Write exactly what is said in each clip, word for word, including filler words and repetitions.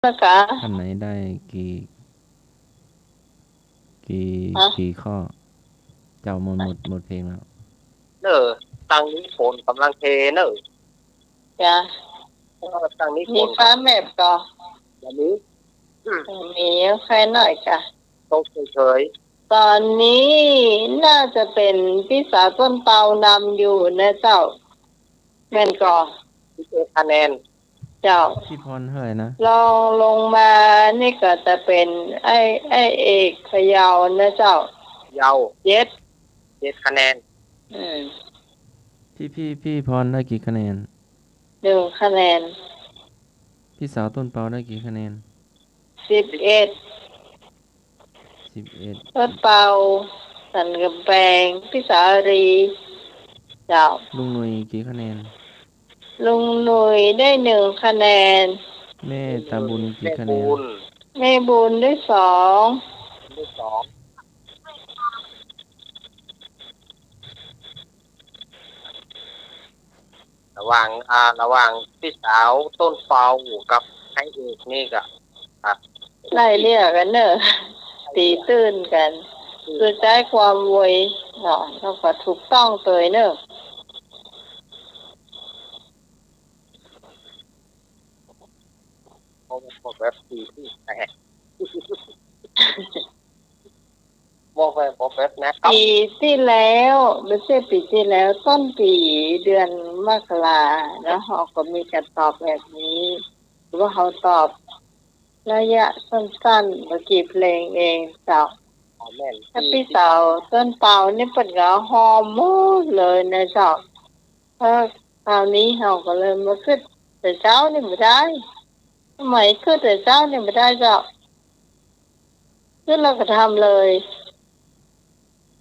แล้วกะ ขั้นไหนได้กี่ กี่ ฮะ กี่ข้อ เจ้า หมด หมด หมดเพลงแล้ว เน่อ ตังนี้ฝนก่ำลังเทเน่อ จ้ะ เออ ตังนี้ฝน มีฟ้าแมบก่อ บ่มี อืม บ่มี ใค่หน้อยกะ ตกเฉยๆ ต๋อนนี้น่าจะเป๋นปี้สาวต้นเปานำอยู่นะเจ้า แม่นก่อ สิบเอ็ดคะแนน เจ้า พี่พรเท่าไหร่นะ รองลงมานี่ก็จะเป๋นไอ้ ไอ้เอกพะเยานะเจ้า เยา เจ็ด เจ็ดคะแนน อืม พี่ พี่ พี่พรได้กี่คะแนน หนึ่งคะแนน พี่สาวต้นเปาได้กี่คะแนน สิบเอ็ด สิบเอ็ด ต้นเปา สันก๋ำแปง ปี้สาลี เจ้า ลุงหนุ่ยกี่คะแนน ลุงหนุ่ยได้หนึ่งคะแนน แม่ตาบุญกี่คะแนน แม่บุญ แม่บุญได้สอง ได้สอง ระหว่าง อ่า ระหว่างปี้สาวต้นเปากับไอ้เอกนี่ก็ อ่ะ ไล่เลี่ยกั๋นเน่อ ตี๋ตื้นกั๋น คือใจ๊ความไวเนาะ แล้วก็ถูกต้องเตยเน่อ บอกแบบสี่สิบแปด บอกแบบ บอกแบบนะครับ ปี๋ตี้แล้ว บ่ใจ้ปี๋ตี้แล้ว ต้นปี๋เดือนมกราเนาะ เฮาก็มีก๋านตอบแบบนี้ ว่าเฮาตอบระยะสั้นๆ บ่กี่เพลงเองเจ้า อ๋อ แม่น ถ้าปี้สาวต้นเปานี่เปิ้นก็ฮอมหมดเลยนะเจ้า เออ คราวนี้เฮาก็เลยมาขึ้นแต่เจ๊านี่บ่ได้ สมัยขึ้นแต่เจ๊านี่บ่ได้เจ้า ขึ้นแล้วก็ทำเลย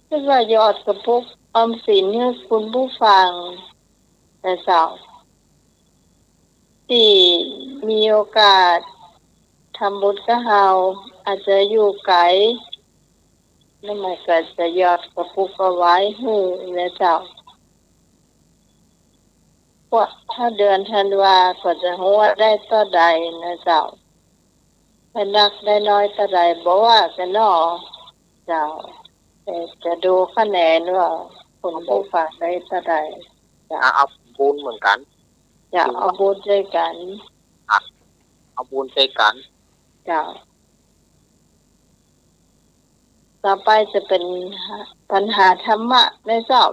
ขึ้นว่ายอดกระปุกออมสินหื้อคุณผู้ฟังนะเจ้า ตี้มีโอกาสทำบุญกับเฮา อาจจะอยู่ไก๋ แล้วมันก็จะยอดกระปุกเอาไว้หื้อนะเจ้า ว่าถ้าเดือนธันวาก็จะฮู้ว่าได้เต้าใดนะเจ้า ได้นักได้น้อยเต้าใดบ่ว่ากั๋นเนาะเจ้า แต่จะดูคะแนนว่าคุณผู้ฟังได้เต้าใดเจ้า อ่ะ เอาบุญเหมือนกั๋น จะเอาบุญด้วยกั๋น อ่ะ เอาบุญด้วยกั๋น เจ้า ต่อไปจะเป๋นปัญหาธรรมะนะเจ้า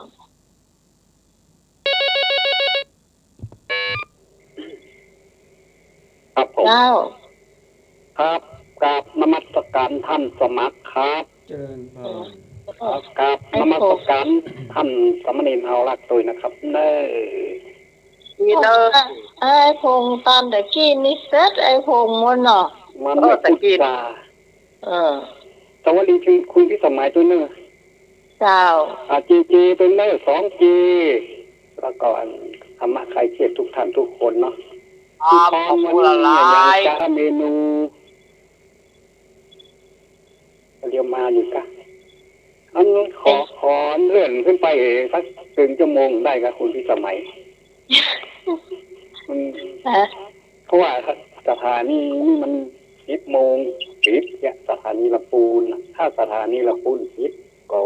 ครับผม เจ้า ครับ กราบนมัสการท่านสมัครครับ เจริญพร ครับ กราบนมัสการท่านสามเณรเฮารักตวยนะครับ เน่อ นี่เน่อ ไอ้พงษ์ตอนตะกี้นี่เสร็จ ไอ้พงษ์มันเนาะ มันไม่พูดจา เออ สวัสดีคุณพิสมัยตวยเน่อ เจ้า อ่า เจเจตวยเน่อ สองเจ แล้วก็อันธรรมะคลายเครียดทุกท่านทุกคนเนาะ ครับ พี่พร ขอบคุณหลายๆ วันนี้อย่างจะเมนู เดี๋ยวมาอยู่กะ อันขอ เอ๊ะ ขอเลื่อนขึ้นไปสักเถิงชั่วโมงได้กะคุณพิสมัย มัน ฮะ เพราะว่าสถานีนี่มันสิบโมงปิดเนี่ย สถานีลำพูนน่ะ ถ้าสถานีลำพูนปิดก็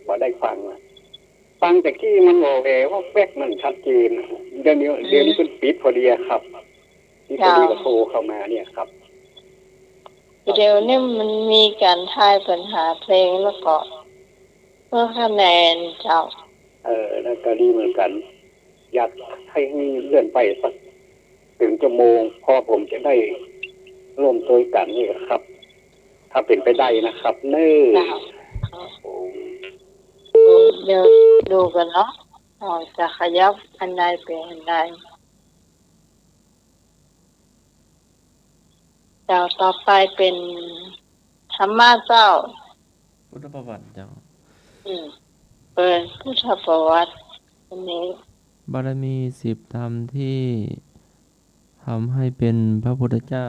บ่ได้ฟังน่ะ ฟังแต่กี้มันวอแววอกแวกมันชัดเจนน่ะ เดี๋ยวนี้ อืม เดี๋ยวนี้เปิ้นปิดพอดีอะครับ นี่พอดีก็โทรเข้ามาเนี่ยครับ เดี๋ยวนี้มันมีก๋านทายปัญหาเพลงแล้วก็เพื่อคะแนนเจ้า เออ แล้วก็ดีเหมือนกั๋น อยากหื้อเลื่อนไปสักเถิงชั่วโมง พอผมจะได้ร่วมตวยกั๋นนี่ครับ ถ้าเป๋นไปได้นะครับ เน่อ เจ้า ครับผม เดี๋ยวดูกั๋นเนาะ อ๋อ จะขยับอันใดเป๋นอันใด เจ้า ต่อไปเป๋นธรรมะเจ้า พุทธประวัติเจ้า อืม เป๋นพุทธประวัติ อันนี้ บารมีสิบธรรมที่ทำให้เป็นพระพุทธเจ้า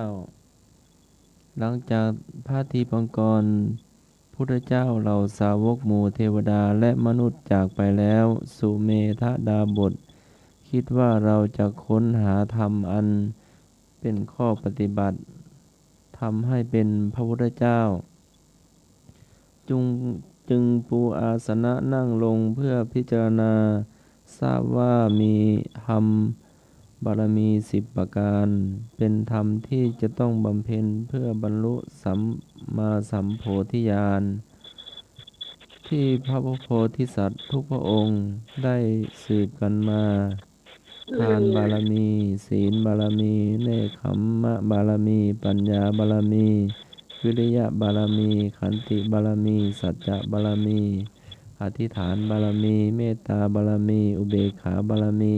หลังจากพระทีปังกร พุทธเจ้า เหล่าสาวกหมู่เทวดาและมนุษย์จากไปแล้ว สุเมธดาบสคิดว่าเราจะค้นหาธรรมอันเป็นข้อปฏิบัติ ธรรมให้เป็นพระพุทธเจ้า จึง จึงปูอาสนะนั่งลงเพื่อพิจารณา ทราบว่ามีธรรมบารมีสิบประการ เป็นธรรมที่จะต้องบำเพ็ญเพื่อบรรลุสัมมาสัมโพธิญาณ ที่พระโพธิสัตว์ทุกพระองค์ได้สืบกันมา ทานบารมี ศีลบารมี เนกขัมมะบารมี ปัญญาบารมี วิริยะบารมี ขันติบารมี สัจจะบารมี อธิษฐานบารมี เมตตาบารมี อุเบกขาบารมี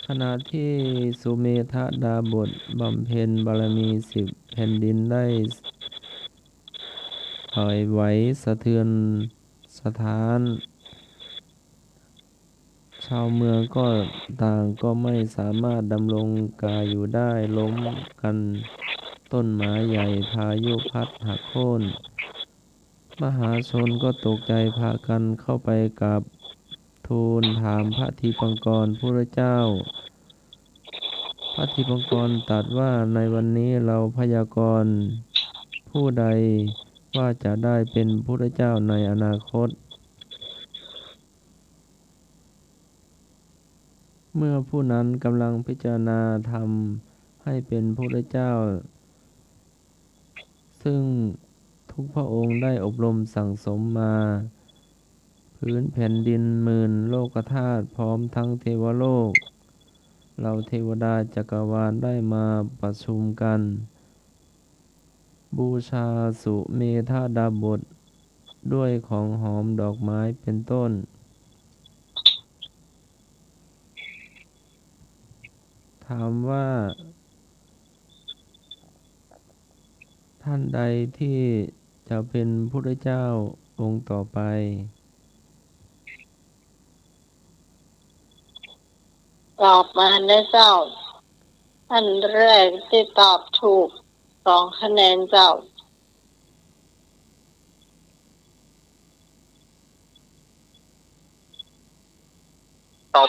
ขณะที่สุเมธดาบสบำเพ็ญบารมีสิบ แผ่นดินได้ไหวสะเทือนสะท้าน ชาวเมืองก็ต่างก็ไม่สามารถดำรงกายอยู่ได้ ล้มกัน ต้นไม้ใหญ่พายุพัดหักโค่น มหาชนก็ตกใจพากันเข้าไปกราบทูลถามพระทีปังกรพุทธเจ้า พระทีปังกรตรัสว่า ในวันนี้เราพยากรณ์ผู้ใดว่าจะได้เป็นพุทธเจ้าในอนาคต เมื่อผู้นั้นกำลังพิจารณาธรรมให้เป็นพุทธเจ้า ซึ่งทุกพระองค์ได้อบรมสั่งสมมา พื้นแผ่นดินหมื่นโลกธาตุพร้อมทั้งเทวโลก เหล่าเทวดาจักรวาลได้มาประชุมกัน บูชาสุเมธดาบสด้วยของหอมดอกไม้เป็นต้น ถามว่า ท่านใดที่จะเป็นพุทธเจ้าองค์ต่อไป ตอบมานะเจ้า ท่านแรกที่ตอบถูกสองคะแนนเจ้า ตอบ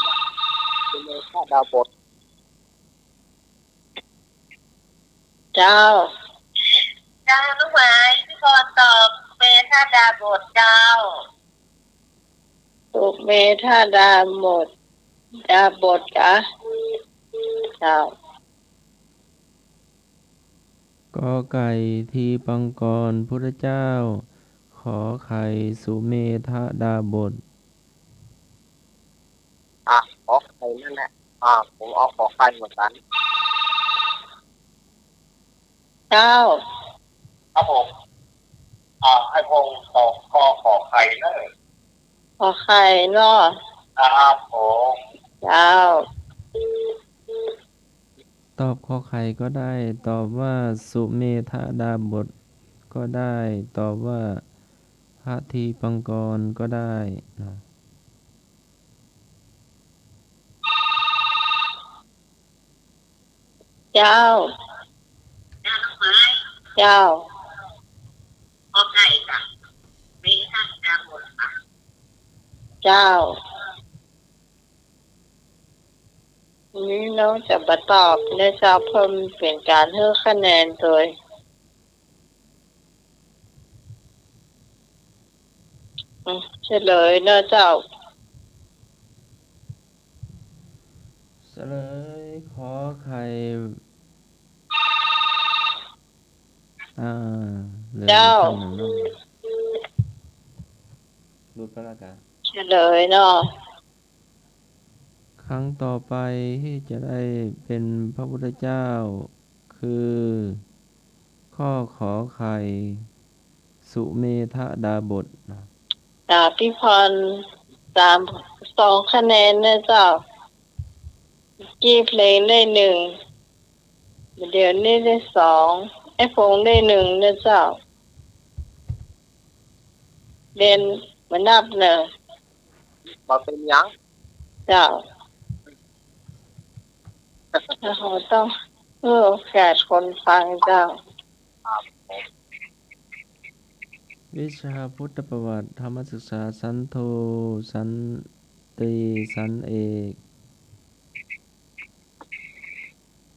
สุเมธดาบส เจ้า เจ้า ลูกหมายพี่พรตอบสุเมธดาบสเจ้า สุเมธดาบส ดาบสกะ เจ้า กอไก่ ทีปังกรพุทธเจ้า ขอไข่ สุเมธดาบส อ่ะ ขอไข่นั่นแหละ อ่ะ ผมเอาขอไข่เหมือนกัน เจ้า ครับผม อ่ะ ไอ้พงษ์ตอบข้อขอไข่เนอะ ขอไข่เนาะ ครับผม เจ้า ตอบขอไข่ก็ได้ ตอบว่าสุเมธดาบสก็ได้ ตอบว่าพระทีปังกรก็ได้นะ เจ้า เจ้า ขอไข่จ้ะ เจ้า นี่น้องจะบ่ตอบนะเจ้า เพิ่นเป๋นก๋านหื้อคะแนนโตย อืม เฉลยเนาะเจ้า เฉลยขอไข่ อ่า เหลือ เจ้า อีกท่านหนึ่งเนาะ หลุดไปแล้วกะ เฉลยเนาะ ครั้งต่อไปที่จะได้เป็นพระพุทธเจ้า คือ ข้อขอไข่ สุเมธดาบสนะ อ่า พี่พร สาม สองคะแนนนะเจ้า กี้เพลงได้หนึ่ง เดี๋ยวนี้ได้สอง ไอ้พงษ์ได้หนึ่งนะเจ้า เรียนมานับเนอะ บ่เป๋นหยัง เจ้า เราต้องให้โอกาสคนฟังเจ้า วิชาพุทธประวัติ ธรรมศึกษาชั้นโท ชั้นตรี ชั้นเอก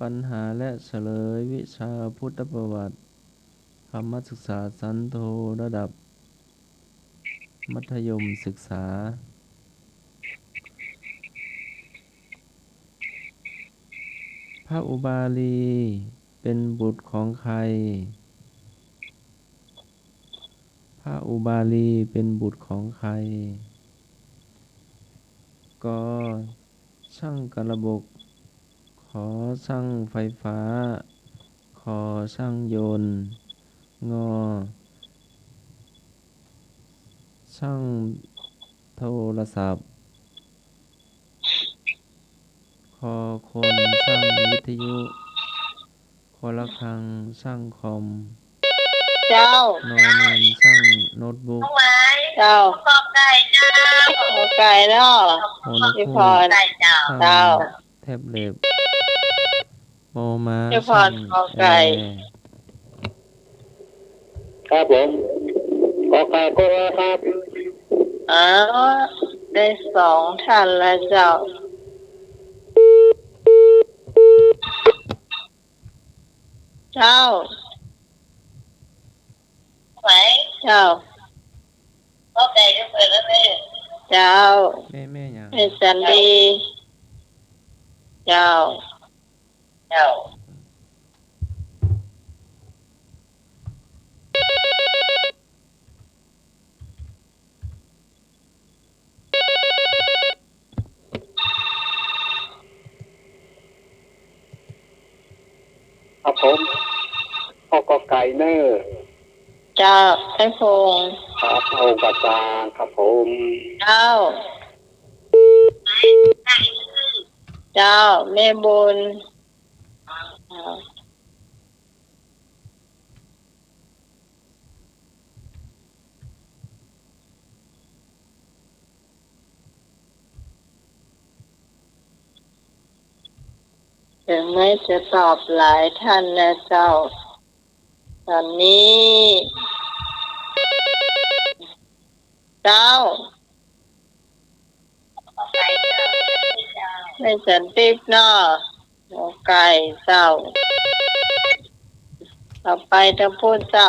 ปัญหาและเฉลย วิชาพุทธประวัติ ธรรมศึกษาชั้นโท ระดับมัธยมศึกษา พระอุบาลีเป็นบุตรของใคร พระอุบาลีเป็นบุตรของใคร ก ช่างกระบก ข ช่างไฟฟ้า ค ช่างยนต์ ง ช่างโทรศัพท์ ค คน ช่างวิทยุ ค ระฆัง ช่างคอม เจ้า น นน ช่างโน้ตบุ๊ก เจ้า ก ไก่ เจ้า ก ไก่เนาะ ห นกฮูก ช่าง เจ้า แท็บเล็ต ป ม้า ช่างแอร์ ครับผม ก ไก่ ครบแล้วครับ อ๋อ ได้สองท่านแล้วเจ้า เจ้า ไหว เจ้า ก ไก่ ก็เปิดแล้วแม่ เจ้า แม่ แม่หยัง แม่จันดี เจ้า เจ้า ครับผม ก ไก่ เนอะ เจ้า ไอ้พงษ์ ครับ พงษ์กระจ่าง ครับผม เจ้า เจ้า แม่บุญ เจ้า ถึงแม้จะตอบหลายท่านนะเจ้า ตอนนี้ เจ้า แม่จันทิพย์เนาะ ก ไก่ เจ้า ต่อไปตางปู้นเจ้า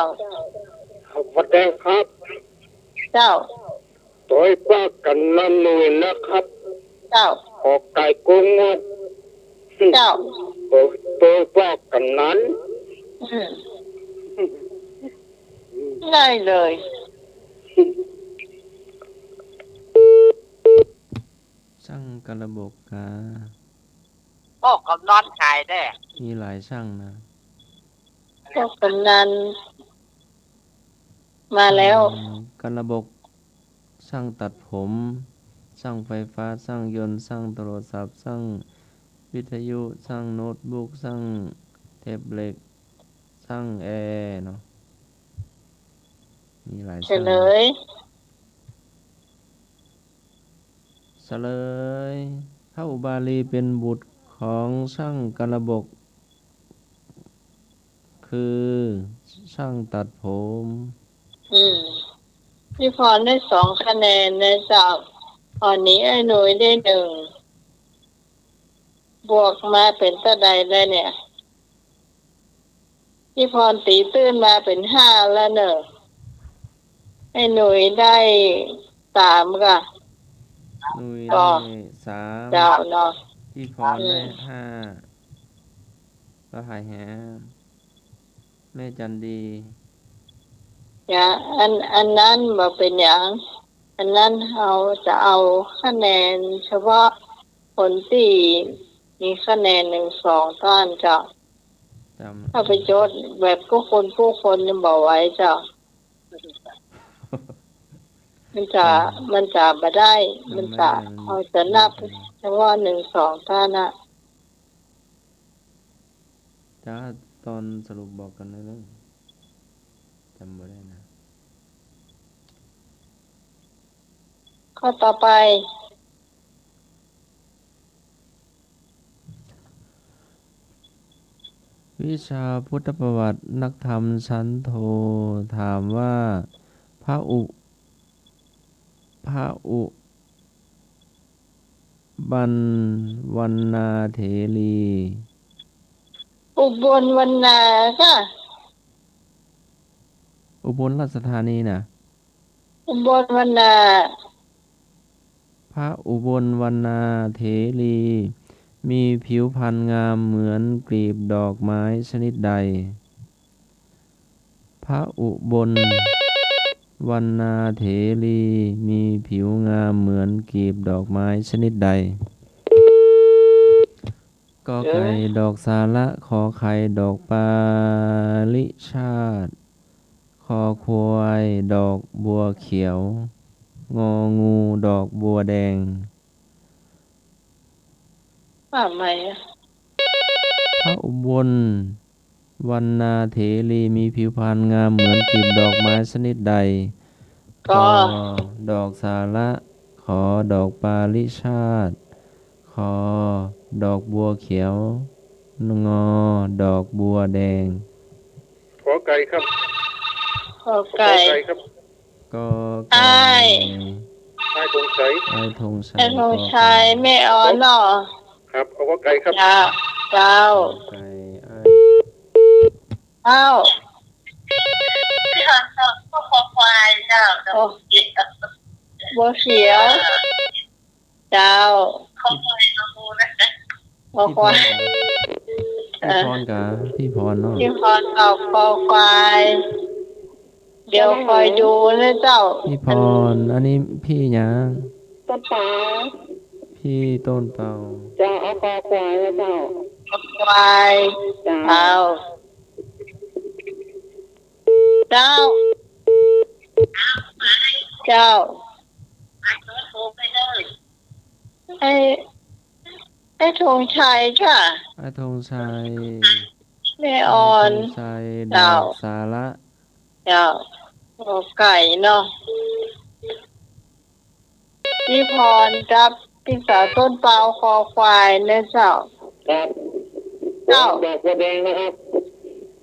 สวัสดีครับ เจ้า ตวยปากกันนันหน่อยนะครับ เจ้า ก ไก่ กง ง เจ้า ตวยปากกันนัน อืม ได้เลย ช่างกระบกกา โอ้ กำนันขายแด้ มีหลายช่างนะ โอ้ กำนัน มาแล้ว ช่างกระบก ช่างตัดผม ช่างไฟฟ้า ช่างยนต์ ช่างโทรศัพท์ ช่างวิทยุ ช่างโน้ตบุ๊ก ช่างแท็บเล็ต ช่างแอร์เนาะ มีหลายช่าง เฉลย เฉลย พระอุบาลีเป็นบุตรของช่างกระบก คือช่างตัดผม อืม พี่พรได้สองคะแนนนะเจ้า ตอนนี้ไอ้หนุ่ยได้หนึ่ง บวกมาเป๋นเต้าใดแล้วเนี่ย พี่พรตี๋ตื้นมาเป๋นห้าแล้วเนอะ ไอ้หนุ่ยได้สามก่ะ หนุ่ยได้สาม เจ้าเนาะ พี่พรได้ห้า อืม แล้วใผแหม แม่จันดี จ้ะ อัน อันนั้นบ่เป๋นหยัง อันนั้นเฮาจะเอาคะแนนเฉพาะคนตี้มีคะแนนหนึ่งสองต้านเจ้า จำ ถ้าไปจดแบบกู้คนกู้คนนี่บ่ไหวเจ้า มันจะ จำ มันจะบ่ได้ มันจะ จำไม่ได้ มัน เฮาจะนับ จำไม่ได้ เฉพาะหนึ่งสองต้านน่ะ จ้า ตอนสรุปบอกกั๋นเน่อ จำบ่ได้นะ ข้อต่อไป วิชาพุทธประวัติ นักธรรมชั้นโท ถามว่า พระอุ พระอุ บัน วันนาเถรี อุบลวรรณาค่ะ อุบลราชธานีน่ะ อุบลวรรณา พระอุบลวรรณาเถรี มีผิวพรรณงามเหมือนกลีบดอกไม้ชนิดใด พระอุบลวรรณาเถรี มีผิวงามเหมือนกลีบดอกไม้ชนิดใด กอไก่ เออ ดอกสาระ ขอไข่ ดอกปาริชาติ คอควาย ดอกบัวเขียว งองู ดอกบัวแดง ว่าใหม่อะ พระอุบลวรรณาเถรี มีผิวพรรณงามเหมือนกลีบดอกไม้ชนิดใด กอ กอ ดอกสาระ ขอ ดอกปาริชาติ ขอ ดอกบัวเขียว งอ ดอกบัวแดง ขอไก่ครับ ขอไก่ ขอไก่ครับ กอไก่ อ้าย อ้ายธงชัย อ้ายธงชัย อ้ายธงชัย กอไก่ แม่ออนเนาะ ครับ เอาขอไก่ครับ เจ้า เจ้า ขอไก่ อ้าย เจ้า ขอควายเจ้า โอ้ บัวเขียว เจ้า ขอควาย ขอควาย พี่พรกา พี่พรเนาะ พี่พรตอบคอควาย เดี๋ยวคอยดูนะเจ้า พี่พร อันนี้พี่หยัง ต้นเปา พี่ต้นเปา เจ้า เอาคอควายนะเจ้า คอควาย เจ้า เจ้า เจ้า เจ้า ไอ้ ไอ้ธงชัยค่ะ ไอ้ธงชัย แม่ออน ไอ้ธงชัย เจ้า ดอกสาระ เจ้า ขอไก่เนาะ พี่พรกับพี่สาวต้นเปาคอควายนะเจ้า ครับ เจ้า ดอกบัวแดงนะครับ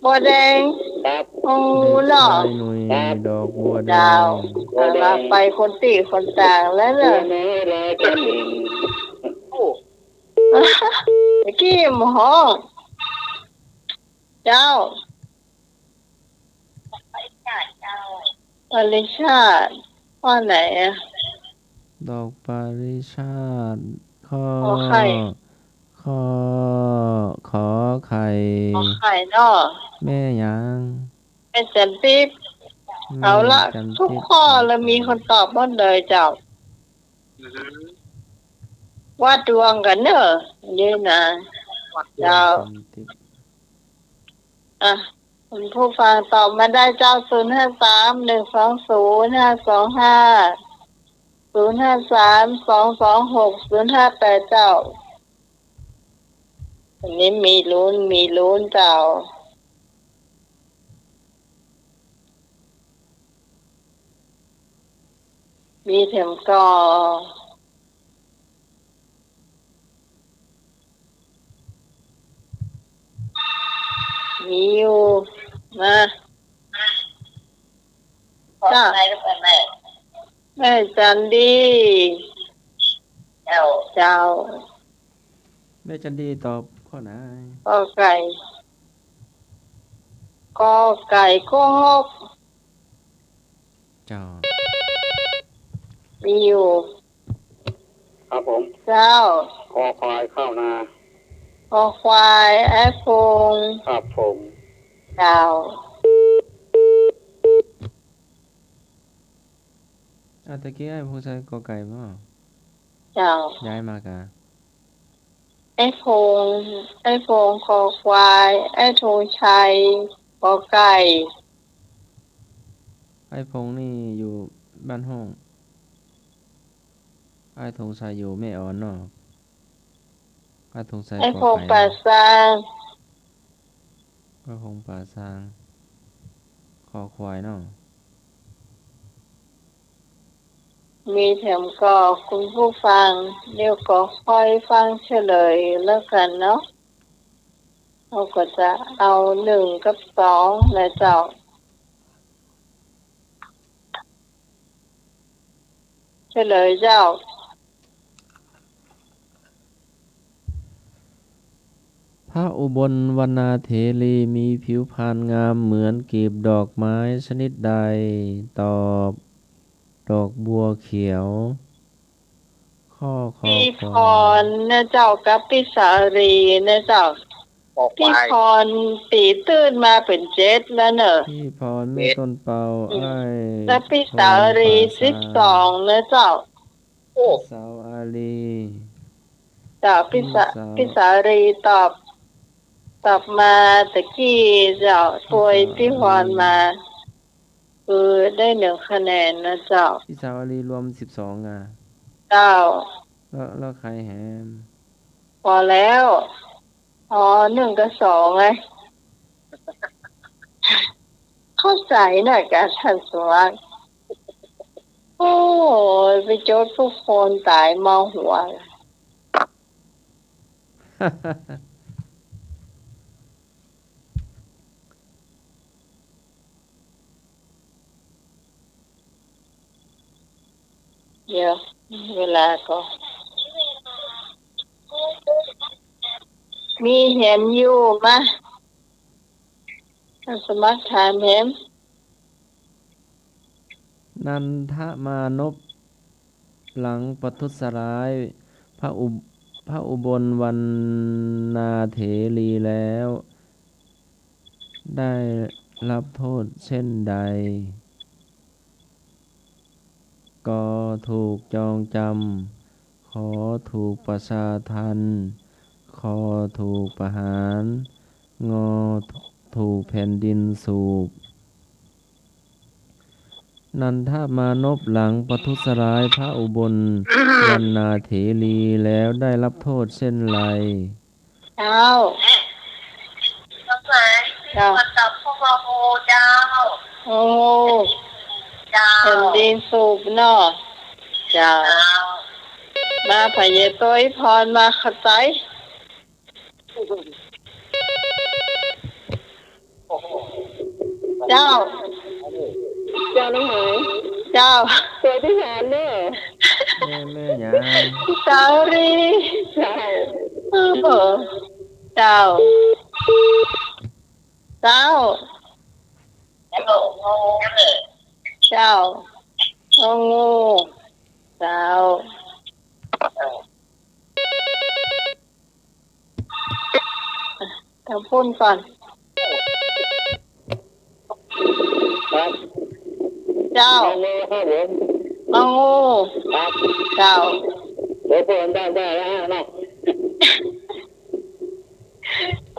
บัวแดง ครับ โอ้ เนาะ เด็กชายหนุ่ย ครับ ดอกบัวแดง เจ้า บัวแดง อ่ะ ลาไปคนตี้คนต่างแล้วเนอะ บัวน้อยลอยกระเด็น โอ้ ตะกี้หมอฮ้อง เจ้า ปาริชาติ ข้อไหนอะ ดอกปาริชาติ ข้อ ขอไข่ ข้อ ขอไข่ ขอไข่เนาะ แม่หยัง แม่จันทร์ทิพย์ แม่ เอาละ จันทร์ทิพย์ ทุกข้อเลย ขอไข่ มีคนตอบหมดเลยเจ้า วัดดวงกั๋นเนอะ นี่นะ เจ้า แม่จันทร์ทิพย์ อ่ะ คุณผู้ฟังตอบมาได้เจ้า ศูนย์ห้าสาม หนึ่งสองศูนย์ ห้าสองห้า ศูนย์ห้าสาม สองสองหก ศูนย์ห้าแปด เจ้า วันนี้มีลุ้น มีลุ้นเจ้า มีแถมก่อ มีอยู่นะ จ้ะ แม่จันดี เจ้า เจ้า แม่จันดีตอบข้อไหน กอไก่ กอไก่ ข้อหก เจ้า มีอยู่ ครับผม เจ้า คอควายข้าวนา คอควาย ไอ้พงษ์ ครับผม เจ้า อ่ะ ตะกี้ไอ้พงษ์ใส่กอไก่บ่ เจ้า ย้ายมากะ ไอ้พงษ์ ไอ้พงษ์ คอควาย ไอ้ธงชัย กอไก่ ไอ้พงษ์นี่อยู่บ้านห้อง ไอ้ธงชัยอยู่แม่ออนเนาะ ไอ้ธงชัย ไอ้พงษ์ กอไก่ ป่าซาง ไอ้พงษ์ป่าซาง คอควายเนาะ มีแถมก่อ คุณผู้ฟัง เดี๋ยวก็ค่อยฟังเฉลยแล้วกั๋นเนาะ เฮาก็จะเอาหนึ่งกับสองนะเจ้า เฉลยเจ้า พ พระอุบลวรรณาเถรีมีผิวพรรณงามเหมือนกลีบดอกไม้ชนิดใด ตอบ ดอกบัวเขียว ข้อคอ พี่ ควาย พรนะเจ้า กับพี่สาลีนะเจ้า คอควาย พี่พรปี๋ตื้นมาเป๋นเจ็ดแล้วเน่อ พี่พรแม่ต้นเปา อืม อ้าย แล้วพี่สาลี ทองปราสาท สิบสองนะเจ้า โอ้ สาวอาลี เจ้า พี่สา พี่สาว พี่สาลีตอบ ตอบมาตะกี้เจ้า พี่สาวอาลี ตวยพี่พรมา คือได้หนึ่งคะแนนนะเจ้า พี่สาวอาลีรวมสิบสองอ่ะ เจ้า แล้ว แล้วใครแหม พอแล้ว อ๋อ หนึ่งกับสองไง เข้าใจ๋นะกาท่านสมัคร โอ้ย ไปโจ๊ดผู้คนต๋ายเมาหัว เดี๋ยว เวลาก็ มีแหมอยู่ มา ท่านสมัครถามแหม นันทมานพ หลังประทุษร้ายพระอุ พระอุบลวรรณาเถรีแล้ว ได้รับโทษเช่นใด ก ถูกจองจำ ข ถูกประชาทัณฑ์ ค ถูกประหาร ง ถูกแผ่นดินสูบ นันทมานพหลังประทุษร้ายพระอุบลวรรณาเถรีแล้วได้รับโทษเช่นไร เจ้า เจ้า เจ้า โอ้ เจ้า แผ่นดินสูบเนาะ เจ้า เจ้า มา พระเยซูอวยพรมา เข้าใจ๋ เจ้า เจ้าน้องหมาย เจ้า ตวยพี่หยานเน่อ แม่ แม่หยาน สาลี เจ้า เออ เจ้า เจ้า เจ้า งองู เจ้า ทางพุ้นก่อน ครับ เจ้า งองูครับผม งองู ครับ เจ้า เดี๋ยวผมได้ ได้แล้วฮะเนาะ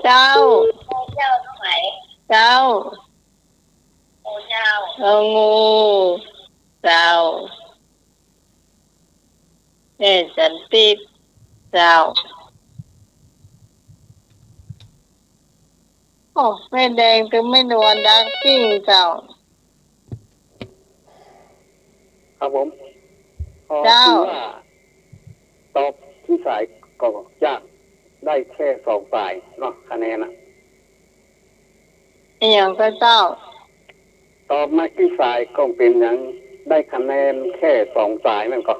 เจ้า เจ้าตรงไหน เจ้า โอ้ เจ้า งองู เจ้า แม่สันติ เจ้า โอ้ แม่แดงตึงแม่นวลดักปิ้ง เจ้า ครับผม เจ้า คือว่า ตอบตี้สายก็ยาก ได้แค่สองสายเนาะ คะแนนน่ะ อะหยังก็เจ้า ตอบมาตี้สายก็เป๋นหยัง ได้คะแนนแค่สองสายแม่นก่อ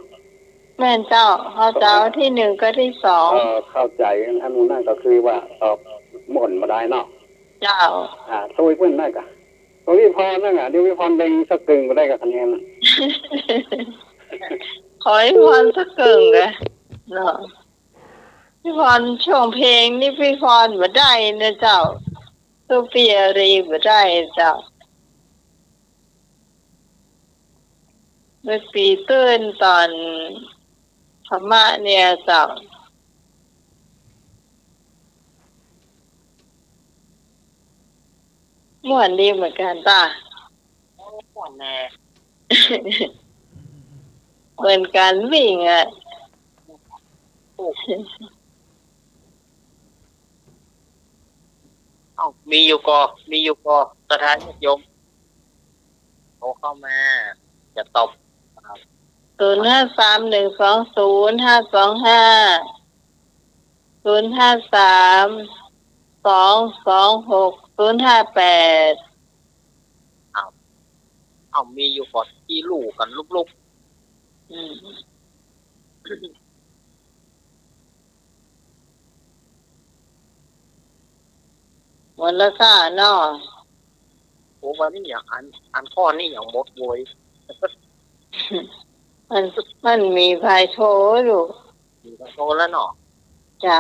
แม่นเจ้า เฮาจะเอาตี้หนึ่งกับตี้สอง เออ เข้าใจ๋ อันนั้นก็คือว่าตอบหม่นบ่ได้เนาะ เจ้า อ่า ตวยเปิ้นได้ก่อ ตวยพี่พรนั่นน่ะ เดี๋ยวพี่พรเบ่งสักกึ่งบ่ได้ก่อคะแนนน่ะ ขอพี่พรสักกึ่งก่อ เนาะ พี่พรช่วงเพลงนี่พี่พรบ่ได้นะเจ้า สู้ปี้อารีบ่ได้เจ้า เมื่อปี๋ตื้นต๋อนพม่าเนี่ยเจ้า ม่วนดีเหมือนกั๋นเจ้า ม่วนแน่ เหมือนกั๋นวิ่งอะ เอ้า มีอยู่ก่อ มีอยู่ก่อ ศรัทธาญาติโยม โทรเข้ามา จะตอบ ศูนย์ห้าสามหนึ่งสองศูนย์ห้าสองห้า ศูนย์ห้าสามสองสองหกศูนย์ห้าแปด เอ้า เอ้า มีอยู่ก่อ ตี้ลู่กั๋นลุกๆ อืม อืม หมดแล้วก้าเนาะ โอ้ วันนี้ยังอัน อันข้อนี้ยังหมดโว้ย มัน มันมีใผโทรลูก มีใผโทรแล้วเนาะ เจ้า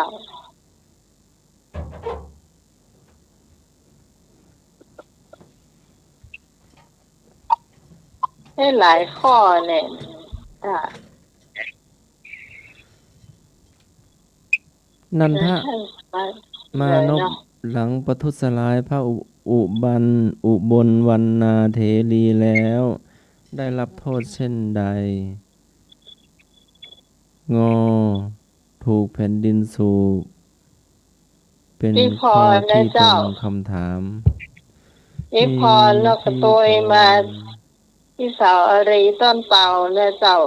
ได้หลายข้อเนี่ย อ่ะ นันทะ เออ ใช่ มานพ เลยเนาะ หลังประทุษร้ายพระอุ อุบัน อุบลวรรณาเถรีแล้ว ได้รับโทษเช่นใด งอ ถูกแผ่นดินสูบ เป็น พี่พร ข้อที่ นะเจ้า ตรงคำถาม พี่พร มี แล้วก็ พี่ โตย พร มา พี่สาวอารีต้นเปานะเจ้า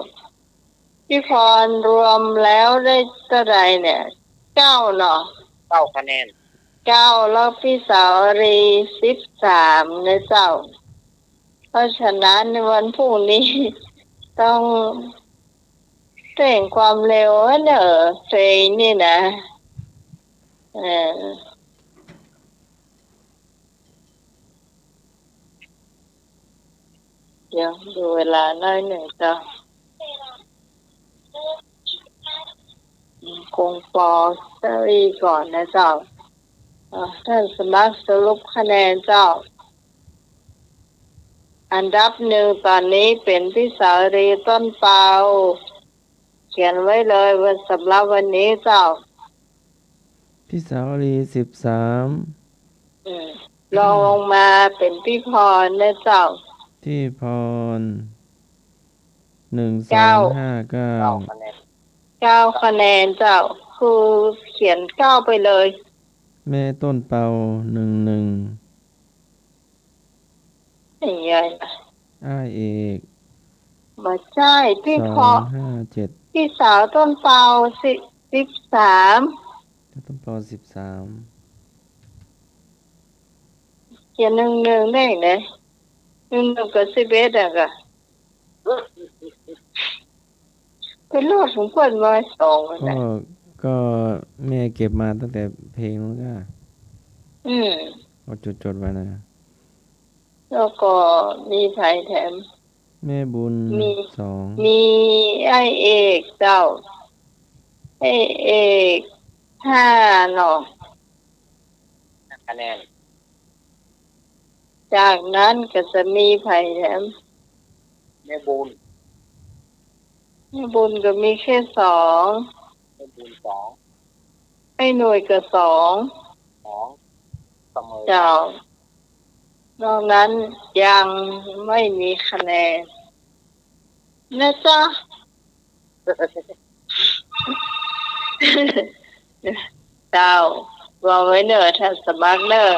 พี่พรรวมแล้วได้เต้าใดเนี่ย เก้าเนาะ เก้าคะแนน เก้า แล้วพี่สาวอารีสิบสามนะเจ้า เพราะฉะนั้นวันพรุ่งนี้ต้องเร่งความเร็วเนอะ เพลงนี่นะ เออ เดี๋ยวดูเวลาหน่อยหนึ่งเจ้า คงปอเก้าอี้ก่อนนะเจ้า อ่ะ ท่านสมัครสรุปคะแนนเจ้า อันดับหนึ่งตอนนี้เป็นพี่สาวรีต้นเปา เขียนไว้เลยว่าสำหรับวันนี้เจ้า พี่สาวรีสิบสาม อืม รองลงมาเป็นพี่พรนะเจ้า พี่พร หนึ่งสองห้าเก้า เก้าคะแนน เก้าคะแนนเจ้า คือเขียนเก้าไปเลย แม่ต้นเปา หนึ่งหนึ่ง อย่างเงี้ย อ้ายเอก บ่ใจ้ พี่พร สองห้าเจ็ด พี่สาวต้นเปา สิ สิบสาม ต้นเปา สิบสาม เขียนหนึ่งหนึ่งได้ไง หนึ่งหนึ่งกับสิบเอ็ดอะกะ เป็นโลดของเปิ้นมาสอง ก็ นะ ก็แม่เก็บมาตั้งแต่เพลงนู้นก็ อืม เอาจดๆ ไว้นะ แล้วก็มีใผแถม แม่บุญ มี สอง มีอ้ายเอกเจ้า อ้ายเอก ห้าเนาะ คะแนน จากนั้นก็จะมีใผแถม แม่บุญ แม่บุญก็มีแค่สอง แม่บุญสอง อ้ายหนุ่ยก็สอง สอง เสมอ เจ้า นอกนั้นยังไม่มีคะแนน นะเจ้า เจ้า ว่าไว้เน่อ ท่านสมัครเน่อ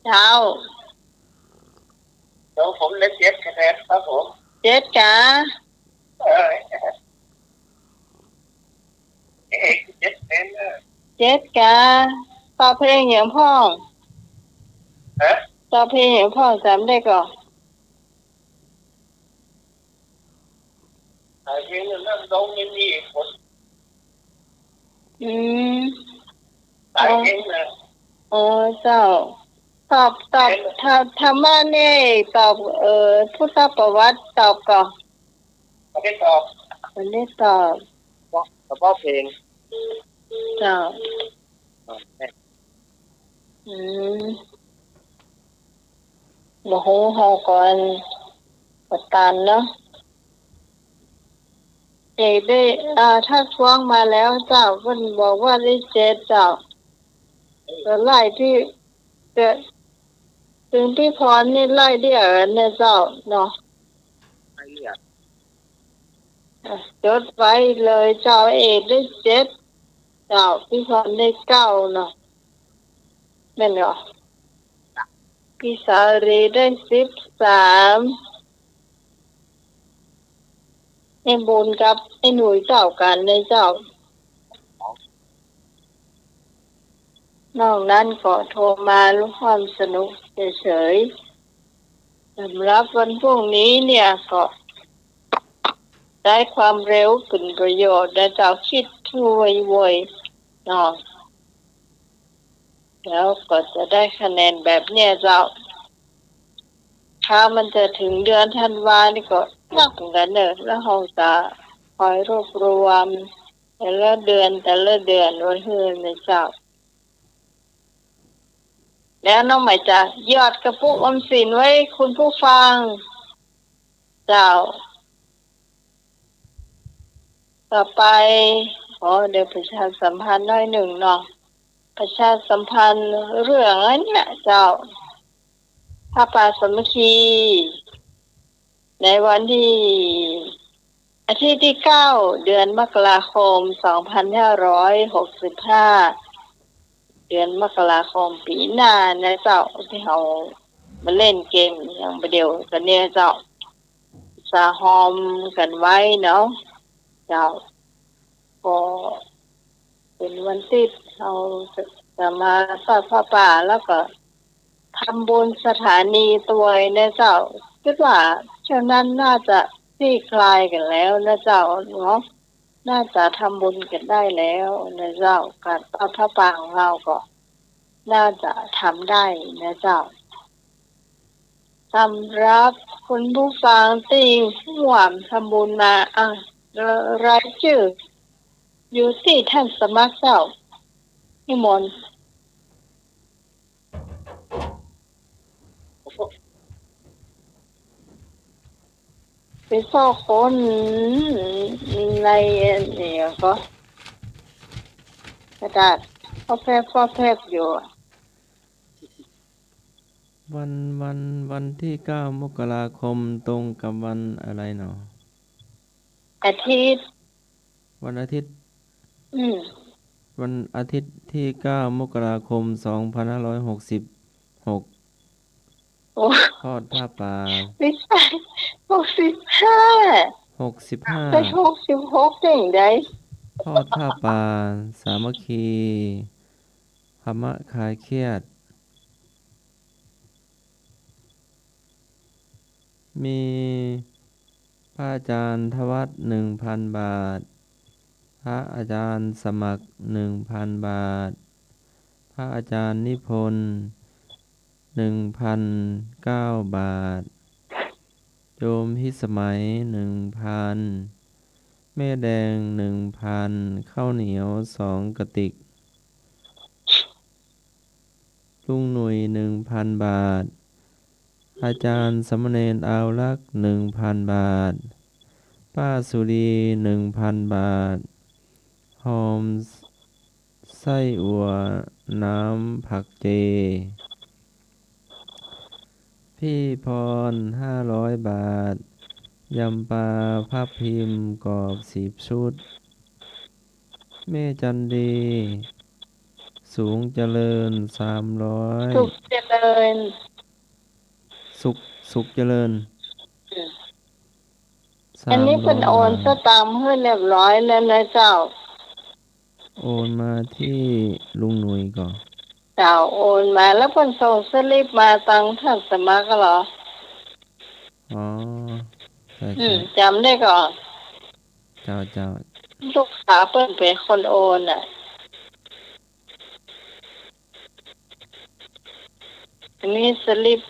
เจ้า เดี๋ยวผมได้เจ็ดคะแนนครับผม เจ็ดกา เออ เอ๊ะ เจ็ดคะแนนเน่อ เจ็ดกา ตอบเพลงหยังพ่อง ฮะ ตอบเพลงหยังพ่อง จ๋ำได้ก่อ สายเพลงนั้นร้องไม่มีเหตุผล อืม สายเพลงนะ อ๋อ เจ้า ตอบ ตอบ เอ๊ะ ธรร ธรรมะนี่ตอบ เอ่อ พุทธประวัติตอบก่อ บ่ได้ตอบ บ่ได้ตอบ เฉพาะ เฉพาะเพลง เจ้า อ่า อืม บ่ฮู้ เฮาก็อัน บ่ตันเนาะ เอกได้ อ่า ทักท้วงมาแล้วเจ้า เปิ้นบอกว่าได้เจ็ดเจ้า ก็ไล่ที่ แต่ ถึงพี่พรนี่ไล่เดียวนะเจ้าเนาะ ไล่เดียว อ่ะ จดไว้เลยเจ้า เอกได้เจ็ดเจ้า พี่พรได้เก้าเนาะ แม่นบ่ พี่สาลีได้สิบสาม ไอ้บุญกับไอ้หนุ่ยเต้ากั๋นเลยเจ้า นอกนั้นก็โทรมาร่วมสนุกเฉยๆ สำหรับวันพรุ่งนี้เนี่ยก็ใจ๊ความเร็วเป๋นประโยชน์นะเจ้า คิดไวๆ เนาะ แล้วก็จะได้คะแนนแบบเนี้ยเจ้า ถ้ามันจะเถิงเดือนธันวานี่ก็นักเหมือนกั๋นเน่อ แล้วเฮาจะคอยรวบรวมแต่ละเดือน แต่ละเดือนไว้หื้อนะเจ้า แล้วน้องใหม่จะหยอดกระปุกออมสินไว้คุณผู้ฟังเจ้า ต่อไป อ๋อ เดี๋ยวประชาสัมพันธ์หน้อยนึ่งเนาะ ประชาสัมพันธ์เรื่องอันเนี้ยเจ้า ผ้าป่าสามัคคี ในวันที่ อาทิตย์ที่เก้า เดือนมกราคม สองพันห้าร้อยหกสิบห้า เดือนมกราคมปี๋หน้านะเจ้า ตี้เฮามาเล่นเกมอย่างบ่าเดี่ยวกั๋นเนี่ยเจ้า สาฮอมกั๋นไว้เนาะเจ้า ก็เป๋นวันตี้เฮาจะ จะมาทอดผ้าป่า แล้วก็ ทำบุญสถานีตวยนะเจ้า กึ๊ดว่าเที่ยวนั้นน่าจะคลี่คลายกั๋นแล้วนะเจ้าเนาะ น่าจะทำบุญกั๋นได้แล้วนะเจ้า ก๋านทอดผ้าป่าของเฮาก็น่าจะทำได้นะเจ้า สำหรับคุณผู้ฟังตี้ฮ่วมทำบุญมา อ่ะ รายจื้ออยู่ตี้ต้านสมัครเจ้า นิมนต์ ไปซอกค้นในเนี่ยก็ กระดาษฟอแฟบฟอแฟบอยู่อะ วัน วัน วันตี้เก้ามกราคมตรงกับวันอะไรหนอ อาทิตย์ วันอาทิตย์ อืม วันอาทิตย์ตี้เก้ามกราคม สองพันห้าร้อยหกสิบหก โอ้ ทอดผ้าป่า ไม่ใช่ หกสิบห้า หกสิบห้า ไปหกสิบหกได้อย่างไร ทอดผ้าป่า สามัคคี ธรรมะคลายเครียด มีพระอาจารย์ธวัช หนึ่งพันบาท พระอาจารย์สมัคร หนึ่งพันบาท พระอาจารย์นิพนธ์ หนึ่งพันเก้าบาท โยมพิสมัย หนึ่งพัน แม่แดง หนึ่งพัน ข้าวเหนียว สองกระติก ลุงหนุ่ย หนึ่งพันบาท อาจารย์สามเณรอาวรักษ์ หนึ่งพันบาท ป้าสุรี หนึ่งพันบาท หอมไส้อั่ว น้ำผักเจ พี่พร ห้าร้อยบาท ยำปลาทับทิมกรอบ สิบชุด แม่จันดี สูงเจริญ สามร้อย สุขเจริญ สุข สุขเจริญ อืม อันนี้เปิ้นโอนสตางค์หื้อเรียบร้อยแล้วนะเจ้า โอนมาตี้ลุงหนุ่ยก่อ เจ้า โอนมาแล้วเปิ้นส่งสลิปมาตังต้านสมัครเหรอ อ๋อ ใจ้ อืม ใจ้ จ๋ำได้ก่อ เจ้า เจ้า ลูกสาวเปิ้นเป๋นคนโอนน่ะ อันนี้สลิป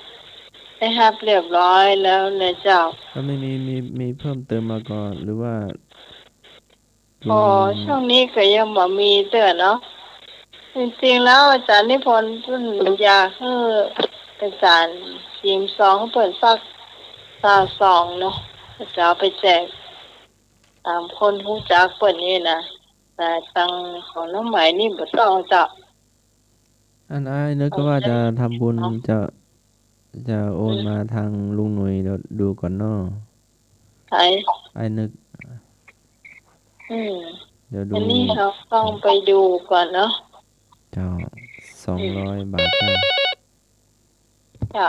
ได้ฮับเรียบร้อยแล้วนะเจ้า แล้วมี มี มี มีเพิ่มเติมมาก่อ หรือว่า อ๋อ ช่วงนี้ก็ยังบ่มีเตื้อเนาะ จริงๆ แล้วอาจ๋ารย์นิพนธ์เปิ้นอยากหื้ออาจ๋ารย์พิมพ์ซองหื้อเปิ้นสักซาวซองเนาะ จะเอาไปแจกต๋ามคนฮู้จักเปิ้นนี่นะ แต่ตังของน้องไหมนี่บ่ต้องเจ้า อันอ้ายนึกก็ว่าจะทำบุญ จะ จะโอนมาทางลุงหนุ่ย เดี๋ยวดูก่อนเนาะ ใคร อ้ายนึก อืม เดี๋ยวดู อันนี้เฮาต้องไปดูก่อนเนาะ เจ้า สองร้อยบาทนะ เจ้า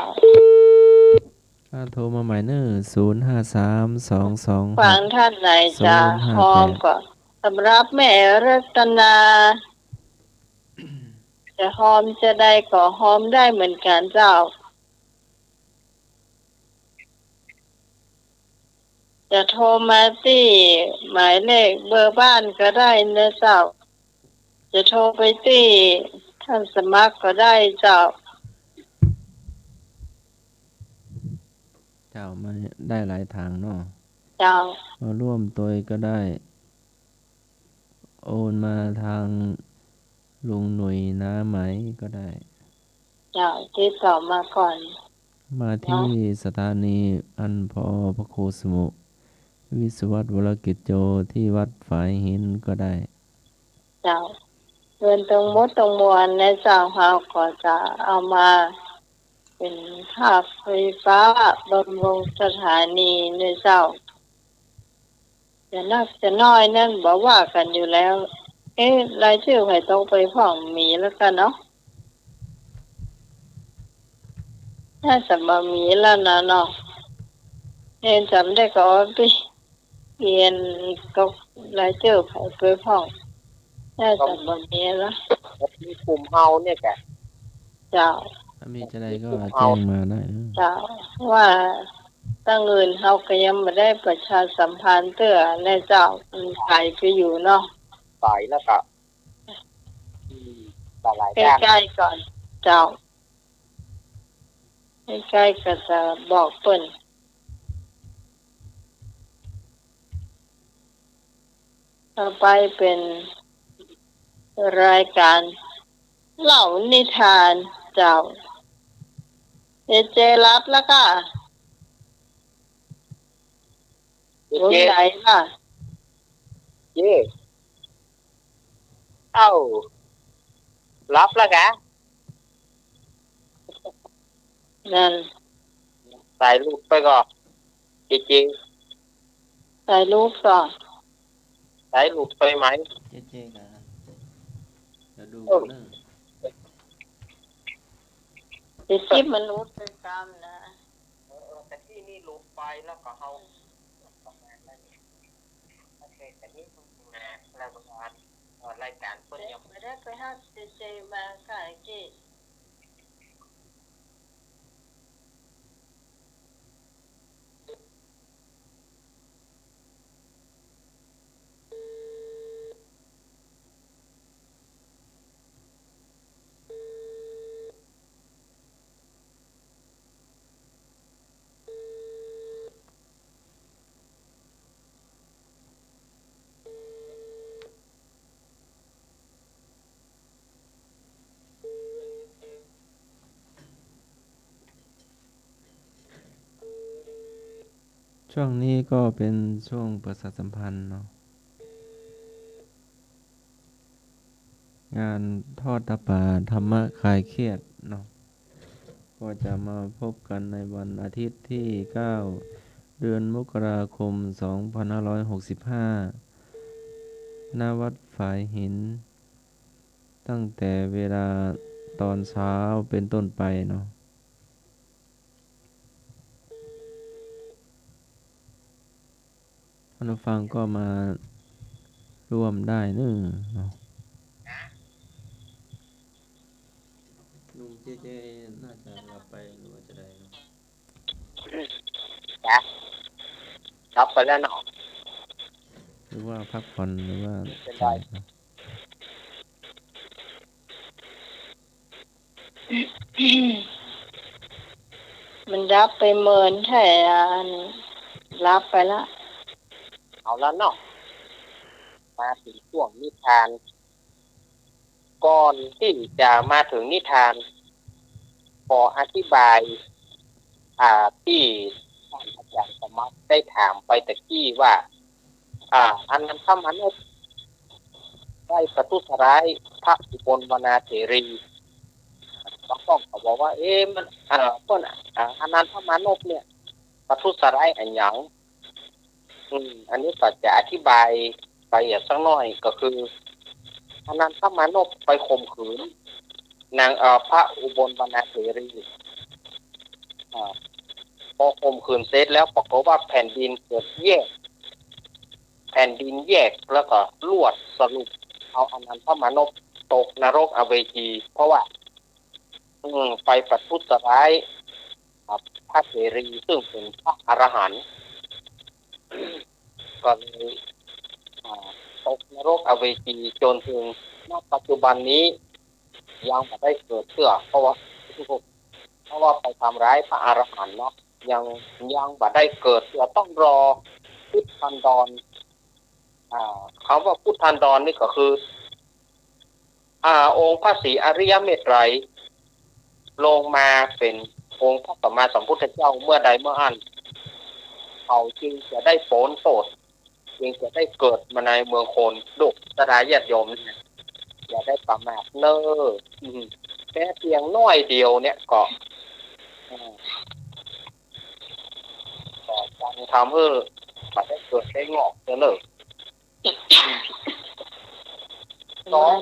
อ่า โทรมาใหม่เนาะ ศูนย์ห้าสาม สองสองหก ฟังท่านไหนจะ ศูนย์ห้าแปด พร้อมก่อน สำหรับแม่รัตนา จะฮอมจะใดก็ฮอมได้เหมือนกั๋นเจ้า จะโทรมาตี้หมายเลขเบอร์บ้านก็ได้นะเจ้า จะโทรไปตี้ ท่านสมัครก็ได้เจ้า เจ้า มาได้หลายตางเนาะ เจ้า มาร่วมตวยก็ได้ โอนมาตางลุงหนุ่ยนาไหมก็ได้ เจ้า ติดต่อมาก่อน มาตี้สถานีอัน ผอ.พระครูสมุ วิศวัตร วรกิจโจ ตี้วัดฝายหินก็ได้ เจ้า เงินตังหมดตังมวลนะเจ้า เฮาก็จะเอามาเป๋นค่าไฟฟ้าบำรุงสถานีนะเจ้า จะนักจะน้อยนั้นบ่ว่ากั๋นอยู่แล้ว เอ๊ะ รายจื้อใผตกไปพ่องมีแล้วกั๋นเนาะ น่าจะบ่มีแล้วนะเนาะ เอ๊ะ จ๋ำได้ก่อปี้ เปลี่ยนตกรายจื้อใผไปพ่อง น่าจะบ่มีแล้ว มีกลุ่มเฮาเนี่ยแก เจ้า ถ้ามีจะใดก็แจ้งมาได้เนอะ เจ้า ว่าตังอื่นเฮาก็ยังบ่ได้ประชาสัมพันธ์เตื้อนะเจ้า มันไก๋ไปอยู่เนาะ ไก๋แล้วก็ อืม หลายๆ อย่าง ใก้ๆ ก่อน เจ้า ใก้ๆ ก็จะบอกเปิ้น ต่อไปเป๋นรายก๋านเล่านิทานเจ้า เจเจหลับแล้วก่ะ เจเจ วงไหนล่ะ เจ เอ้า หลับแล้วก่ะ นั่น สายหลุดไปก่อ เจเจ สายหลุดก่อ สายหลุดไปไหม เจเจก่ะ เดี๋ยวดูก่อนเนอะ เดี๋ยวคลิปมันหลุดไปต๋ามนะ เออ เออ แต่ที่นี่หลุดไปแล้วก็เอา ประมาณนั้น โอเค แต่นี่มันนะ รายการ เอ่อ รายการเปิ้นยัง บ่ได้ไปหาเจเจมาค่ะ เจ ช่วงนี้ก็เป็นช่วงประชาสัมพันธ์เนาะ งานทอดผ้าป่าธรรมะคลายเครียดเนาะ ก็จะมาพบกันในวันอาทิตย์ที่เก้า เดือนมกราคม สองพันห้าร้อยหกสิบห้า ณ วัดฝายหิน ตั้งแต่เวลาตอนเช้าเป็นต้นไปเนาะ ท่านผู้ฟังก็มาร่วมได้เนอะเนาะ หนุ่มเจเจน่าจะหลับไปหรือว่าจะใดเนาะ จ๊ะ หลับไปแล้วเนาะ หรือว่าพักผ่อนหรือว่า เป็นไร ใช่เนาะ มันดับไปเมินแท้ อันหลับไปละ เอาละเนาะ มาเถิงช่วงนิทาน ก่อนตี้จะมาเถิงนิทาน ขออธิบาย อ่า ตี้ท่านอาจ๋ารย์สมัครได้ถามไปตะกี้ว่า อ่า อานันทมานพได้ประทุษร้ายพระอุบลวนาเถรี บางคนก็บอกว่า เอ๊ะ มัน อ่า เปิ้น อ่า อานันทมานพเนี่ย ประทุษร้ายอะหยัง อืม อันนี้ก็จะอธิบายไปอีกสักหน่อย ก็คือ อานันทมานพไปข่มขืน นาง เอ่อ พระอุบลวนาเถรี อ่า พอข่มขืนเสร็จแล้วปรากฏว่าแผ่นดินเกิดแยก แผ่นดินแยกแล้วก็ลวดสรุปเอาอานันทมานพตกนรกอเวจี เพราะว่า อืม ไปประทุษร้าย อ่า พระเถรีซึ่งเป็นพระอรหันต์ ก็เลย อ่า ตกนรกอเวจีจนถึง ณ ปัจจุบันนี้ ยังบ่ได้เกิดเตื้อ เพราะว่า เพราะว่าไปทำร้ายพระอรหันต์เนาะ ยัง ยังบ่ได้เกิดเตื้อ ต้องรอพุทธันดร อ่า คำว่าพุทธันดรนี่ก็คือ อ่า องค์พระศรีอริยเมตไตรย ลงมาเป๋นองค์พระสัมมาสัมพุทธเจ้าเมื่อใดเมื่ออั้น เขาจึงจะได้ป๊นโต้ษ จึงจะได้เกิดมาในเมืองคน ลูกศรัทธาญาติโยมเนี่ย อย่าได้ประมาทเน่อ อืม แม้เพียงน้อยเดียวเนี่ยก็ อ่า ก็ยังทำหื้อบ่ได้เกิดได้งอกเน่อ สอง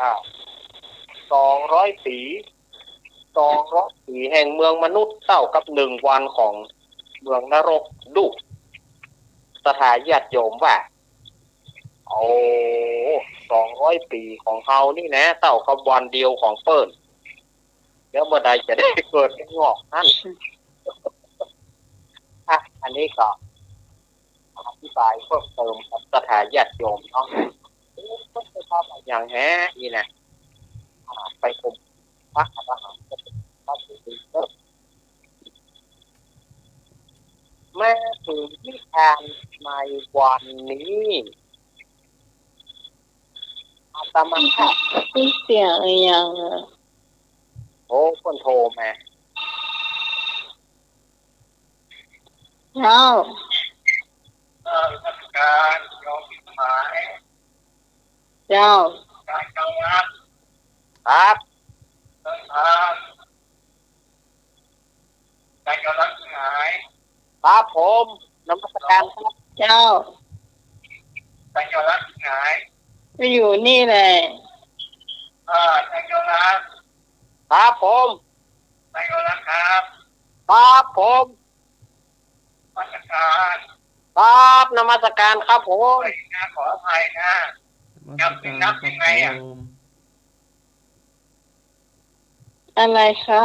อ่า สองร้อยปี๋ สองร้อยปี๋แห่งเมืองมนุษย์เต้ากับหนึ่งวันของเมืองนรก ลูกศรัทธาญาติโยมว่า โอ้ สองร้อยปี๋ของเฮานี่นะ เต้ากับวันเดียวของเปิ้น แล้วเมื่อใดจะได้เกิดได้งอกหั้น อ่ะ อันนี้ก็ อธิบายเพิ่มเติมกับศรัทธาญาติโยมเนาะ เอ๊ะ เพิ่นจะว่าหยังแฮะนี่นะ อ่า ไปข่มพระอรหันต์ ก็เป็นพระเสรีเพิ่ม มาเถิงนิทานในวันนี้ อาตมาภาพ มีเสียงอะหยังอะ โอ้ เปิ้นโทรมา เจ้า เอ่อนมัสการโยมสมหมาย เจ้า อาจารย์จอมรัตน์ ครับ เอ่อ อาจารย์จอมรัตน์สมหมาย ครับผม นมัสการครับ เจ้า อาจารย์จอมรัตน์สมหมาย ก็อยู่นี่แหละ เอ่อ อาจารย์จอมรัตน์ ครับผม อาจารย์จอมรัตน์ครับ ครับผม นมัสการ ครับ นมัสการครับผม ขออภัยนะ ขออภัยนะ นมัสการ นับ นับยังไงอะ ครับผม อะไรคะ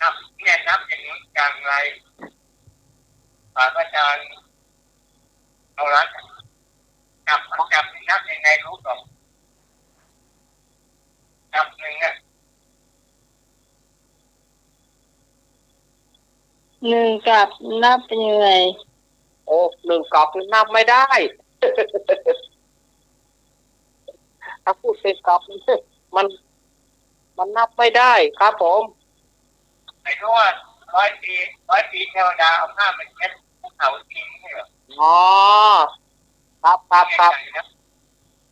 นับ เนี่ย นับอย่างนี้อย่างไร ถามอาจารย์ เอาละ นับ นับ นับยังไงรู้ก่อน นับหนึ่งอะ หนึ่งกับนับยังไง โอ้ หนึ่งกับนับไม่ได้ ถ้าพูดเป็นกับมัน มันนับไม่ได้ครับผม ไอ้ที่ว่าร้อยปี ร้อยปีเทวดาเอาผ้ามาเช็ดภูเขาจริงเนี่ย อ๋อ ครับ ครับ ครับ เรียกไงนะ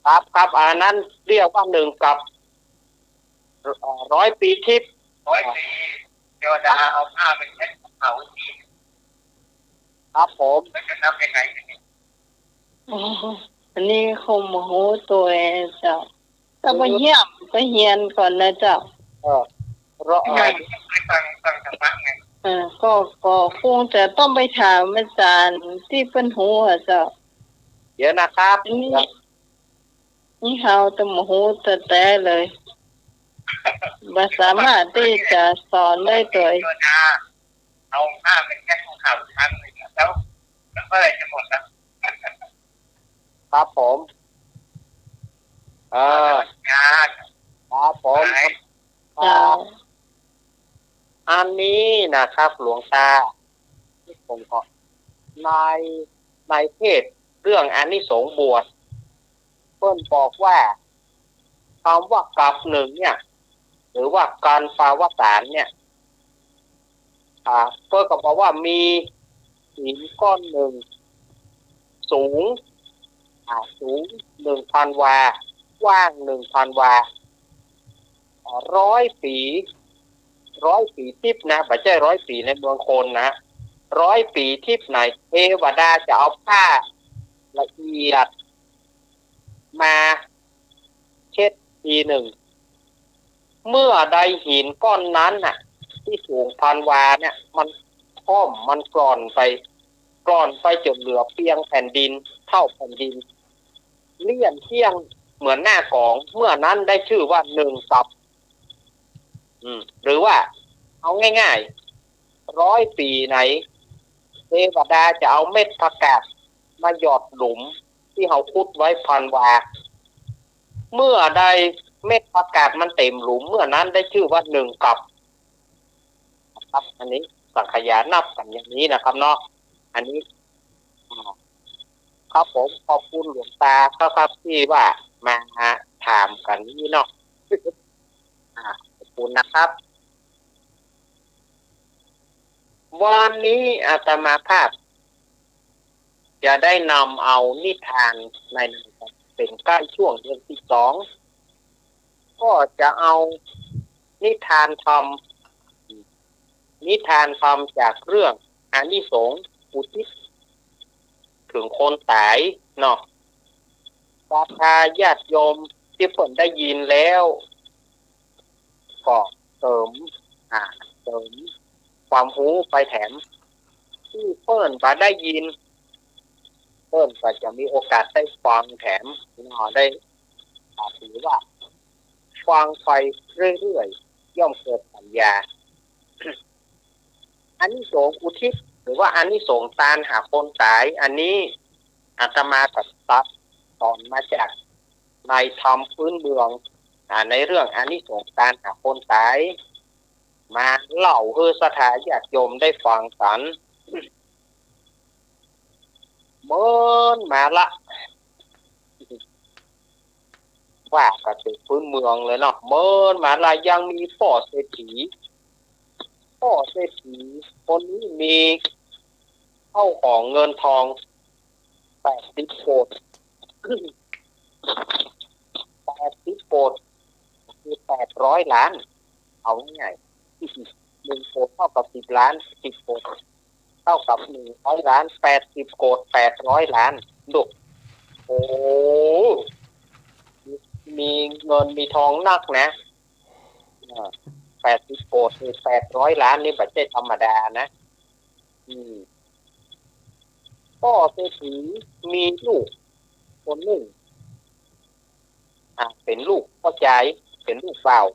ครับ ครับ อันนั้นเรียกว่าหนึ่งกับ เอ่อ ร้อยปีทิพย์ ร้อยปีเทวดาเอาผ้ามาเช็ดภูเขาจริง ครับผม แล้วจะนับยังไงทีนี้ อ๋อ อันนี้คงบ่ฮู้ตั๋วเจ้า แต่บ่เฮี้ยน ไปเฮียนก่อนนะเจ้า เออ รอ เออ ไปฟัง ฟังธรรมะไง เออ ก็ ก็คงจะต้องไปถามอาจารย์ตี้เปิ้นฮู้อะเจ้า เดี๋ยวนะครับ อันนี้ นี่เฮาแต่บ่ฮู้แต๊ๆ เลย บ่สามารถตี้จะสอนได้ตั๋ว เอาผ้าไปเช็ดภูเขาอีกครั้งหนึ่ง แล้ว แล้วเมื่อไหร่จะหมดนะ ครับผม เออ ครับผม ครับ เจ้า อันนี้นะครับ หลวงตา ผมก็ ใน ในเทศน์เรื่องอานิสงส์บวช เปิ้นบอกว่า คำว่ากัปหนึ่งเนี่ย หรือว่ากัปปวสานเนี่ย อ่า เปิ้นก็บอกว่ามีหินก้อนหนึ่ง สูง อ่า สูงหนึ่งพันวา กว้างหนึ่งพันวา อ่า ร้อยปี๋ ร้อยปี๋ทิพย์นะ บ่ใจ้ร้อยปี๋ในเมืองคนนะ ร้อยปี๋ทิพย์ไหน เทวดาจะเอาผ้าละเอียดมาเช็ดทีหนึ่ง เมื่อใดหินก้อนนั้นน่ะ ตี้สูงพันวาเนี่ย มันค่อม มันกร่อนไป กร่อนไปจ๋นเหลือเปียงแผ่นดิน เต้าแผ่นดิน เลี่ยนเตี้ยงเหมือนหน้ากอง เมื่อนั้นได้จื้อว่าหนึ่งกัป อืม หรือว่า เอาง่ายๆ ร้อยปี๋ไหน เทวดาจะเอาเม็ดผักกาดมาหยอดหลุมตี้เฮาขุดไว้พันวา เมื่อใด เม็ดผักกาดมันเต๋มหลุมเมื่อนั้นได้จื้อว่านึ่งกับ นะครับ อันนี้สังขยานับกั๋นอย่างนี้นะครับเนาะ อันนี้ อ่า ครับผม ขอบคุณหลวงต๋าครับ ครับ ตี้ว่ามาถามกั๋นนี้เนาะ อ่า ขอบคุณนะครับ วันนี้อาตมาภาพจะได้นำเอานิทานใน เป๋นใก้ช่วงเดือนสิบสอง ก็จะเอานิทานธรรม นิทานธรรมจากเรื่องอานิสงส์อุทิศเถิงคนต๋ายเนาะ ศรัทธาญาติโยมตี้เปิ้นได้ยินแล้ว ก็เติม อ่า เติมความฮู้ไปแถม ตี้เปิ้นบ่ได้ยิน เปิ้นก็จะมีโอกาสได้ฟังแถมเนาะ ได้ อ่า ถือว่าฟังไปเรื่อยๆ ย่อมเกิดปัญญา อานิสงส์อุทิศ หรือว่าอานิสงส์ตานหาคนต๋าย อันนี้อาตมาก็ตัดต๋อนมาจากในธรรมพื้นเมือง อ่า ในเรื่องอานิสงส์ตานหาคนต๋าย มาเล่าหื้อศรัทธาญาติโยมได้ฟังกั๋น เมินมาละ ว่ากั๋นเป๋นพื้นเมืองเลยเนาะ เมินมาละ ยังมีป้อเศรษฐี ป้อเศรษฐีคนนี้มีข้าวของเงินทองแปดสิบโกด แปดสิบโกด คือแปดร้อยล้าน เอาง่ายๆ หนึ่งโกดเท่ากับสิบล้าน สิบโกดเท่ากับหนึ่งร้อยล้าน แปดสิบโกด แปดร้อยล้าน ดู โอ้ มีเงินมีทองนักนะ อ่า แปดสิบโกดนี่ แปดร้อยล้านนี่บ่ใจ้ธรรมดานะ อืม ป้อเศรษฐีมีลูกคนนึ่ง อ่า เป๋นลูกป้อจาย เป๋นลูกบ่าว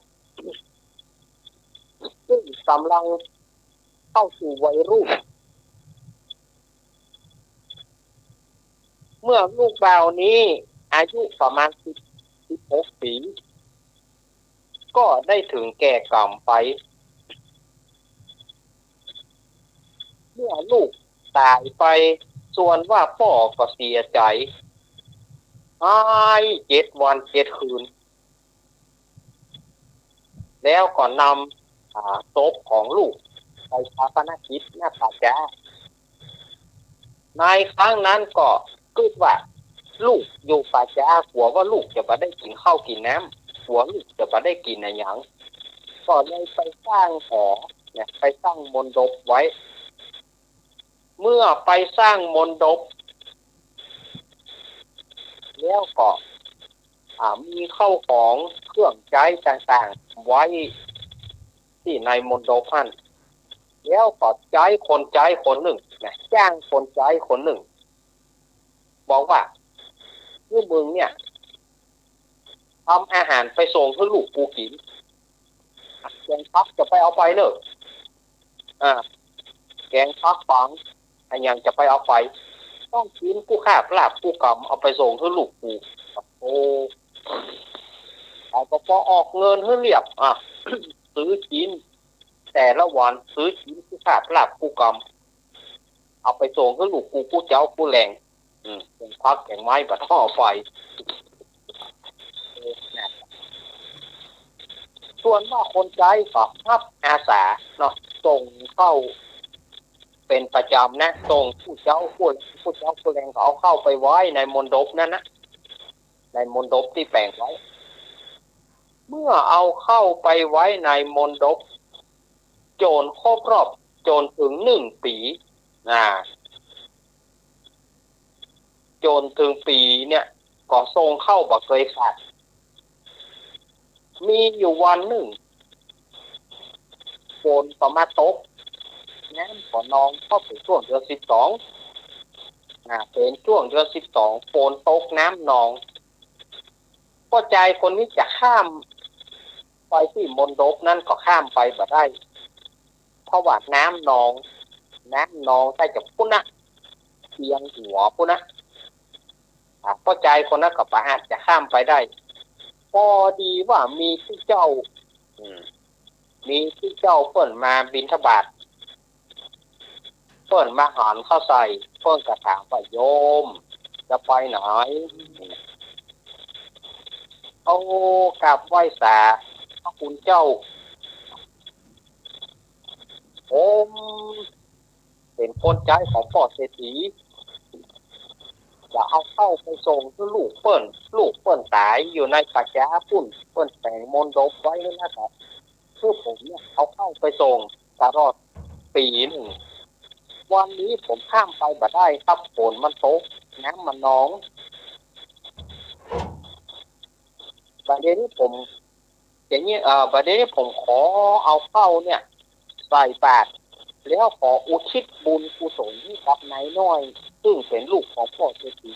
ซึ่งก่ำลังเข้าสู่วัยรุ่น เมื่อลูกบ่าวนี้อายุประมาณสิบ สิบหกปี๋ ก็ได้เถิงแก่กรรมไป เมื่อลูกต๋ายไป ส่วนว่าป้อก็เสียใจ๋ ไห้เจ็ดวันเจ็ดคืน แล้วก็นำ อ่า ศพของลูกไปฌาปนกิจ ณ ป่าจ๊า ในครั้งนั้นก็กึ๊ดว่าลูกอยู่ป่าจ๊า กั๋วว่าลูกจะบ่ได้กิ๋นข้าวกิ๋นน้ำ กั๋วลูกจะบ่ได้กิ๋นอะหยัง ก็เลยไปสร้างหอ เนี่ย ไปสร้างมณฑปไว้ เมื่อไปสร้างมณฑปแล้วก็ อ่า มีข้าวของเครื่องใจ๊ต่างๆ ไว้ตี้ในมณฑปหั้น แล้วก็ใจ๊คนใจ๊คนนึ่งนะ จ้างคนใจ๊คนนึ่ง บอกว่า "นี่มึงเนี่ย ทำอาหารไปส่งหื้อลูกกูกิ๋น แกงผักจะไปเอาไปเน่อ อ่า แกงผักปัง อะหยังจะไปเอาไป ต้องกิ๋นกู้คาบลาบกู้กำ เอาไปส่งหื้อลูกกู" โอ้ เขาก็ปอออกเงินหื้อเรียบ อ่ะ ซื้อกิ๋น แต่ละวันซื้อกิ๋นกู้คาบลาบกู้กำ เอาไปส่งหื้อลูกกูกู้เจ๊ากู้แลง อืม แกงผักแกงไม้บ่ต้องเอาไป ส่วนว่าคนใจ๊ก็ฮับอาสาเนาะ ส่งข้าวเป๋นประจ๋ำนะ ส่งกู้เจ๊ากู้ กู้เจ๊ากู้แลงก็เอาข้าวไปไว้ในมณฑปนั้นนะ ในมณฑปตี้แป๋งไว้ เมื่อเอาข้าวไปไว้ในมณฑป จ๋นครบรอบ จ๋นเถิงหนึ่งปี๋ อ่า จ๋นเถิงปี๋เนี่ย ก็ส่งข้าวบ่เกยขาด มีอยู่วันนึ่ง ฝนก็มาตก น้ำก็นอง เพราะเป๋นจ้วงเดือนสิบสอง อ่า เป๋นจ้วงเดือนสิบสอง ฝนตกน้ำนอง ป้อจายคนนี้จะข้ามไปตี้มณฑปนั้นก็ข้ามไปบ่ได้ เพราะว่าน้ำนอง น้ำนองใต้จะปู๊นนะ เอียงหัวปู๊นนะ อ่า ป้อจายคนนั้นก็บ่อาจจะข้ามไปได้ ปอดีว่ามีตุ๊เจ้า อืม มีตุ๊เจ้าเปิ้นมาบิณฑบาต เปิ้นมาหันเข้าใส่ เปิ้นก็ถามว่า โยมจะไปไหน โอ้ กราบไหว้สาพระคุณเจ้า ผมเป๋นคนใจ๊ของป้อเศรษฐี จะเอาข้าวไปส่งหื้อลูกเปิ้น ลูกเปิ้นต๋ายอยู่ในป่าจ๊าปุ้น เปิ้นแต่งมณฑปไว้แล้วนะ คือผมเนี่ยเอาข้าวไปส่งตลอดปี๋นึ่ง วันนี้ผมข้ามไปบ่ได้ครับ ฝนมันตก น้ำมันนอง บ่าเดี่ยวนี้ผม อย่างนี้ เอ่อ บ่าเดี่ยวนี้ผมขอเอาข้าวเนี่ยใส่บาตร แล้วขออุทิศบุญกุศลให้กับนายน้อย ซึ่งเป๋นลูกของป้อเศรษฐี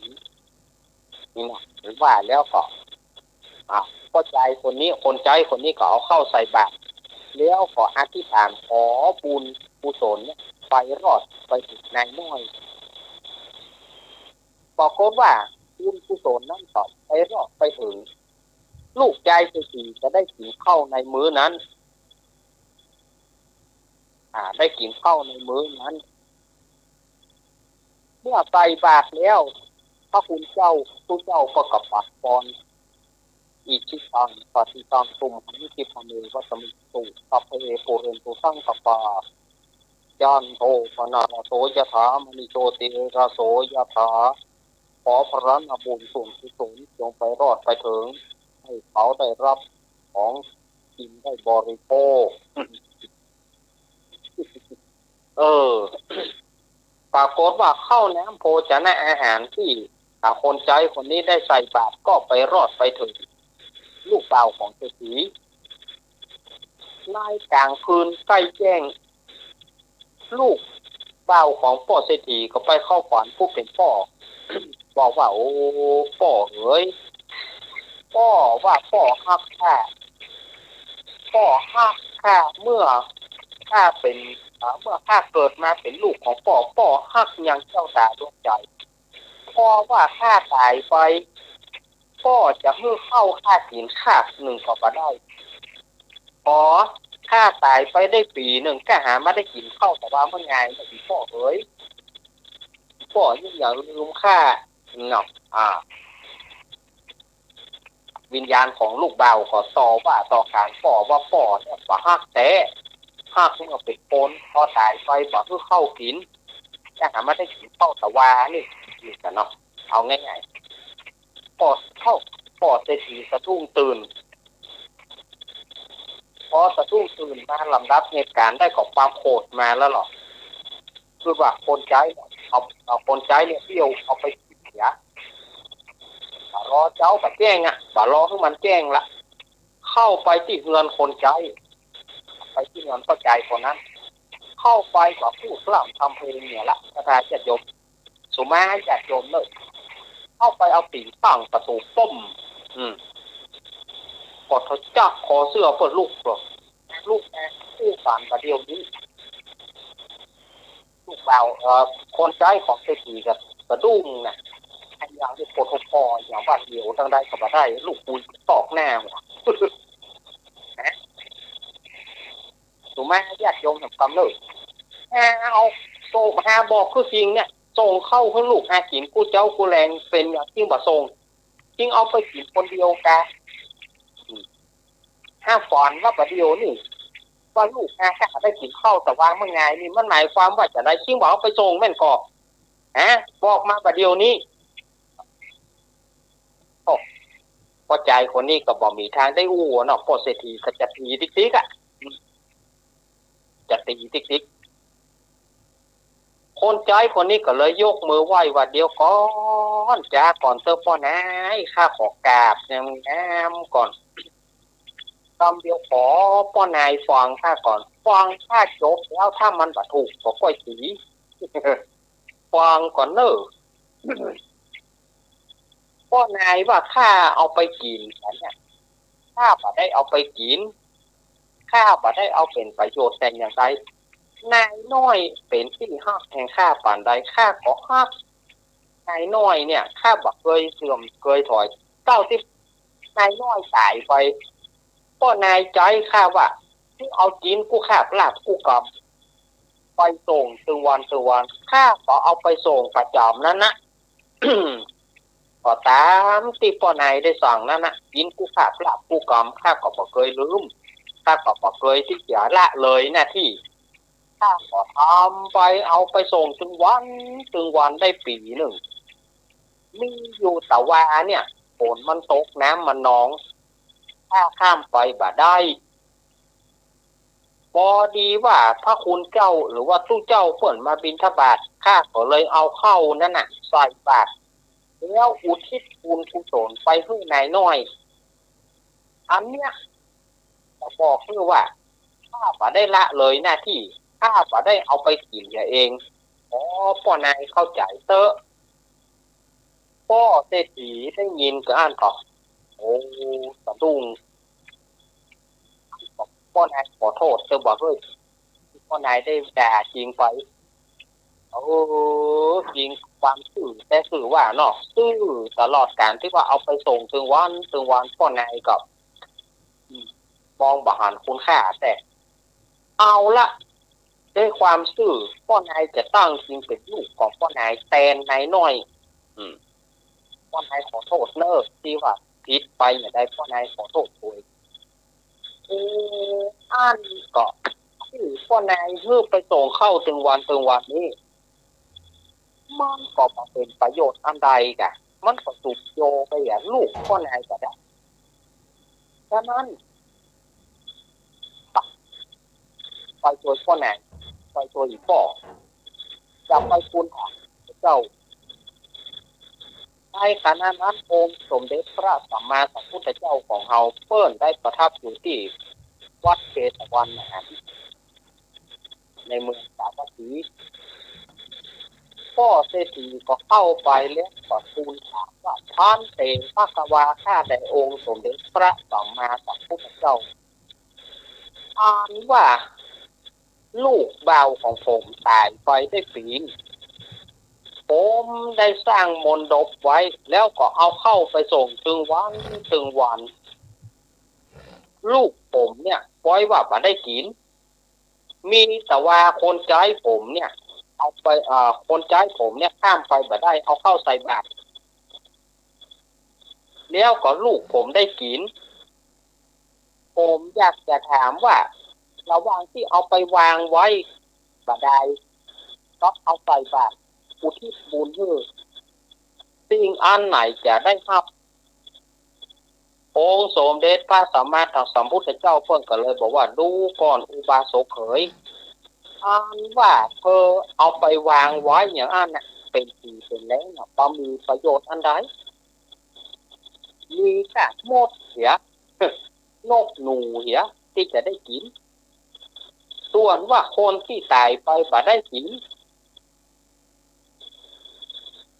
นี่นะ ผมว่าแล้วก็ อ่ะ ป้อใจ๊คนนี้ คนใจ๊คนนี้ก็เอาข้าวใส่บาตร แล้วก็อธิษฐานขอบุญกุศลเนี่ยไปรอดไปเถิงนายน้อย ปรากฏว่าบุญกุศลนั้นก็ไปรอดไปเถิง ลูกจายเศรษฐีก็ได้กิ๋นข้าวในมื้อนั้น อ่า ได้กิ๋นข้าวในมื้อนั้น เมื่อใส่บาตรแล้ว พระคุณเจ้า ตุ๊เจ้าก็กราบปากปอน อิจิตัง ปัตถิตัง ตุมหัง คิปะเมวะสะมิชฌุตุ สัพเพ ปูเรนตุ สังกัปปา จันโท ปะนะระโส ยะถา มะณิ โชติระโส ยะถา ขอผลบุญส่วนกุศลจงไปรอดไปเถิง ให้เขาได้รับของกิ๋นได้บริโภค เออ ปรากฏว่าข้าวน้ำโภชนะอาหารตี้ อ่า คนใจ๊คนนี้ได้ใส่บาตรก็ไปรอดไปเถิงลูกบ่าวของเศรษฐี ในก๋างคืนใก้แจ้ง ลูกบ่าวของป้อเศรษฐีก็ไปเข้าฝันผู้เป๋นป้อ บอกว่า โอ้ ป้อเอ๋ย ป้อว่าป้อฮักข้า ป้อฮักข้า เมื่อข้าเป๋น อ่า เมื่อข้าเกิดมาเป๋นลูกของป้อ ป้อฮักอย่างเจ้าต๋าดวงใจ๋ พอว่าข้าต๋ายไป ป้อจะหื้อข้าวข้ากิ๋นคาบนึ่งก็บ่ได้ พอข้าต๋ายไปได้ปี๋นึ่ง ข้าหาบ่ได้กิ๋นข้าวตะวาเมื่องายนะ อีป้อเอ๋ย ป้อยิ่งอย่าลืมข้าเนาะ อ่า วิญญาณของลูกบ่าวก็ต่อว่าต่อขานป้อว่า ป้อเนี่ยบ่ฮักแต๊ ฮักเมื่อเป๋นคน พอต๋ายไปบ่หื้อข้าวกิ๋น จะหาบ่ได้กิ๋นข้าวตะวานี่ นี่กะเนาะ เอาง่ายๆ ป้อ ป้อเศรษฐีสะดุ้งตื่น พอสะดุ้งตื่นมาลำดับเหตุก๋ารณ์ได้ก็ความโขดมาแล้วเหรอ คือว่าคนใจ๊เนี่ย เอา เอาคนใจ๊เนี่ยเอี้ยวเอาไปเสีย บ่ารอเจ๊าบ่าแจ้งอะ บ่ารอหื้อมันแจ้งละ เข้าไปตี้เฮือนคนใจ๊ ไปตี้เฮือนป้อใจ๊คนนั้น เข้าไปก็พูดพร่ำทำเพลงเนี่ยละ บรรดาญาติโยม สุมาญาติโยมเน่อ เข้าไปเอาตี๋งตั้งประตู๋ป้ม อืม ก็ทะจักคอเสื้อเปิ้นลุกเหรอ ลุกมาอู้กั๋นบ่าเดี่ยวนี้ ลูกบ่าว เอ่อ คนใจ๊ของเศรษฐีก็สะดุ้งนะ ไอ้อย่างนี้ปวดหัวคอ อย่างว่าเดี๋ยวตังใดก็บ่ได้ ลูกกูตอกหน้าหัว นะ สุมาญาติโยมแห่งกำเนิด หาเอา โต หาบอกคือสิ่งเนี่ย ส่งข้าวหื้อลูกหากิ๋นกู้เจ๊ากู้แลง เป๋นหยังจึงบ่ส่ง จึงเอาไปกิ๋นคนเดียวกา อืม หาฝอนว่าบ่าเดี่ยวนี้ ว่าลูกหาข้าได้กิ๋นข้าวตะวาเมื่องายนี่ มันหมายความว่าจาใด จึงบ่เอาไปส่งแม่นก่อ ฮะ บอกมาบ่าเดี่ยวนี้ โอ้ ป้อใจ๊คนนี้ก็บ่มีตางได้อู้เนาะ ป้อเศรษฐีก็จะตี๋ติ๊กๆ อะ จะตี๋ติ๊กๆ คนใจ๊คนนี้ก็เลยยกมือไหว้ว่า เดี๋ยวก่อน จ๊าก่อนเต๊อะป้อนาย ข้าขอกราบงามๆ ก่อน กำเดียวขอป้อนายฟังข้าก่อน ฟังข้าจบแล้ว ถ้ามันบ่ถูกก็ก้อยตี๋ ฟังก่อนเน่อ ป้อนายว่าข้าเอาไปกิ๋นอันเนี่ย ข้าบ่ได้เอาไปกิ๋น ข้าบ่ได้เอาเป๋นประโยชน์แต่อย่างใด นายน้อยเป๋นตี้ฮักแห่งข้าปานใด ข้าก็ฮักนายน้อยเนี่ย ข้าบ่เกยเสื่อมเกยถอย เต้าตี้ นายน้อยต๋ายไป ป้อนายใจ๋ข้าว่า ตี้เอาตี๋นกู้คาบลาบกู้ก๋ำ ไปส่งตึงวันตึงวัน ข้าก็เอาไปส่งประจ๋ำนั้นนะ ก็ต๋ามตี้ป้อนายได้สั่งนั้นนะ ตี๋นกู้คาบลาบกู้ก๋ำ ข้าก็บ่เกยลืม ข้าก็บ่เกยตี้จะละเลยหน้าตี้ ข้าก็ทำไป เอาไปส่งตึงวันตึงวันได้ปี๋นึ่ง มีอยู่ตะวาเนี่ย ฝนมันตก น้ำมันนอง ข้าข้ามไปบ่ได้ ปอดีว่าพระคุณเจ้าหรือว่าตุ๊เจ้าเปิ้นมาบิณฑบาต ข้าก็เลยเอาข้าวนั้นน่ะใส่บาตร แล้วอุทิศบุญกุศลไปหื้อนายน้อย อันเนี้ย จะบอกหื้อว่า ข้าบ่ได้ละเลยหน้าตี้ ข้าบ่ได้เอาไปกิ๋นเหียเอง ขอป้อนายเข้าใจ๋เต๊อะ ป้อเศรษฐีได้ยินก็อั้นก็ โอ้ สะดุ้ง ป้อนายขอโต้ษเต๊อะบ่าเฮ้ย ป้อนายได้ด่าจริงไป เออ จริง ความซื่อแต๊ซื่อว่าเนาะ ซื่อตลอดก๋านตี้ว่าเอาไปส่งตึงวันตึงวัน ป้อนายก็ อืม มองบ่หันคุณค่าแต๊ เอาละ ด้วยความซื่อ ป้อนายจะตั้งจริงเป๋นลูกของป้อนายแตนนายน้อย อืม ป้อนายขอโต้ษเน่อ ตี้ว่าผิดไปอย่างใด ป้อนายขอโต้ษโดย เออ อันก็ หื้อป้อนายหื้อไปส่งข้าวตึงวันตึงวันนี้ มันก็บ่เป๋นประโยชน์อันใดกะ มันก็สูญโยไปอะ ลูกป้อนายก็ได้ ฉะนั้น ไปโตยป้อนาย ไปโตยอีป้อ จะไปทูลถามเจ้า ในขณะนั้นองค์สมเด็จพระสัมมาสัมพุทธเจ้าของเฮาเปิ้นได้ประทับอยู่ตี้วัดเชตวันมหาวิหาร ในเมืองสาวัตถี ป้อเศรษฐีก็เข้าไปแล้วก็ทูลถามว่า ภันเต ภะคะวา ข้าแต่องค์สมเด็จพระสัมมาสัมพุทธเจ้า อันว่า ลูกบ่าวของผมต๋ายไปได้ปี๋นึ่ง ผมได้สร้างมณฑปไว้ แล้วก็เอาข้าวไปส่งตึงวันตึงวัน ลูกผมเนี่ย ปอยว่าบ่ได้กิ๋น มีแต่ว่าคนใจ๊ผมเนี่ย เอาไป เอ่อ คนใจ๊ผมเนี่ยข้ามไปบ่ได้ เอาข้าวใส่บาตร แล้วก็ลูกผมได้กิ๋น ผมอยากจะถามว่า ระหว่างตี้เอาไปวางไว้บ่ได้ กับเอาใส่บาตร อุทิศบุญหื้อ สิ่งอันไหนจะได้ฮับ องค์สมเด็จพระสัมมาสัมพุทธเจ้าเปิ้นก็เลยบอกว่า ดูก่อนอุบาสกเขย อันว่าเธอเอาไปวางไว้อย่างอั้นน่ะ เป๋นปี๋เป๋นแลงน่ะ บ่มีประโยชน์อันใด มีแต่มดเหีย นกหนูเหีย ตี้จะได้กิ๋น ส่วนว่าคนตี้ต๋ายไปบ่ได้กิ๋น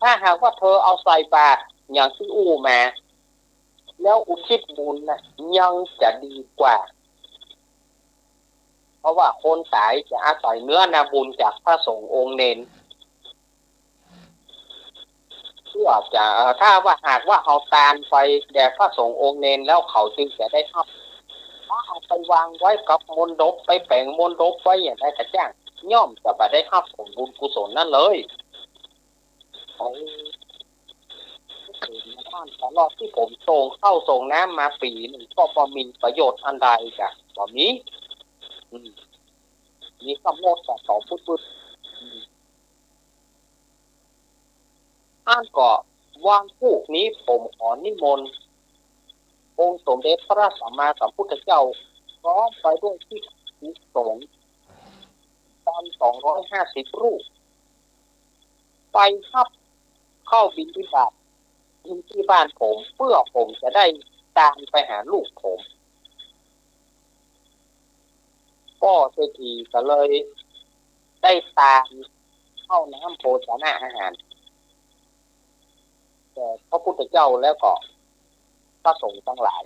ถ้าหากว่าเธอเอาใส่บาตรอย่างตี้อู้มา แล้วอุทิศบุญน่ะ ยังจะดีกว่า เพราะว่าคนต๋ายจะอาศัยเนื้อนาบุญจากพระสงฆ์องค์เณร เพื่อจะ เอ่อ ถ้าว่าหากว่าเอาตานไปแด่พระสงฆ์องค์เณรแล้วเขาจึงจะได้ฮับ ถ้าเอาไปวางไว้กับมณฑป ไปแป๋งมณฑปไว้อย่างใดก็จ้าง ย่อมจะบ่ได้ฮับผลบุญกุศลนั้นเลย โอ้ ตลอดตี้ผมส่งข้าวส่งน้ำมาปี๋นึ่งก็บ่มีประโยชน์อันใดกะ บ่มี อืม มีกำหนดแต่สองพุดๆ อืม อั้นก็วันพูกนี้ผมขอนิมนต์องค์สมเด็จพระสัมมาสัมพุทธเจ้า พร้อมไปด้วยภิกษุสงฆ์ พันสองร้อยห้าสิบรูป ไปฮับข้าวบิณฑบาตอยู่ตี้บ้านผม เพื่อผมจะได้ตานไปหาลูกผม ป้อเศรษฐีก็เลยได้ตานข้าวน้ำโภชนะอาหาร แด่พระพุทธเจ้าแล้วก็พระสงฆ์ตังหลาย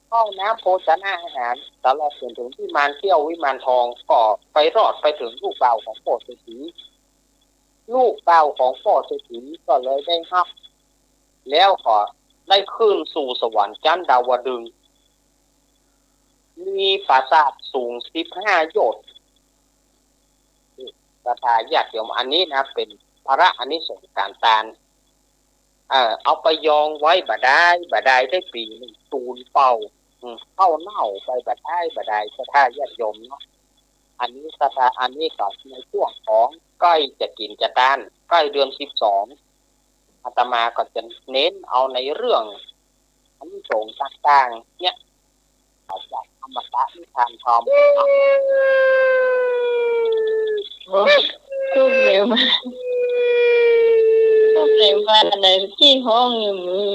ข้าวน้ำโภชนะอาหาร ตลอดจนถึงวิมานเขี้ยววิมานทอง ก็ไปรอดไปถึงลูกบ่าวของป้อเศรษฐี ลูกบ่าวของป้อเศรษฐีก็เลยได้ฮับ แล้วก็ ได้ขึ้นสู่สวรรค์ชั้นดาวดึงส์ มีปราสาทสูงสิบห้าโยชน์ ศรัทธาญาติโยม อันนี้นะ เป๋นผละอานิสงส์ก๋านตาน เอ่อ เอาไปยองไว้บ่ดาย บ่ดายได้ปี๋นึ่ง สูญเปล่า อืม เข้าเน่าไปบ่ดาย บ่ดาย ศรัทธาญาติโยมเนาะ อันนี้ศรัทธา อันนี้ก็ในช่วงของใก้จะกิ๋นจะตาน ใก้เดือนสิบสอง อาตมาก็จะเน้นเอาในเรื่องอานิสงส์ต่างๆ เนี่ย จากอมตะนิทานธรรม โอ้ ลูกเหลวมา ลูกเหลวมาไหนตี้ฮ้องอยู่มือ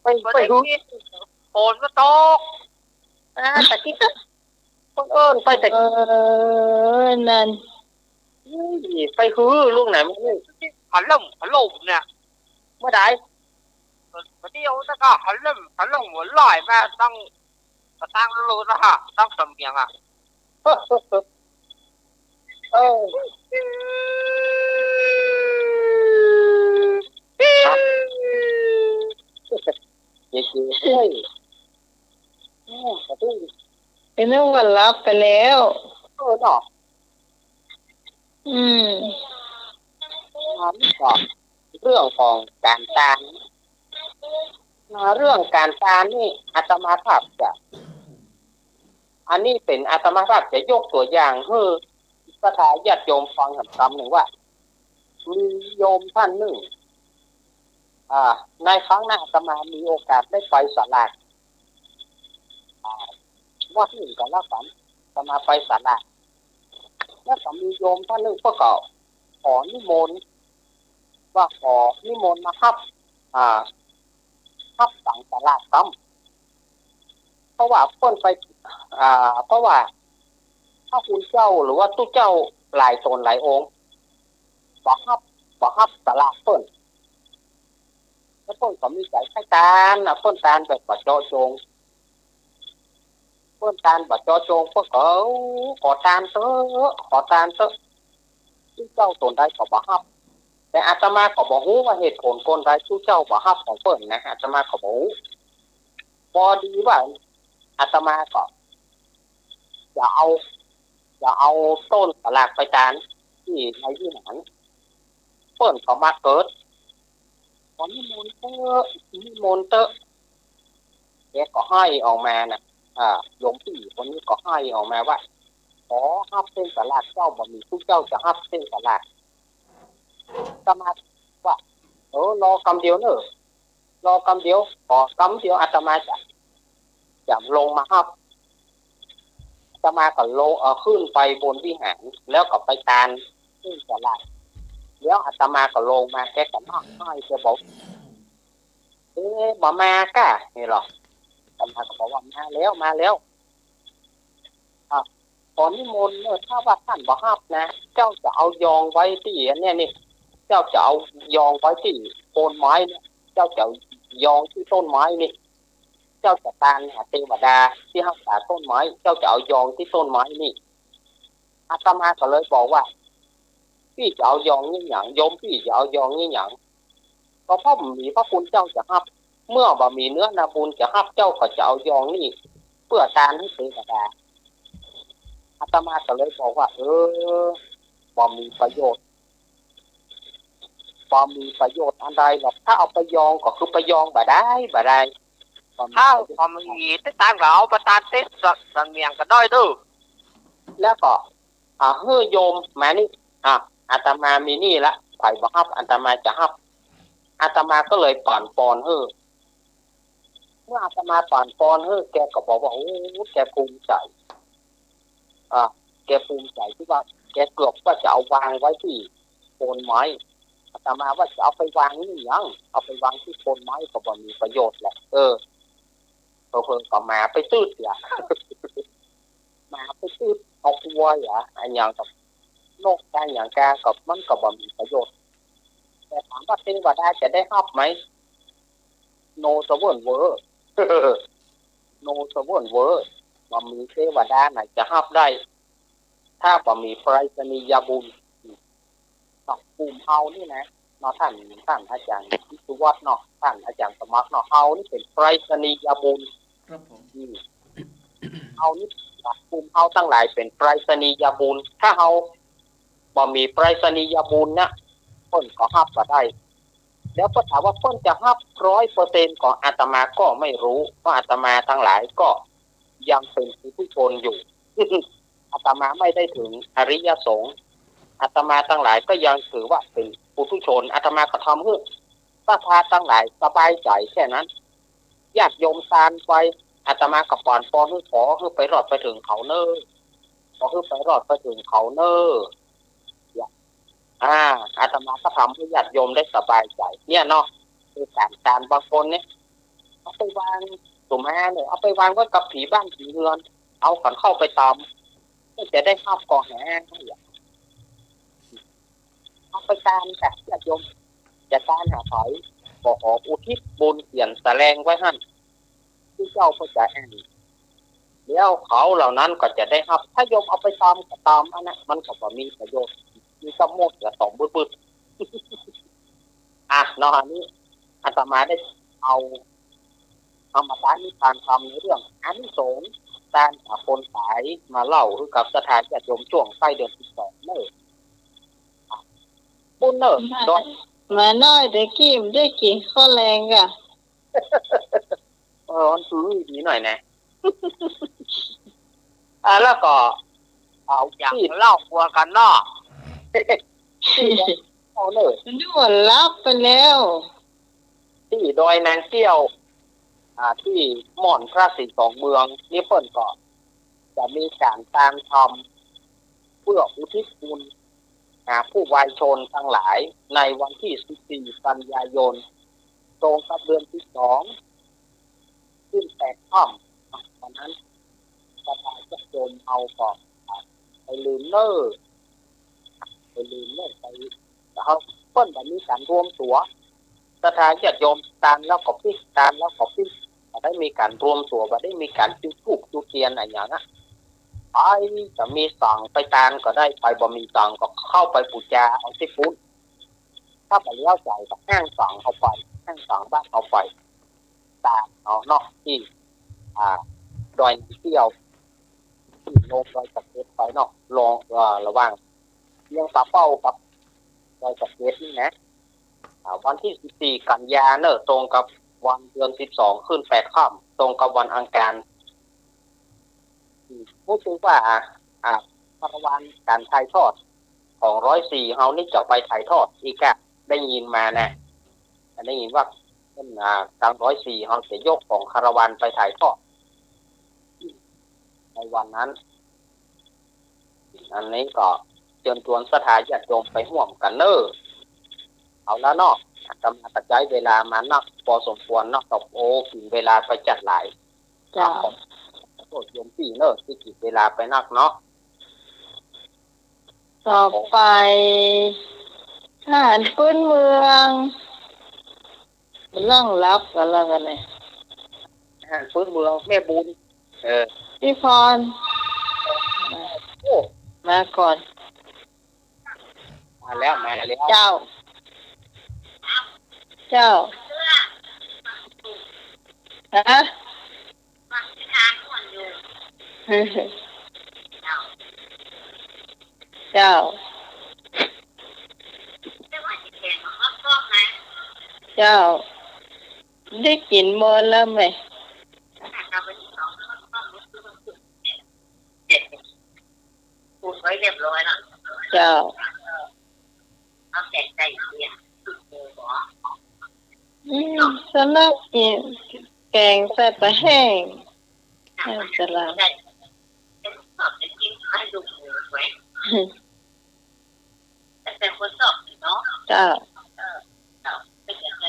ไป ไปหื้อ ฝนมาตก อ่า ตะกี้ก็ บังเอิญไปตะกี้ เออ นั่น เฮ้ย ไปหื้อลูกไหนมานี่ พัดลม พัดลมเนี่ย เมื่อใด เดี๋ยวตะก้าพัดลม พัดลมหัวลอยมาตั้ง มาตั้งรูนะฮะ ตั้งสำเนียงอะ เออ เย้ๆ เฮ้ย เออ ขอโทษ เป๋นเรื่องว่าหลับไปแล้ว เออเนาะ อืม อันนี้ก็เรื่องของก๋านตาน อ่า เรื่องก๋านตานนี่อาตมาภาพจะ อันนี้เป๋นอาตมาภาพจะยกตั๋วอย่างหื้อศรัทธาญาติโยมฟังแหมกำนึ่งว่า มีโยมต้านนึ่ง อ่า ในครั้งนั้นอาตมามีโอกาสได้ไปสลาก อ่า งวดนึ่งก็แล้วกั๋น อาตมาไปสลาก แล้วก็มีโยมต้านนึ่งเปิ้นก็ขอนิมนต์ ว่าขอนิมนต์มาฮับ อ่า ฮับสังสลากกำ เพราะว่าเปิ้นไป อ่า เพราะว่าพระคุณเจ้าหรือว่าตุ๊เจ้าหลายต๋นหลายองค์ บ่ฮับ บ่ฮับสลากเปิ้น แล้วเปิ้นก็มีใจ๋ใค่ตานนะ เปิ้นตานแบบบ่เจาะจง เปิ้นตานบ่เจาะจง เปิ้นก็ เอ้า ขอตานเต๊อะ ขอตานเต๊อะ ตุ๊เจ้าต๋นใดก็บ่ฮับ แต่อาตมาก็บ่ฮู้ว่าเหตุผลกลใดตุ๊เจ้าบ่ฮับของเปิ้นนะ อาตมาก็บ่ฮู้ ปอดีว่าอาตมาก็จะเอา จะเอาต้นสลากไปตานตี้ในวิหาร เปิ้นก็มาเกิด ขอนิมนต์เต๊อะ นิมนต์เต๊อะ แกก็ไห้ออกมานะ อ่า โยมปี้คนนี้ก็ไห้ออกมาว่า ขอฮับเส้นสลากเจ้า บ่มีตุ๊เจ้าจะฮับเส้นสลาก อาตมาว่า เออ รอกำเดียวเน่อ รอกำเดียว ขอกำเดียว อาตมาจะ จะลงมาฮับ อาตมาก็ลง เอ่อ ขึ้นไปบนวิหาร แล้วก็ไปตานเส้นสลาก แล้วอาตมาก็ลงมา แกก็มาไห้ แกบอก เอ๊ะ บ่มาก้า นี่หรอ อาตมาก็บอกว่า มาแล้ว มาแล้ว อ่ะ ขอนิมนต์เน่อ ถ้าว่าต้านบ่ฮับนะ เจ้าจะเอายองไว้ตี้อันเนี้ยนี่ เจ้าจะเอายองไว้ตี้โคนไม้เนี่ย เจ้าจะเอายองตี้ต้นไม้นี่ เจ้าจะตานหาเตวดาตี้ฮักษาต้นไม้ เจ้าจะเอายองตี้ต้นไม้นี่ อาตมาก็เลยบอกว่า ปี้จะเอายองอี้หยัง โยมปี้จะเอายองอี้หยัง ก็เพราะบ่มีพระคุณเจ้าจะฮับ เมื่อบ่มีเนื้อนาบุญจะฮับ เจ้าก็จะเอายองนี่ เปื้อตานหื้อเตวดา อาตมาก็เลยบอกว่า เออ บ่มีประโยชน์ บ่มีประโยชน์อันใดหรอก ถ้าเอาไปยองก็คือไปยองบ่ได้ บ่ได้ บ่มีประโยชน์ ถ้าบ่มี แต่ตานก็เอาไปตานเต๊ะ สำเนียงก็ได้เด้อ แล้วก็ อ่า หื้อโยมมานี่ อ่ะ อาตมามีนี่ละ ใผบ่ฮับ อาตมาจะฮับ อาตมาก็เลยปานปอนหื้อ เมื่ออาตมาปานปอนหื้อ แกก็บอกว่า โอ้ แกภูมิใจ๋ อ่า แกภูมิใจ๋ตี้ว่า แกเกือบว่าจะเอาวางไว้ตี้โคนไม้ อาตมาว่าจะเอาไปวางอี้หยัง เอาไปวางตี้โคนไม้ก็บ่มีประโยชน์แหละ เออ เผลอๆ ก็หมาไปตึ๊ดเสีย หมาไปตึ๊ดเอาวัวเสีย อะหยังกับนกอะหยังกา ก็มันก็บ่มีประโยชน์ แต่ถามว่าเตวดาจะได้ฮับไหม โนสะเวิ้นเว้อ โนสะเวิ้นเว้อ บ่มีเตวดาไหนจะฮับได้ ถ้าบ่มีไปรษณียบุญ เนาะ กลุ่มเฮานี่นะ เนาะ ต้าน ต้านอาจ๋ารย์ วิศวัตรเนาะ ต้านอาจ๋ารย์สมัครเนาะ เฮานี่เป๋นไปรษณียบุญ ครับผม อืม เฮานี่ กลุ่มเฮาตังหลายเป๋นไปรษณียบุญ ถ้าเฮาบ่มีไปรษณียบุญนะ เปิ้นก็ฮับบ่ได้ แล้วเปิ้นถามว่าเปิ้นจะฮับร้อยเปอร์เซ็นต์ก่อ อาตมาก็ไม่รู้ เพราะอาตมาตังหลายก็ยังเป๋นปุถุชนอยู่ อาตมาไม่ได้ถึงอริยสงฆ์ อาตมาตังหลายก็ยังถือว่าเป๋นปุถุชน อาตมาก็ทำหื้อศรัทธาตังหลายสบายใจ๋แค่นั้น ญาติโยมตานไป อาตมาก็ปอนปอนหื้อ ขอหื้อไปรอดไปเถิงเขาเน่อ ขอหื้อไปรอดไปเถิงเขาเน่อ เนี่ย อ่า อาตมาก็ทำหื้อญาติโยมได้สบายใจ๋ เนี่ยเนาะ คือก๋านตานบางคนเนี่ย เอาไปวาง สุมาเนี่ย เอาไปวางไว้กับผีบ้านผีเฮือน เอากั๋นเข้าไปตาม ก็จะได้ฮับก่อแห เอาไปตานจ้ะญาติโยม จะตานหาใผ ก็ขออุทิศบุญเสี้ยนแสลงไว้หั้น ตี้เจ้าก็จะแอ่ง แล้วเขาเหล่านั้นก็จะได้ฮับ ถ้าโยมเอาไปตามก็ตามอันนั้น มันก็บ่มีประโยชน์ มีสมมุติกับสองบึดๆ อ่ะเนาะ อันนี้อาตมาได้เอา เอามาสาธยายธรรมในเรื่องอานิสงส์ตานหาคนต๋ายมาเล่าหื้อกับศรัทธาญาติโยมจ้วงใต้เดือนสิบสองเน่อ บุญเน่อ มา โดย มาน้อยแต่กี้มันได้กิ๋นข้าวแลงก่ะ เออ มันคือดีหน่อยนะ อ่า แล้วก็ เอาอย่างเล่ากัวกั๋นเนาะ ตี้เอาเน่อ มันด่วนลับไปแล้ว ตี้ดอยนางเกี้ยว อ่า ตี้ม่อนพระศรีสองเมือง นี่เปิ้นก็จะมีก๋านตานธรรม เพื่ออุทิศบุญ อ่า ผู้วายชนตังหลาย ในวันตี้สิบสี่กันยายน ตรงกับเดือนสิบสอง ขึ้นแปดค่ำ วันนั้นศรัทธาญาติโยมเฮาก็ อ่า ไปลืมเน่อ ไปลืมเน่อ ไป เฮา เปิ้นบ่มีก๋านรวมตั๋ว ศรัทธาญาติโยมตานแล้วก็ปิ๊ก ตานแล้วก็ปิ๊ก บ่ได้มีก๋านรวมตั๋ว บ่ได้มีก๋านจุดธูปจุดเตียนอะหยังอะ ใผจะมีสังไปตานก็ได้ ใผบ่มีสังก็เข้าไปปู๋จาเอาตี้ปุ้น ถ้าบ่แล้วใจ๋ก็อ้างสังเอาไป อ้างสังบ้านเอาไป ตานเอาเนาะ ตี้ อ่า ดอยนางเกี้ยว ตี้ลงดอยสะเก็ดไปเนาะ ลง เอ่อ ระหว่างเวียงป่าเป้ากับดอยสะเก็ดนี่นะ อ่า วันตี้สิบสี่กันยาเน่อ ตรงกับวันเดือนสิบสองขึ้นแปดค่ำ ตรงกับวันอังคาร อืม ฮู้สึกว่า อ่า คาราวานก๋านถ่ายทอดของร้อยสี่เฮานี่จะไปถ่ายทอดอีกอะ ได้ยินมานะ ได้ยินว่า อ่า ตางร้อยสี่เฮาจะยกของคาราวานไปถ่ายทอด ในวันนั้น อันนี้ก็เจิญจวนศรัทธาญาติโยมไปฮ่วมกั๋นเน่อ เอาละเนาะ อาตมาก็ใจ๊เวลามานักปอสมควรเนาะ ก็ โอ้ กิ๋นเวลาไปจั๊ดหลาย เจ้า ขอโต้ษโยมปี้เน่อ ตี้กิ๋นเวลาไปนักเนาะ ต่อไป อาหารพื้นเมือง มันล่วงลับกั๋นแล้วกั๋นเนี่ย อาหารพื้นเมือง แม่บุญ เออ พี่พร โอ้ มาก่อน มาแล้ว มาแล้ว เจ้า เจ้า ฮะ เจ้า เจ้า ได้กิ๋นเมินแล้วไหม ปรุงไว้เรียบร้อยแล้ว เจ้า เอาแต่ใจเสีย อืม สำหรับกิ๋นแก๋งใส่ปลาแห้ง แห้งสลัด แต่คนชอบกิ๋นเนาะ เจ้า เออ เจ้า ไม่เป็นไร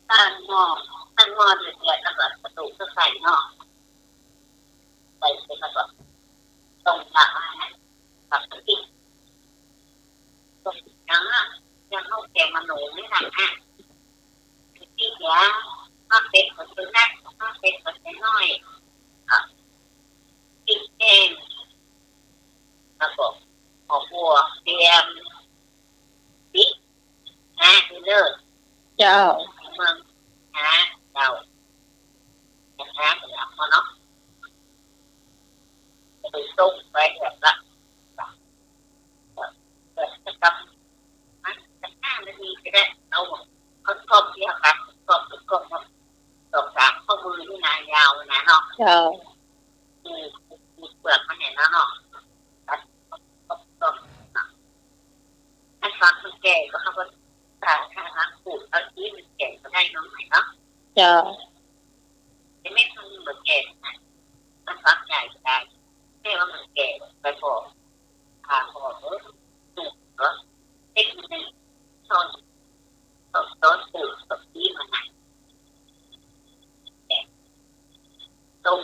ตั้งหม้อ ตั้งหม้อเดือดๆ แล้วก็ประตูก็ใส่เนาะ ใส่เสร็จแล้วก็ต้มผัก ผักกะทิ ต้มยังอ่ะ ยังเอาแกงมะหนูไม่ทันอ่ะ เจ้า เมือง หา เจ้า หา เจ้า เนาะ ไปส่งไปแบบละ แบบ แบบ มันจะห้านาทีก็ได้ เอา เขาชอบเที่ยวกัน ชอบ ชอบ ชอบ สองสามข้อมือนี่นะ ยาวนะเนาะ เจ้า มี มีเปลือกมันเนี่ยนะเนาะ ตัด ตัด ตัด ถ้าฟักมันแก่ก็เขาก็ ถ้า ถ้าฟักขูดเอาที่มันแก่ก็ได้เนาะ ไหมเนาะ เจ้า แต่แม่มันบ่แก่นะ มันฟักใหญ่ก็ได้ แม่ว่ามันแก่ไปพอ ผ่าออก เออ สุกเหรอ เล็กนิดนึง ช้อน ช้อน ช้อน สูตรกับที่มันน่ะ ต้ม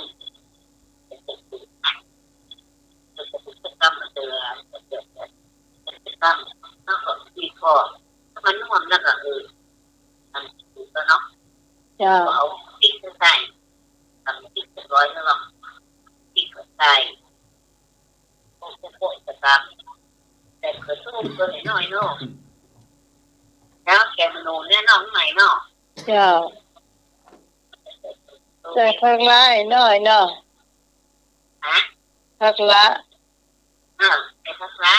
แล้วก็ที่คอ ถ้ามันน่วมแล้วก็ เออ มันสุกแล้วเนาะ เจ้า ก็เอาพริกใส่ ตำพริกเรียบร้อยแล้วเนาะ พริกก็ใส่ โปะโปะโปะ จะตำ ใส่เขือส้มตัวน้อยๆเนาะ แล้วแกงมะนูนเนี่ยเนาะ ข้างในเนาะ เจ้า ใส่ผักละน้อยเนาะ ฮะ ผักละ อ่า ใส่ผักละ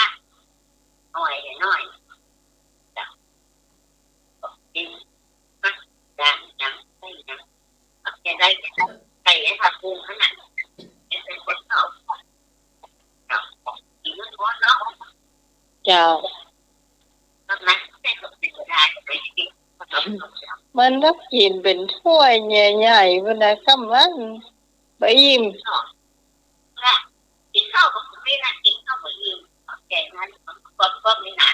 น้อยน้อย จ้ะ กิน ผัก อย่าง อย่าง ใส่อย่าง จะได้ ใส่ให้ผักบุ้งขนาด ให้เป็นคนชอบ กินร้อนๆเนาะ เจ้า ผักนะ ใส่กับเป็นก็ได้ ใส่กิน มันนักกินเป็นถ้วยใหญ่ๆ พุ้นนะ กำมัน บ่อิ่ม เนาะ กินข้าวก็ไม่น่ากินข้าวบ่อิ่ม แกงนั้น กรอบๆนี่นะ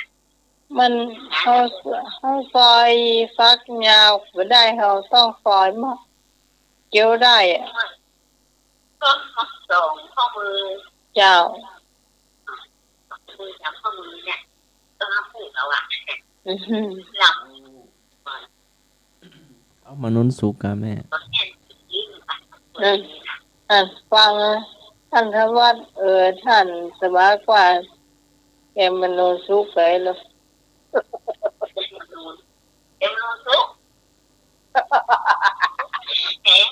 มัน เฮา เฮาซอยฟักยาวบ่ได้ เฮาต้องซอยมาเกี๊ยวได้อะ ก็สองข้อมือ เจ้า ข้อมือสามข้อมือเนี่ย ต้องเอาผูกเอาอะ อือหือ หลับ เอามานุนสุกกะแม่ นั่น นั่น ฟังนะ ท่านธวัฒน์ เออ ท่านสมัครว่า แกงมะนูนสุกไปแล้ว แกงมะนูนสุก แกง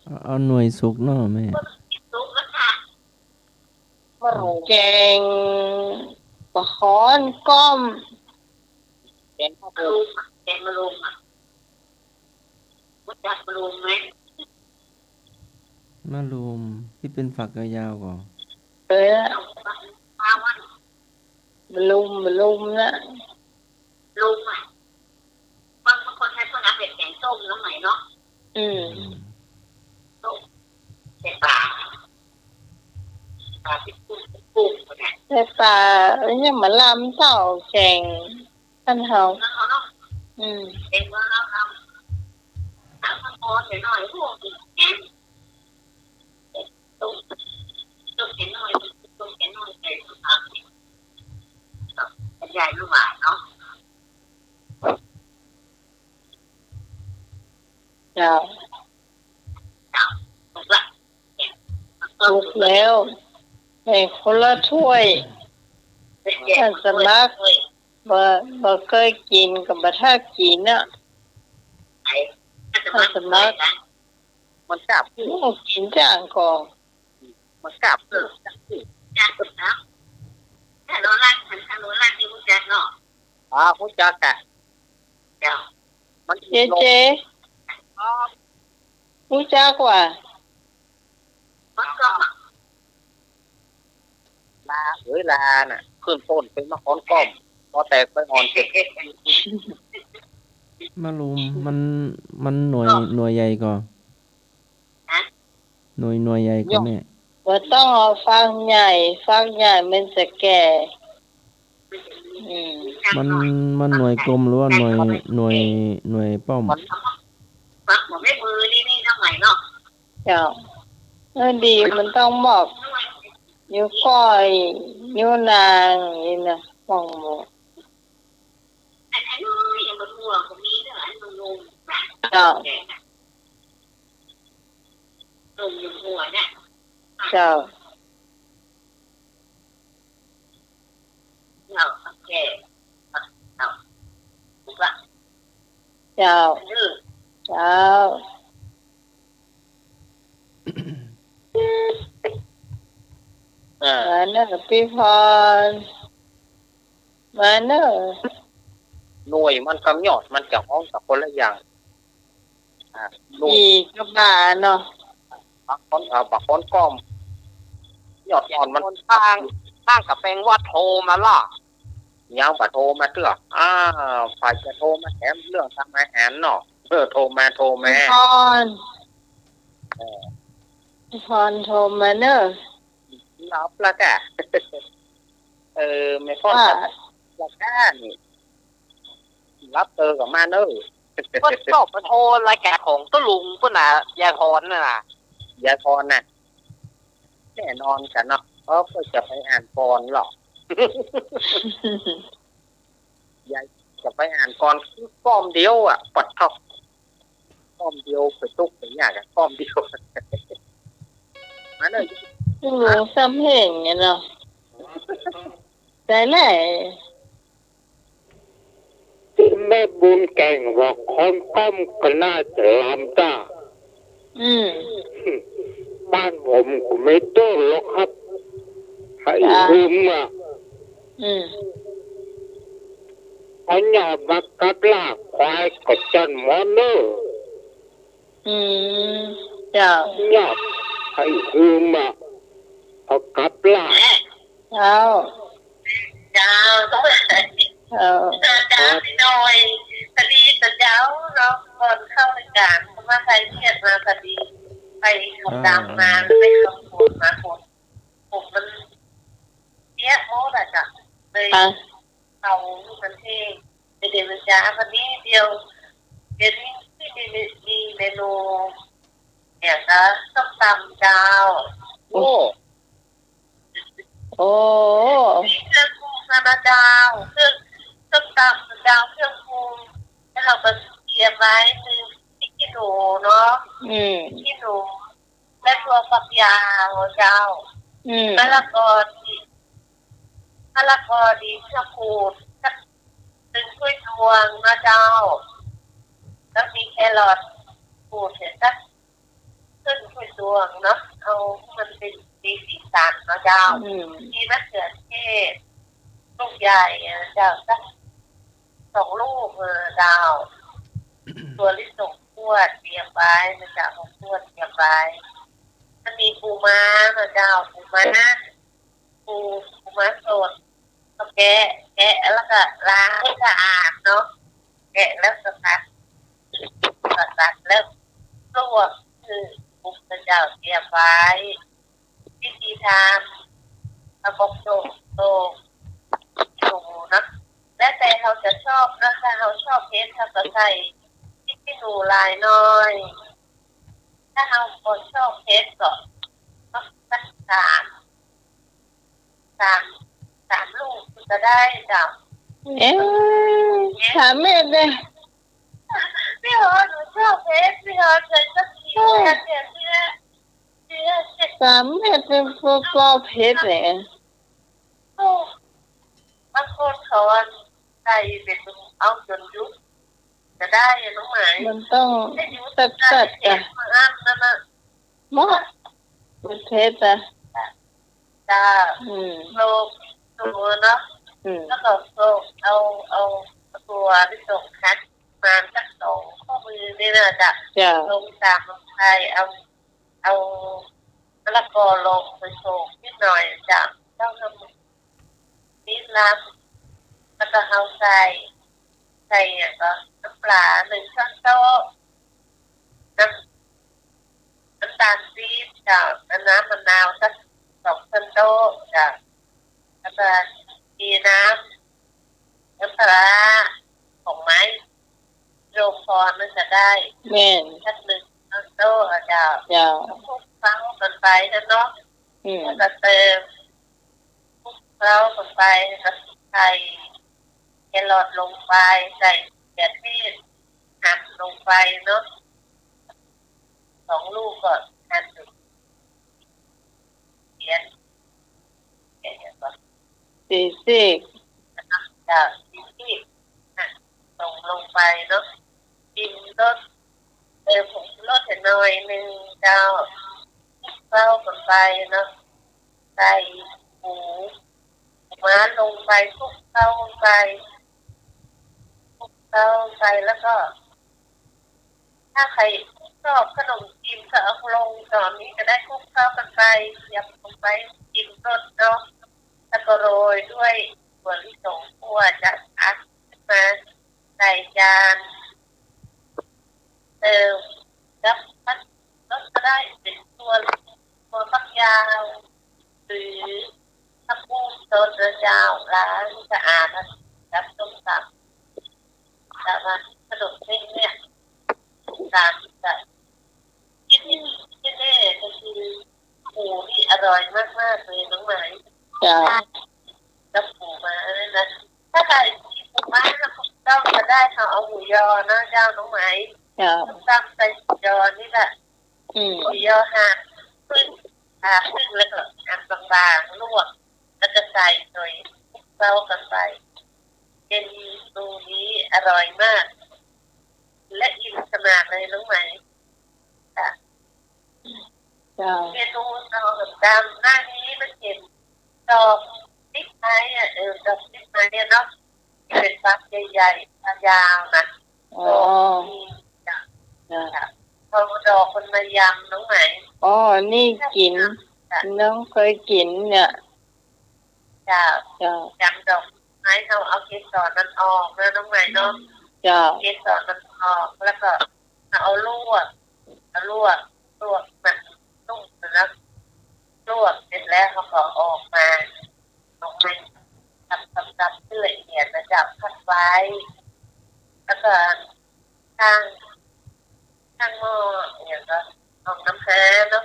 เอา เอาหน่วยสุกเนาะแม่ สุกแล้วค่ะ แกงปะขอนก้อม แกงมะรุมอะ แกงมะรุมอะ รู้จักมะรุมไหม มะรุมที่เป็นฝักยาวๆก่อ เออ มะรุม มะรุมนะ รุมอะ บางคนใช้พวกนั้นเป็นแกงส้มน้องใหม่เนาะ อืม อืม ใส่ปลา ปลาเป็นกุ้ง เป็นกุ้งเนี่ย ใส่ปลา เอ้ย ยังมาลำเต้าแกง ท่านเฮา อืม เต็มว่าเราทำ ทำมันพอเสียหน่อย พวกอีกแกง ต้ม ต้มเสียหน่อย ต้มเสียหน่อย ใส่ผัก บรรยายลูกหลานเนาะ เจ้า สุกแล้ว แบ่งคนละถ้วย ท่านสมัคร บ่ บ่เกยกิ๋นก็บ่ถ้ากิ๋นน่ะ ท่านสมัคร มันกลับ โอ้ กิ๋นจ้างก่อ มันกลับ เออ จ้างก่อนะ ถ้าโนรัก ถ้าโนรักนี่ฮู้จักเนาะ อ๋อ ฮู้จักอะ เจ้า มัน เจเจ อ๋อ ฮู้จักว่า ล้า เอ้ย ล้าน่ะ ขึ้นต้นเป็นมะขอนก้อม พอแตกใบอ่อนเสร็จ มะรุม มัน มันหน่วย หน่วยใหญ่ก่อ ฮะ หน่วย หน่วยใหญ่ก่อแม่ บ่ต้องเอาฟักใหญ่ ฟักใหญ่มันจะแก่ อืม มัน มันหน่วยกลมหรือว่าหน่วย หน่วย หน่วยป้อม มัน มันไม่มือนี่ นี่ทำไมเนาะ เจ้า เออ ดี มันต้องบอก นิ้วก้อย นิ้วนาง นี่นะ มองบ่ อัน อันนี้ยังบ่ทั่วก็มีเด้อ อันนุ่มๆ เจ้า นุ่มอยู่หัวเนี่ย เจ้า เจ้า โอเค เจ้า ถูกละ เจ้า เจ้า อ่า มาเน่อ ปี้พร มาเน่อ หน่วยมันกับยอดมันจะฮ้องกั๋นคนละอย่าง อ่า หน่วย อีกก็บ่าเนาะ บางคน อ่า บางคนก็ ยอดอ่อนมัน คนต่าง ต่างกับแปงว่าโทรมาล่ะ ยังบ่โทรมาเตื้อ อ่า ใผจะโทรมาแถมเรื่องทำอาหารเนาะ เออ โทรมา โทรมา แม่พร เออ แม่พรโทรมาเน่อ หลับแล้วก้า เออ แม่พร ว่า หลับแล้วก้านี่ หลับเตอกั๋นมาเน่อ ก็ ก็มาโทรรายก๋านของตุ๊ลุงปุ้นน่ะ ยายพรน่ะนะ ยายพรน่ะ แน่นอนกั๋นเนาะ เพราะก็จะไปอ่านกลอนเนาะ ยายจะไปอ่านกลอน คือก้อมเดียวอะ ปัดเถาะ ก้อมเดียวไปตุ๊กข์ไปยากอะ ก้อมเดียว มาเน่อ โอ้โห ซ้ำแห่งเนี่ยเนาะ ได้แหละ ตี้แม่บุญแก่งว่าคนก้อมก็น่าจะลำต้า อืม บ้านผมก็มีต้นหรอกครับ ไอ้ อ่า หืมอะ อืม เอาหญ้ามากับลากควายก็จั้นหมอเน่อ อืม เจ้า หญ้า ไอ้หืมอะ เอากับลาก เจ้า เจ้า เจ้า เจ้า พี่น้อย พอดีตะเจ๊าเนาะ ก่อนเข้ารายก๋าน เพราะว่าใครเครียดมาพอดี ไปเขาดำมา อ่า แล้วไปเขาฝนมา ฝน ฝนมันเปียกหมดอะจ้ะ เลย อ่ะ เอามันเอง เดี๋ยวมันจะ วันนี้เดี๋ยว เดี๋ยวนี้ที่มี มีเมนู เนี่ยนะ ส้มตำเจ้า โอ้ โอ้ มีเครื่องปรุงนะเจ้า เครื่อง ส้มตำเจ้า เครื่องปรุง แล้วเฮาก็เตรียมไว้ มีพริกขี้หนูเนาะ อืม พริกขี้หนู และถั่วฝักยาวเจ้า อืม มะละกอดี มะละกอดี ข้าวโพดสักหนึ่งถ้วยตวงนะเจ้า แล้วมีแครอทขูดเสร็จสัก ครึ่งถ้วยตวงเนาะ เอาให้มันเป็น มีสีสันเนาะเจ้า อืม มีมะเขือเทศ ลูกใหญ่นะเจ้า สักสองลูกเออเจ้า ถั่วลิสงคั่วเตรียมไว้นะเจ้า ถั่วคั่วเตรียมไว้ มันมีปูม้านะเจ้า ปูม้า ปู ปูม้าสด ก็แกะ แกะแล้วก็ล้างให้สะอาดเนาะ แกะแล้วก็ตัด ก็ตัดแล้วลวก คือปรุงนะเจ้า เตรียมไว้ วิธีทำ เอาบอกโตก โตกขี้หนูเนาะ แล้วแต่เฮาจะชอบเนาะ ถ้าเฮาชอบเผ็ดเฮาก็ใส่พริกขี้หนูหลายหน่อย ถ้าเฮาบ่ชอบเผ็ดก็สักสาม สาม สามลูกก็ได้เจ้า เอ๊ะ สามเม็ดเลย พี่ฮอดหนูชอบเผ็ด พี่ฮอดใส่สักสี่เม็ดเนี่ย พี่ฮอด พี่ฮอดเผ็ด สามเม็ดเป็นพอเผ็ดเลย โอ้ บางคนเขาใส่เป็นเอาจนยุบ จะได้อะน้องไหม มันต้อง ให้ยุบ ตัดๆ ได้ ตัด เผ็ด อ่ะ บางอันนั่นน่ะ เหมาะ มันเผ็ดอ่ะ จ้า อืม โขลกตัวเนาะ อืม แล้วก็โขลกเอา เอาตัวที่ตกคั้นมาสักสองข้อมือนี่นะจ้ะ จ้ะ ลงตามลงไป เอา เอามะละกอลงไปโขลกนิดหน่อยจ้ะ แล้วก็นิดน้ำ แล้วก็เอาใส่ ใส่เนี่ยก็น้ำปลาหนึ่งช้อนโต๊ะ น้ำ น้ำตาลปี๊บจ้ะ น้ำมะนาวสักสองช้อนโต๊ะจ้ะ แล้วก็มีน้ำ น้ำปลาร้าของไม้โรงพรมันจะได้ แม่น สักหนึ่งช้อนโต๊ะอะเจ้า เจ้า คลุกเคล้ากันไปนะเนาะ อืม แล้วก็เติม คลุกเคล้ากันไป แล้วก็ใส่แครอทลงไป ใส่มะเขือเทศหั่นลงไปเนาะ สองลูกก็หั่นเป็นเสี้ยน เสี้ยนก็ สี่ซี่ จ้ะ สี่ซี่หั่นลง ลงไปเนาะ รส เติมผงชูรสให้หน่อยนึ่งเจ้า คลุกเคล้ากั๋นไปเนาะ ใส่หมู หมูม้าลงไป คลุกเคล้าไป คลุกเคล้าไป แล้วก็ ถ้าใผชอบขนมจีนก็เอาลงต๋อนนี้ก็ได้ คลุกเคล้ากั๋นไป เตรียมลงไป ชิมรสเนาะ แล้วก็โรยด้วยถั่วลิสงคั่ว จะตักขึ้นมาใส่จาน เติมกับผักสดก็ได้ เป๋นถั่ว ถั่วฝักยาว หรือผักบุ้งสดนะเจ้า ล้างสะอาดนะ กับส้มตำ แต่ว่าขนมเส้นเนี่ย ตามจะ ที่นี่ ที่นี่ก็คือหมูนี่อร่อยมากๆ เลยน้องไหม เจ้า กับหมูม้าเนี่ยนะ ถ้าใผกิ๋นหมูม้าแล้วก็ต้องจะได้ เขาเอาหมูยอนะเจ้าน้องไหม เจ้า ส้มตำใส่หมูยอนี่แหละ อืม หมูยอหั่นครึ่ง ผ่าครึ่งแล้วก็หั่นบางๆ ลวก แล้วก็ใส่หน่อย คลุกเคล้ากั๋นไป เมนูนี้อร่อยมาก และอิ่มขนาดเลยน้องไหม ค่ะ เจ้า เมนูต่อต๋ามหน้านี้มันเป๋นดอกปิ๊กไม้อะ เออ ดอกปิ๊กไม้อะเนาะ เป๋นฝักใหญ่ๆ ยาวๆ นะ อ๋อ ดอกนี้ เจ้า เจ้า ค่ะ เอาดอกมันมายำน้องไหม อ๋อ นี่กิ๋น ค่ะ น้องเคยกิ๋นเนี่ย เจ้า เจ้า ยำดอกไม้ เอา เอาเกสรมันออกนะน้องไหมเนาะ เจ้า เกสรมันออก แล้วก็เอาลวก เอาลวก ลวกมันนุ่มนะ ลวกเสร็จแล้วเขาก็ออกมา ออกมาสับๆๆ ให้ละเอียดนะเจ้า พักไว้ แล้วก็ตั้ง ตั้งหม้อ อย่างก็เอาน้ำฮ้าเนาะ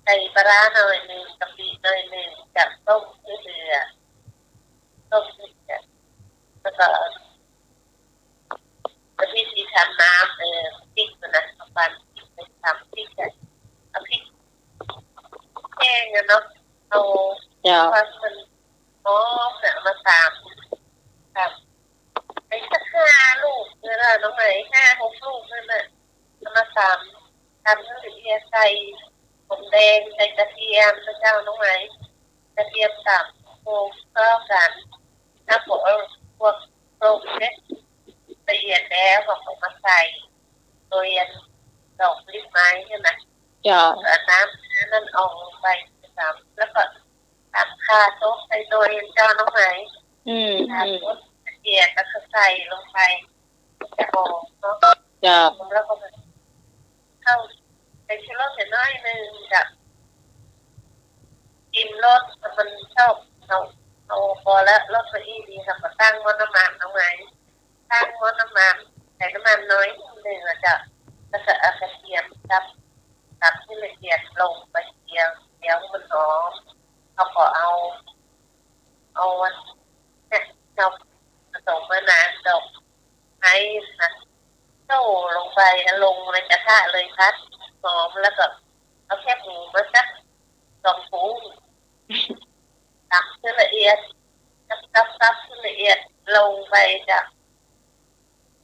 ใส่ปลาร้าหน่อยนึ่ง กะปิหน่อยนึ่ง กับต้มเหือด ต้มเหือด แล้วก็ แล้ววิธีทำน้ำ เออ พริกนะ เอาปั่นพริกไปตำพริกอะ เอาพริกแห้งอะเนาะ เอา เจ้า ความมันหอมเนี่ยเอามาตำ ตำไปสักห้าลูกเนี่ยนะน้องไหม ห้าหกลูกเนี่ยนะ เอามาตำ ตำให้ละเอียด ใส่หอมแดง ใส่กระเทียมนะเจ้าน้องไหม กระเทียมตำโขลกเข้ากั๋น แล้วก็เอาพวกโขลกเสร็จละเอียดแล้ว ก็เอามาใส่โดยอันดอกปิ๊กไม้เนี่ยนะ เจ้า เอาน้ำนั้นออกลงไปตำ แล้วก็ตำข่าตกใส่โดยเจ้าน้องไหม อืม ข่า อืม ตกกระเทียมแล้วก็ใส่ลงไป จะหอมเนาะ เจ้า แล้วก็เข้าไปชูรสหน่อยนึ่ง จะชิมรส มันชอบ เอา เอาพอแล้ว รสมันอี้ดีค่ะ ก็ตั้งหม้อน้ำมันเอาไว้ ตั้งหม้อน้ำมัน ใส่น้ำมันน้อยนึ่งอะเจ้า แล้วก็เอากระเทียมสับ สับให้ละเอียดลงไปเจียว เจียวให้มันหอม เขาก็เอา เอาอันเนี่ย ดอกผสมมานะ ดอกไม้นะ โต้ลงไป เอาลงในกระทะเลย ผัดหอม แล้วก็เอาแคบหมูมาสักสองถุง สับให้ละเอียด สับ สับ สับให้ละเอียด ลงไปจ้ะ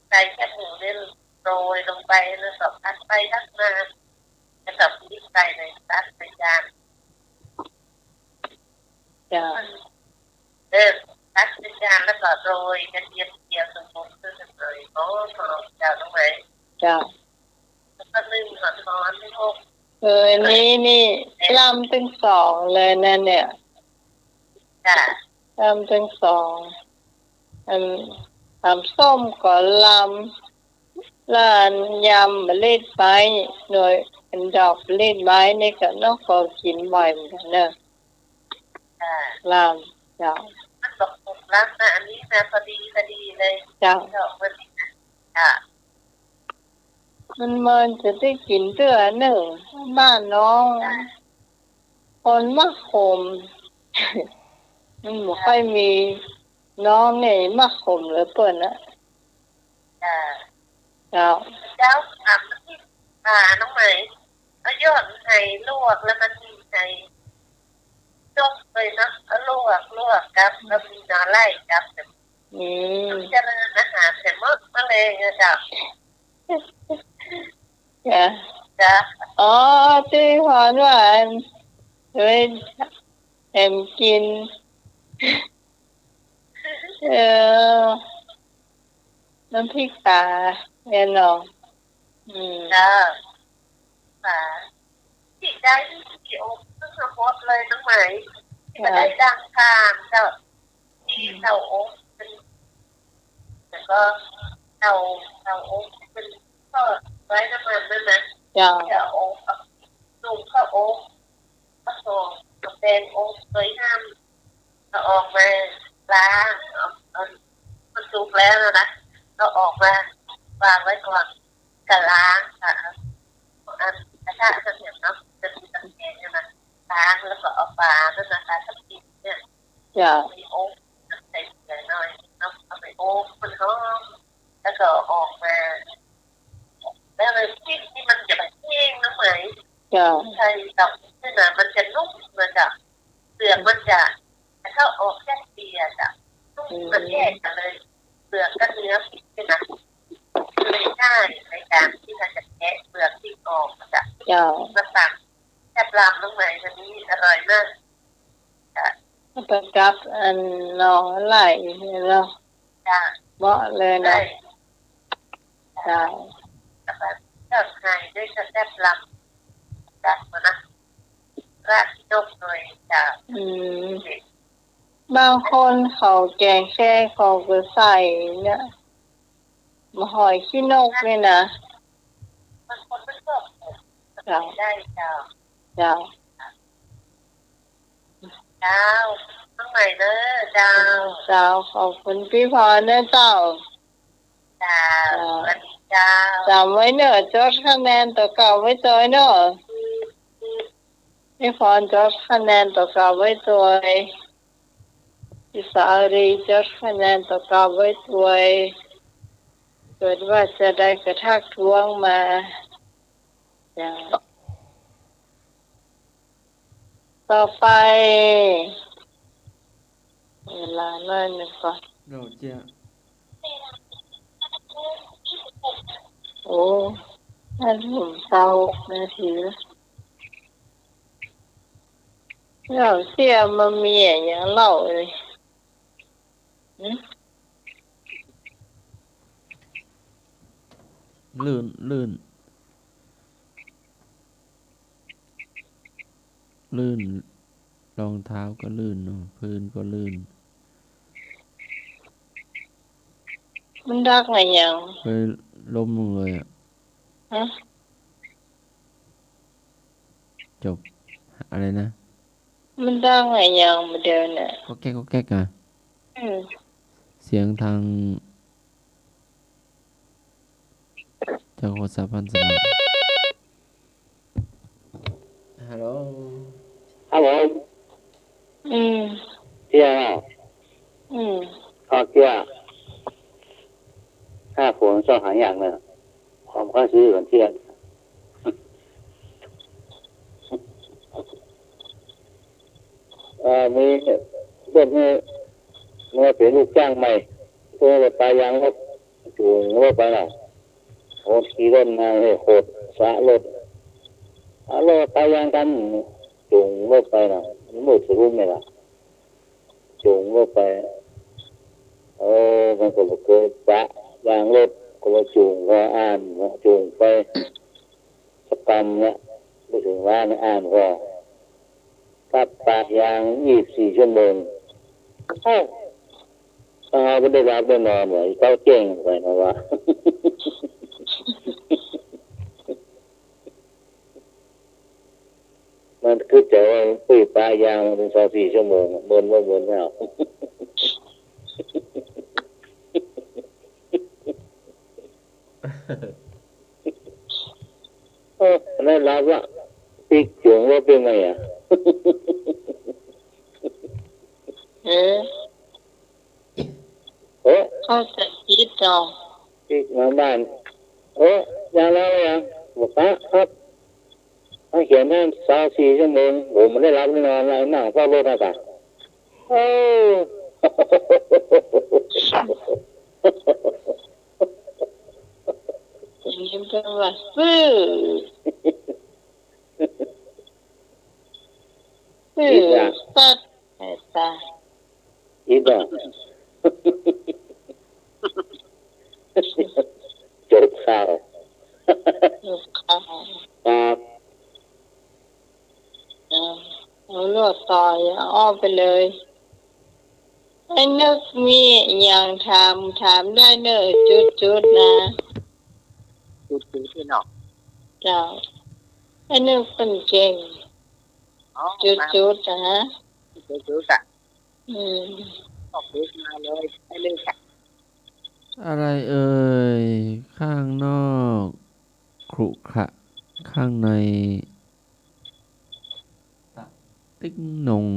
ใส่แคบหมูเนี่ยโรยลงไป แล้วก็ผัดไปผัดมา แล้วก็พลิกไปเลย ตักใส่จาน เจ้า เออ ตักใส่จานแล้วก็โรยกระเทียมเจียวสมุนไพรสักหน่อย หอมๆ เจ้าน้องไหม เจ้า แล้วก็นึ่งหอมๆ ให้หก เออ นี่ นี่ เออ ล้ำตึงสองเลยนะเนี่ย จ้ะ ล้ำตึงสอง อัน ตำส้มก็ล้ำ แล้วอันยำมะลิดไม้ หน่วย อันดอกมะลิดไม้นี่ก็เนาะ ก็กิ๋นบ่อยเหมือนกั๋นเนอะ อ่า ล้ำ เจ้า มันก็ครบล้ำนะ อันนี้นะ พอดี พอดีเลย เจ้า ดอกมะลินะ อ่า มัน มันจะได้กิ๋นเตื้อเนอะ บ้านน้อง อ่า คนมักขม มันบ่ค่อยมี น้องนี่มักขมเหลือเกินนะ อ่า เจ้า เจ้า ถามน้ำพริก อ่า น้องไหม เอายอดไห่ลวกแล้วมันมีไห่จกเลยเนาะ เอาลวก ลวกกับ แล้วมีหน่อไร่กับ อืม เจริญอาหารเสร็จหมดมะเร็งอะเจ้า จ้ะ จ้ะ อ๋อ ตี้พรว่าอัน เอ้ย แหมกิ๋น เออ น้ำพริกปลา แม่นเนาะ อืม จ้ะ ปลา ตี้ได้ตี้อบ ตึงหมดเลยน้องไหม ตี้บ่ได้ดังตามเจ้า ตี้เต้าอบ แล้วก็เต้า เต้าอบมันทอดไว้น้ำมันนั่นนะ เจ้า เต้าอบ จุ่มข้าวอบ ข้าวซอย กับแป้งอบ เคยห้าม ก็ออกมาล้าง เอา เอา มันสุกแล้วนะ ก็ออกมาวางไว้ก่อน ก็ล้าง อ่ะ อันกระทะเสมียนเนาะ จะมีตะแกรงเนี่ยนะ ล้างแล้วก็เอาปลานั่นนะคะ ทับทิมเนี่ย จ้ะ ไปอบ ใส่เกลือหน่อยเนาะ เอาไปอบมันหอม แล้วก็ออกมา แล้วเลยปิ้งที่มันจะแห้งน้องไหม จ้ะ ใส่กับนี่นะ มันจะนุ่มนะจ๊ะ เปลือกมันจะ ถ้าออกแค่เปียกอะ นุ่ม อืม มันแยกกันเลย เปลือกกับเนื้อปิ้งนี่นะ เลยง่ายในการที่เราจะแกะเปลือกปิ้งออกอะจ๊ะ จ้ะ มาตำแซ่บลำน้องไหม วันนี้อร่อยมาก จ้ะ ไปกับอันน้องไหลเนาะ จ้ะ เหมาะเลยเนาะ ใช่ จ้ะ แล้วก็เครื่องในด้วย แซ่บลำ จ้ะ นะ ราดนกหน่อย จ้ะ อืม บางคนเขาแกงแค่เขาก็ใส่เนี่ย หอยขี้นกนี่นะ บางคนไม่ชอบ จ้ะ ได้ จ้ะ จ้ะ เจ้า น้องไหมเนอะ เจ้า เจ้า ขอบคุณปี้พรเนอะเจ้า เจ้า เจ้า สวัสดีเจ้า จ๋ำไว้เนอะ จดคะแนนตั๋วเก่าไว้ตวยเนอะ ปี้พรจดคะแนนตั๋วเก่าไว้ตวย ปี้สาลีจดคะแนนตั๋วเก่าไว้ตวย เกิดว่าจะได้ก็ทักท้วงมา เจ้า ต่อไป เวลาหน่อยหนึ่งก่อน เจ้าเจ้า โอ้ ห้าทุ่มซาวหกนาทีแล้ว เล่าเสี้ยมันมีอะหยังเล่าเลย หืม ลื่น ลื่น ลื่น รองเท้าก็ลื่นเนาะ พื้นก็ลื่น มันดักอะหยัง ไปล้มลงเลยอะ ฮะ จบ อะไรนะ มันดังอะหยังบ่าเดี่ยวนี้ ก็แก๊กก็แก๊กอะ อืม เสียงทาง จากโทรศัพท์พันสมัคร ฮัลโหล ฮัลโหล อืม เตี้ย อืม ข้อเตี้ย ถ้าฝนซ่อหาอย่างเนี่ย ของข้าซื้อก่อนเตี้ย เอ่อ มีรถนี่ เมื่อเป๋นลูกจ้างใหม่ เป๋นปายยางรถ จูงรถไปน่ะ คนขี่รถมา เฮ้ย โคตรสะรถ เอารถปายยางกั๋น จูงรถไปน่ะ มันมืดสะรุ้งเนี่ยล่ะ จูงรถไป เออ มันก็บ่เกยปะยางรถ ก็ว่าจูงคออ่าน จูงไป สักกำเนี่ย ไปเถิงบ้านอ่านก็ กลับปะยางยี่สิบสี่ชั่วโมง เอ้า เฮาบ่ได้หลับได้นอนว่ะ อีเต้าแจ้งไปนะว่า มันกึ๊ดใจ๋ว่า ปุ้ยปะยางมันเถิงสองสี่ชั่วโมง เมินบ่เมินแล้ว เออ อันนั้นลาวะ ปิ๊กจ๋วงว่าเป๋นไงอะ เออ เออ เข้าใจ๋ผิดเนาะ ปิ๊กมาบ้าน เออ ยังลาวอะ บอก "ป้าครับ มาเขียนนั่น ซาวสี่ชั่วโมง ผมไม่ได้หลับได้นอนเลย นั่งเฝ้ารถนะ" เออ อันนี้แปลว่าซื่อ ซื่อสัตย์ เมตตา อิดา จบข่าว จบข่าว ครับ อ่า เอาโลดต่อ อย่าอ้อมไปเลย ไอ้นึกมีอะหยังถาม ถามได้เน่อ จุดๆ นะ จุดๆ นี่เนาะ เจ้า ไอ้นึกเปิ้นเก่ง อ๋อ จุดๆ นะ จุดๆ อะ อืม ก็พูดมาเลย ได้เลยค่ะ อะไรเอ่ย ข้างนอกขรุขระ ข้างในติ๊กหน่ง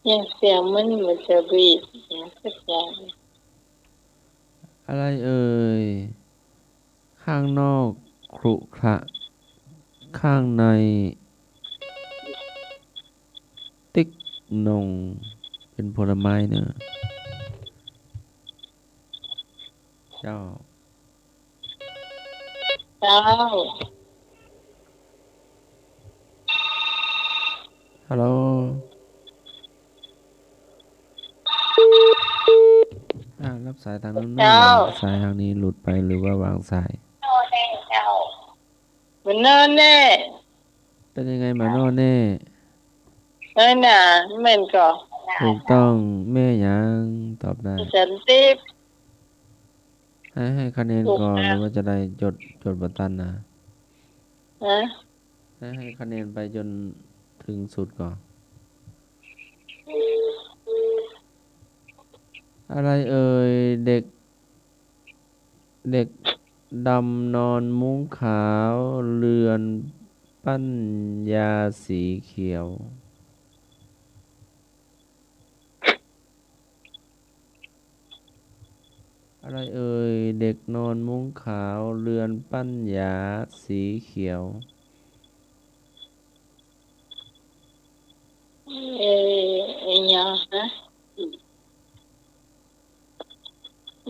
เนี่ย เสียงมันเหมือนจะบีบเนี่ย สักอย่าง อะไรเอ่ย ข้างนอกขรุขระ ข้างในติ๊กหน่ง เป๋นผลไม้เน่อ เจ้า เจ้า ฮัลโหล อ่า ฮับสายตางโน้น เจ้า สายตางนี้หลุดไปหรือว่าวางสาย เจ้า บ่นอนแน่ เป๋นยังไงบ่นอนแน่ เออน่ะ แม่นก่อ ถูกต้อง แม่หยัง ตอบได้ สันติ หื้อ หื้อคะแนนก่อ ถูกนะ หรือว่าจะได้จด จดบ่ตันนะ ฮะ หื้อ หื้อคะแนนไปจ๋นเถิงสุดก่อ อะไรเอ่ย เด็ก เด็กดำนอนมุ้งขาว เรือนป้ายยาสีเขียว อะไรเอ่ย เด็กนอนมุ้งขาว เรือนป้ายยาสีเขียว เอ่อ อะหยังฮะ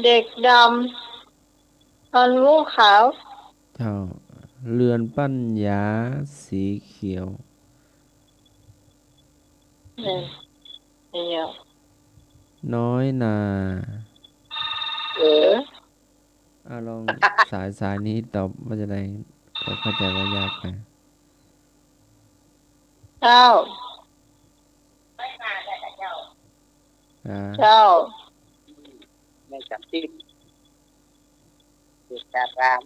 เด็กดำนอนมุ้งขาว เจ้า เรือนป้ายยาสีเขียว เออ อะหยัง น้อยนา เออ อ่ะ ลอง สาย สายนี้ตอบว่าจะได ก็เข้าใจ๋ว่ายากไป เจ้า อ่า เจ้า แม่จ๋ำติ๊บ เกิดจากราม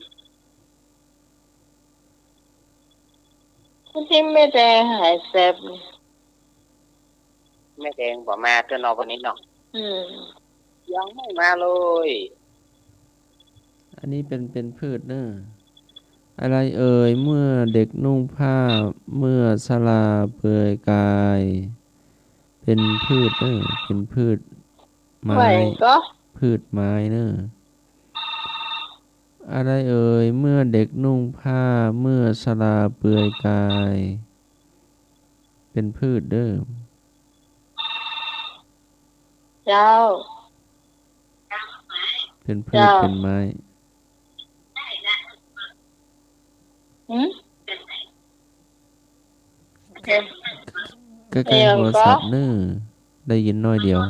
ที่แม่แดงหายแสบ แม่แดงบ่มาเตื้อเนาะวันนี้เนาะ อืม ยังไม่มาเลย อันนี้เป๋น เป๋นพืชเน่อ อะไรเอ่ย เมื่อเด็กนุ่งผ้า เมื่อชราเปลือยกาย เป๋นพืชเน่อ เป๋นพืชไม้ ว่าหยังก่อ พืชไม้เน่อ อะไรเอ่ย เมื่อเด็กนุ่งผ้า เมื่อชราเปลือยกาย เป๋นพืชเน่อ เจ้า เป๋นพืช เจ้า เป๋นไม้ หืม ใก้ๆ โทรศัพท์เน่อ ได้ยินน้อยเดียว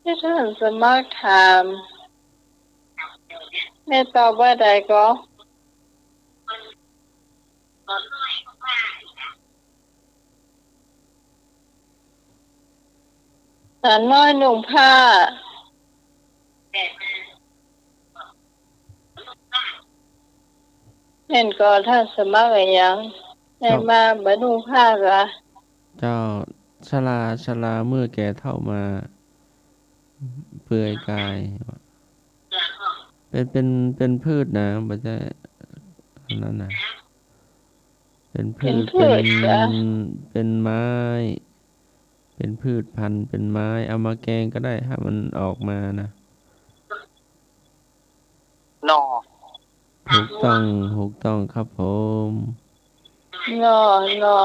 ที่ท่านสมัครถาม แม่ตอบว่าใดก่อ หลานน้อยนุ่งผ้า แม่นก่อ ท่านสมัครอะหยัง ได้มาบ่นุ่งผ้ากา เจ้า ชรา ชราเมื่อแก่เฒ่ามา เปลือยกาย เป๋น เป๋น เป๋นพืชนะ บ่ใจ้อันนั้นนะ เป๋นพืช เป๋นพืช เป๋น เป๋นไม้ เป๋นพืชพันธุ์ เป๋นไม้ เอามาแกงก็ได้ ถ้ามันออกมานะ หน่อ ถูกต้อง ถูกต้องครับผม นอ นอ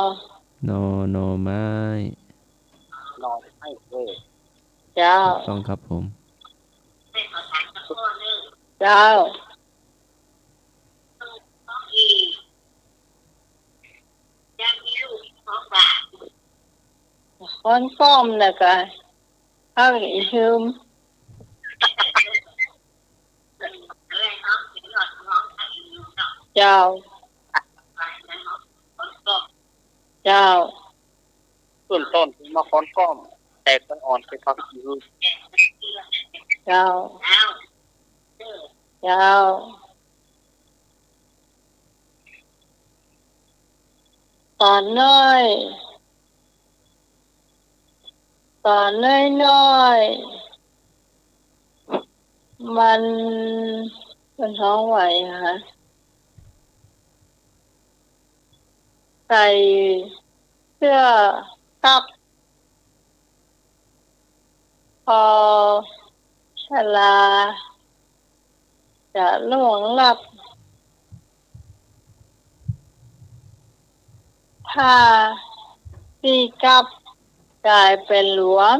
นอ หน่อไม้ หน่อไม้ เออ เจ้า ถูกต้องครับผม เจ้า ค้อนก้อมนะกะ เอาอีกหืม เจ้า เจ้า ขึ้นต้นมาค้อนก้อม แตกใบอ่อนเป็นผักชีหืม เจ้า เจ้า ต๋อนน้อย ต๋อนน้อยๆ มัน มันฮ้องว่าหยังฮะ ใส่เสื้อกั๊ก พอชรา จะล่วงลับ ผ้าตี้กั๊กก๋ายเป๋นหลวม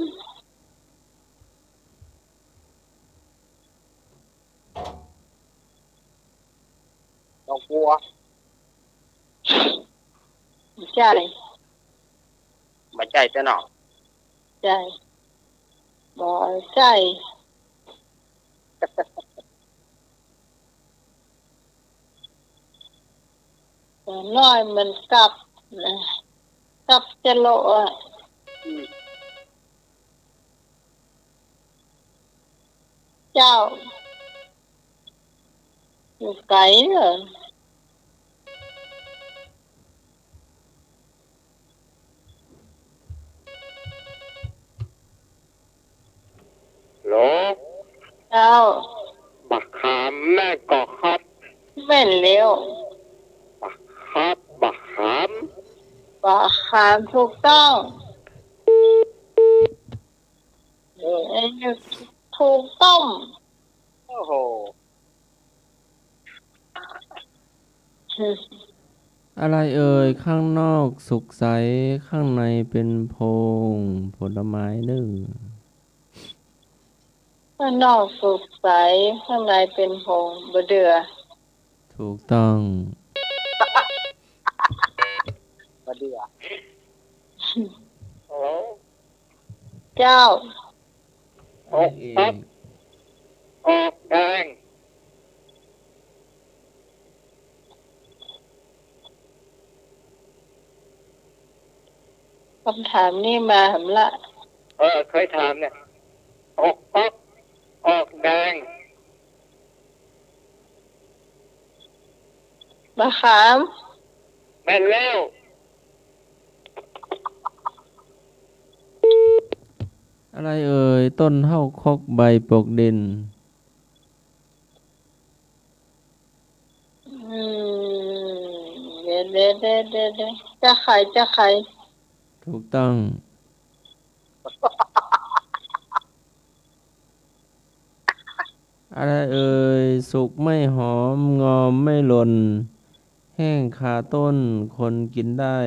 ดอกบัว บ่ใจ้ บ่ใจ้เต๊อะเนาะ ใจ้ บ่ใจ้ ต๋อนน้อยมันกั๊กนะ กั๊กจะโละอะ อืม เจ้า อยู่ไก๋เหรอ ฮัลโหล เจ้า บักขามแม่นก่อครับ แม่นแล้ว บักครับ บักขาม บักขาม ถูกต้อง เออ เอ้ย ถูกต้อง โอ้โห อะไรเอ่ย ข้างนอกสุกใส ข้างในเป็นโพรงผลไม้เน่อ ข้างนอกสุกใส ข้างในเป็นโพรง บ่าเดื่อ ถูกต้อง บ่าเดื่อ ฮัลโหล เจ้า ออกครับ ออกแดง กำถามนี้มาหำละ เออ เกยถามเนี่ย ออกก๊อก ออกแดง มะขาม แม่นแล้ว อะไรเอ่ย ต้นเถ้าคกใบปกดิน อืม เดี๋ยว เดี๋ยว จะไข จะไข ถูกต้อง อะไรเอ่ย สุกไม่หอม งอมไม่หล่น แห้งคาต้น คนกินได้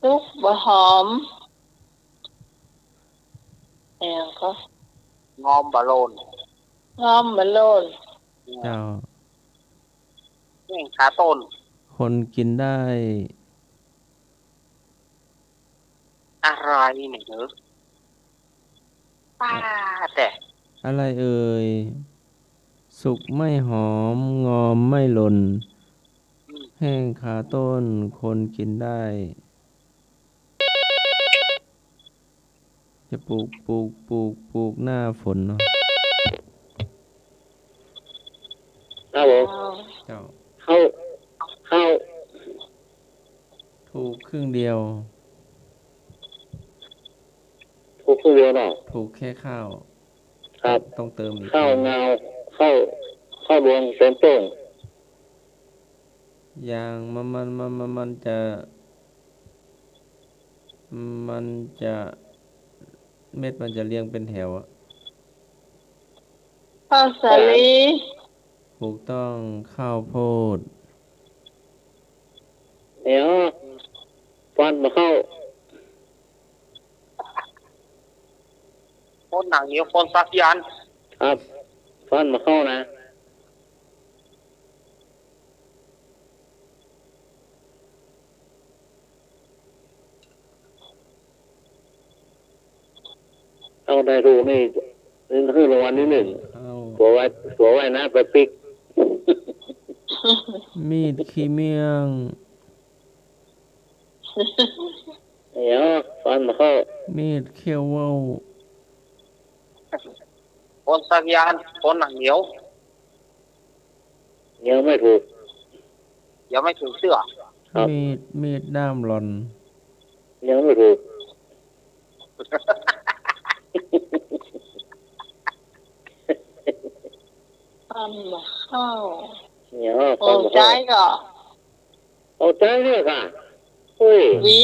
สุกบ่หอม แห้งก็ งอมบ่หล่น งอมบ่หล่น เจ้า แห้งคาต้น คนกินได้ อะไรเนี่ยเหรอ ป้าแต่ อะไรเอ่ย สุกไม่หอม งอมไม่หล่น อืม แห้งคาต้น คนกินได้ จะปลูก ปลูก ปลูก ปลูกหน้าฝนเนาะ ครับผม เจ้า ข้าว ข้าว ถูกครึ่งเดียว ถูกครึ่งเดียวเนาะ ถูกแค่ข้าว ครับ ต้องเติมอีก ข้าว ที งาว ข้าว ข้าวดวงเต็มต้น อย่างมัน มัน มัน มัน มันจะ มันจะ เม็ดมันจะเรียงเป็นแถวอะ ข้าวสาลี ถูกต้อง ข้าวโพด เดี๋ยว ฟันบ่เข้า คนหนังเหนียว คนสักยันต์ ครับ ฟันบ่เข้านะ เอา ได้ถูกนี่ นี่หื้อรางวัลตี้นึ่ง เอา ตั๋วไว้ ตั๋วไว้นะ ไปปิ๊ก มีดขี้เมี่ยง เดี๋ยว ฟันบ่เข้า มีดเขี้ยวว่าว คนสักยันต์ คนหนังเหนียว ยังไม่ถูก ยังไม่ถูกเตื้อ ครับ มีด มีดด้ามหล่อน ยังไม่ถูก ฟันบ่เข้า เนี่ย ฟันบ่เข้า เอาใจ๊ก่อ เอาใจ๊เนี่ยก่อ โอ้ย หวี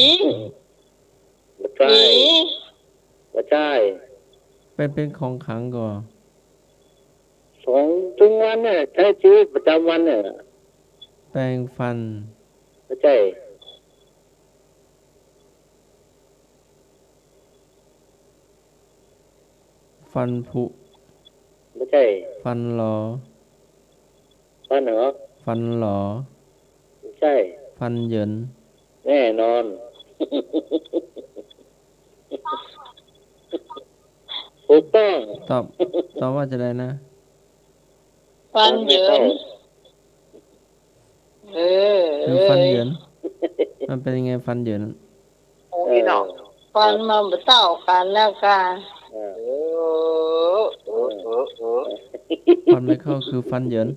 บ่ใจ้ หวี บ่ใจ้ เป็น เป็นของขลังก่อ ของทุกวันเนี่ย ใช้ชีวิตประจำวันเนี่ย แปรงฟัน บ่ใจ้ ฟันผุ บ่ใจ้ ฟันหลอ ฟันเหรอ ฟันหลอ บ่ใจ้ ฟันเหยิน แน่นอน ถูกต้อง ตอบ ตอบว่าจะไดนะ ฟันเหยิน ฟันไม่เข้า เออ หรือฟันเหยิน มันเป็นยังไงฟันเหยิน โอ้ยเนาะ เออ ฟันมันบ่เต้ากั๋นแล้วก่า เออ เออ เออ เออ เออ ฟันไม่เข้าคือฟันเหยิน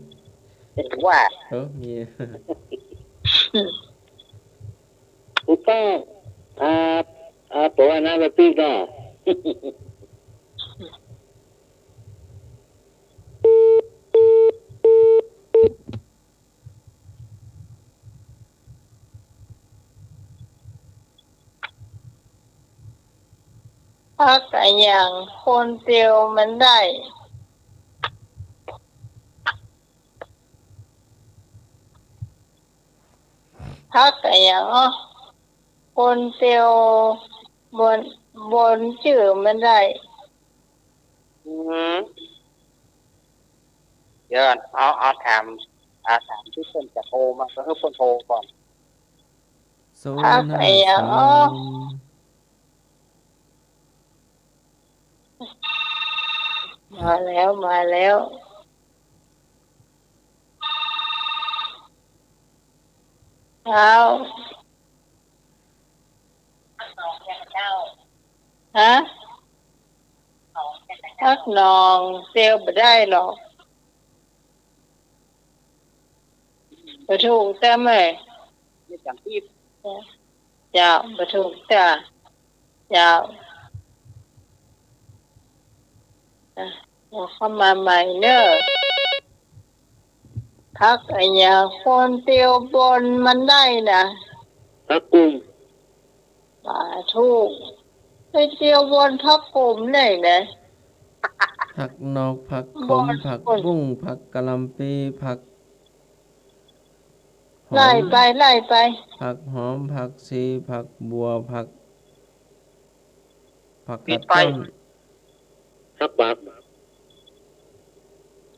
ว่า เออ มี ถูกต้อง อ่า อ่า ตั๋วไว้นะ ไปปิ๊กเนาะ ผักอะหยังคนเตียวมันได้ ผักอะหยังอ้อ คนเตียวบ่น บ่นจื้อมันได้ อืม เดี๋ยวก่อน เอา เอาถาม เอาถามตี้เปิ้นจะโทรมา ก็หื้อเปิ้นโทรก่อน ศูนย์ห้าสาม ผักอะหยังอ้อ มาแล้ว มาแล้ว เอา ฮะ ผักหนองเตียวบ่ได้หรอก บ่ถูกแต๊ไหม ไม่จำปี๊บ เจ้า บ่ถูกจ้ะ เจ้า อ่ะ เอาเข้ามาใหม่เน่อ ผักอะหยังคนเตียวบ่นมันได้นะ ผักกุม บ่ถูก ไปเตียวบ่นผักกุมไหนนะ ผักหนอก ผักขม บ่น ผักบุ้ง ผักกะหล่ำปี ผักหอม ไล่ไป ไล่ไป ผักหอม ผักชี ผักบัว ผัก ผักกาด ปิดไป ต้น ผักบัก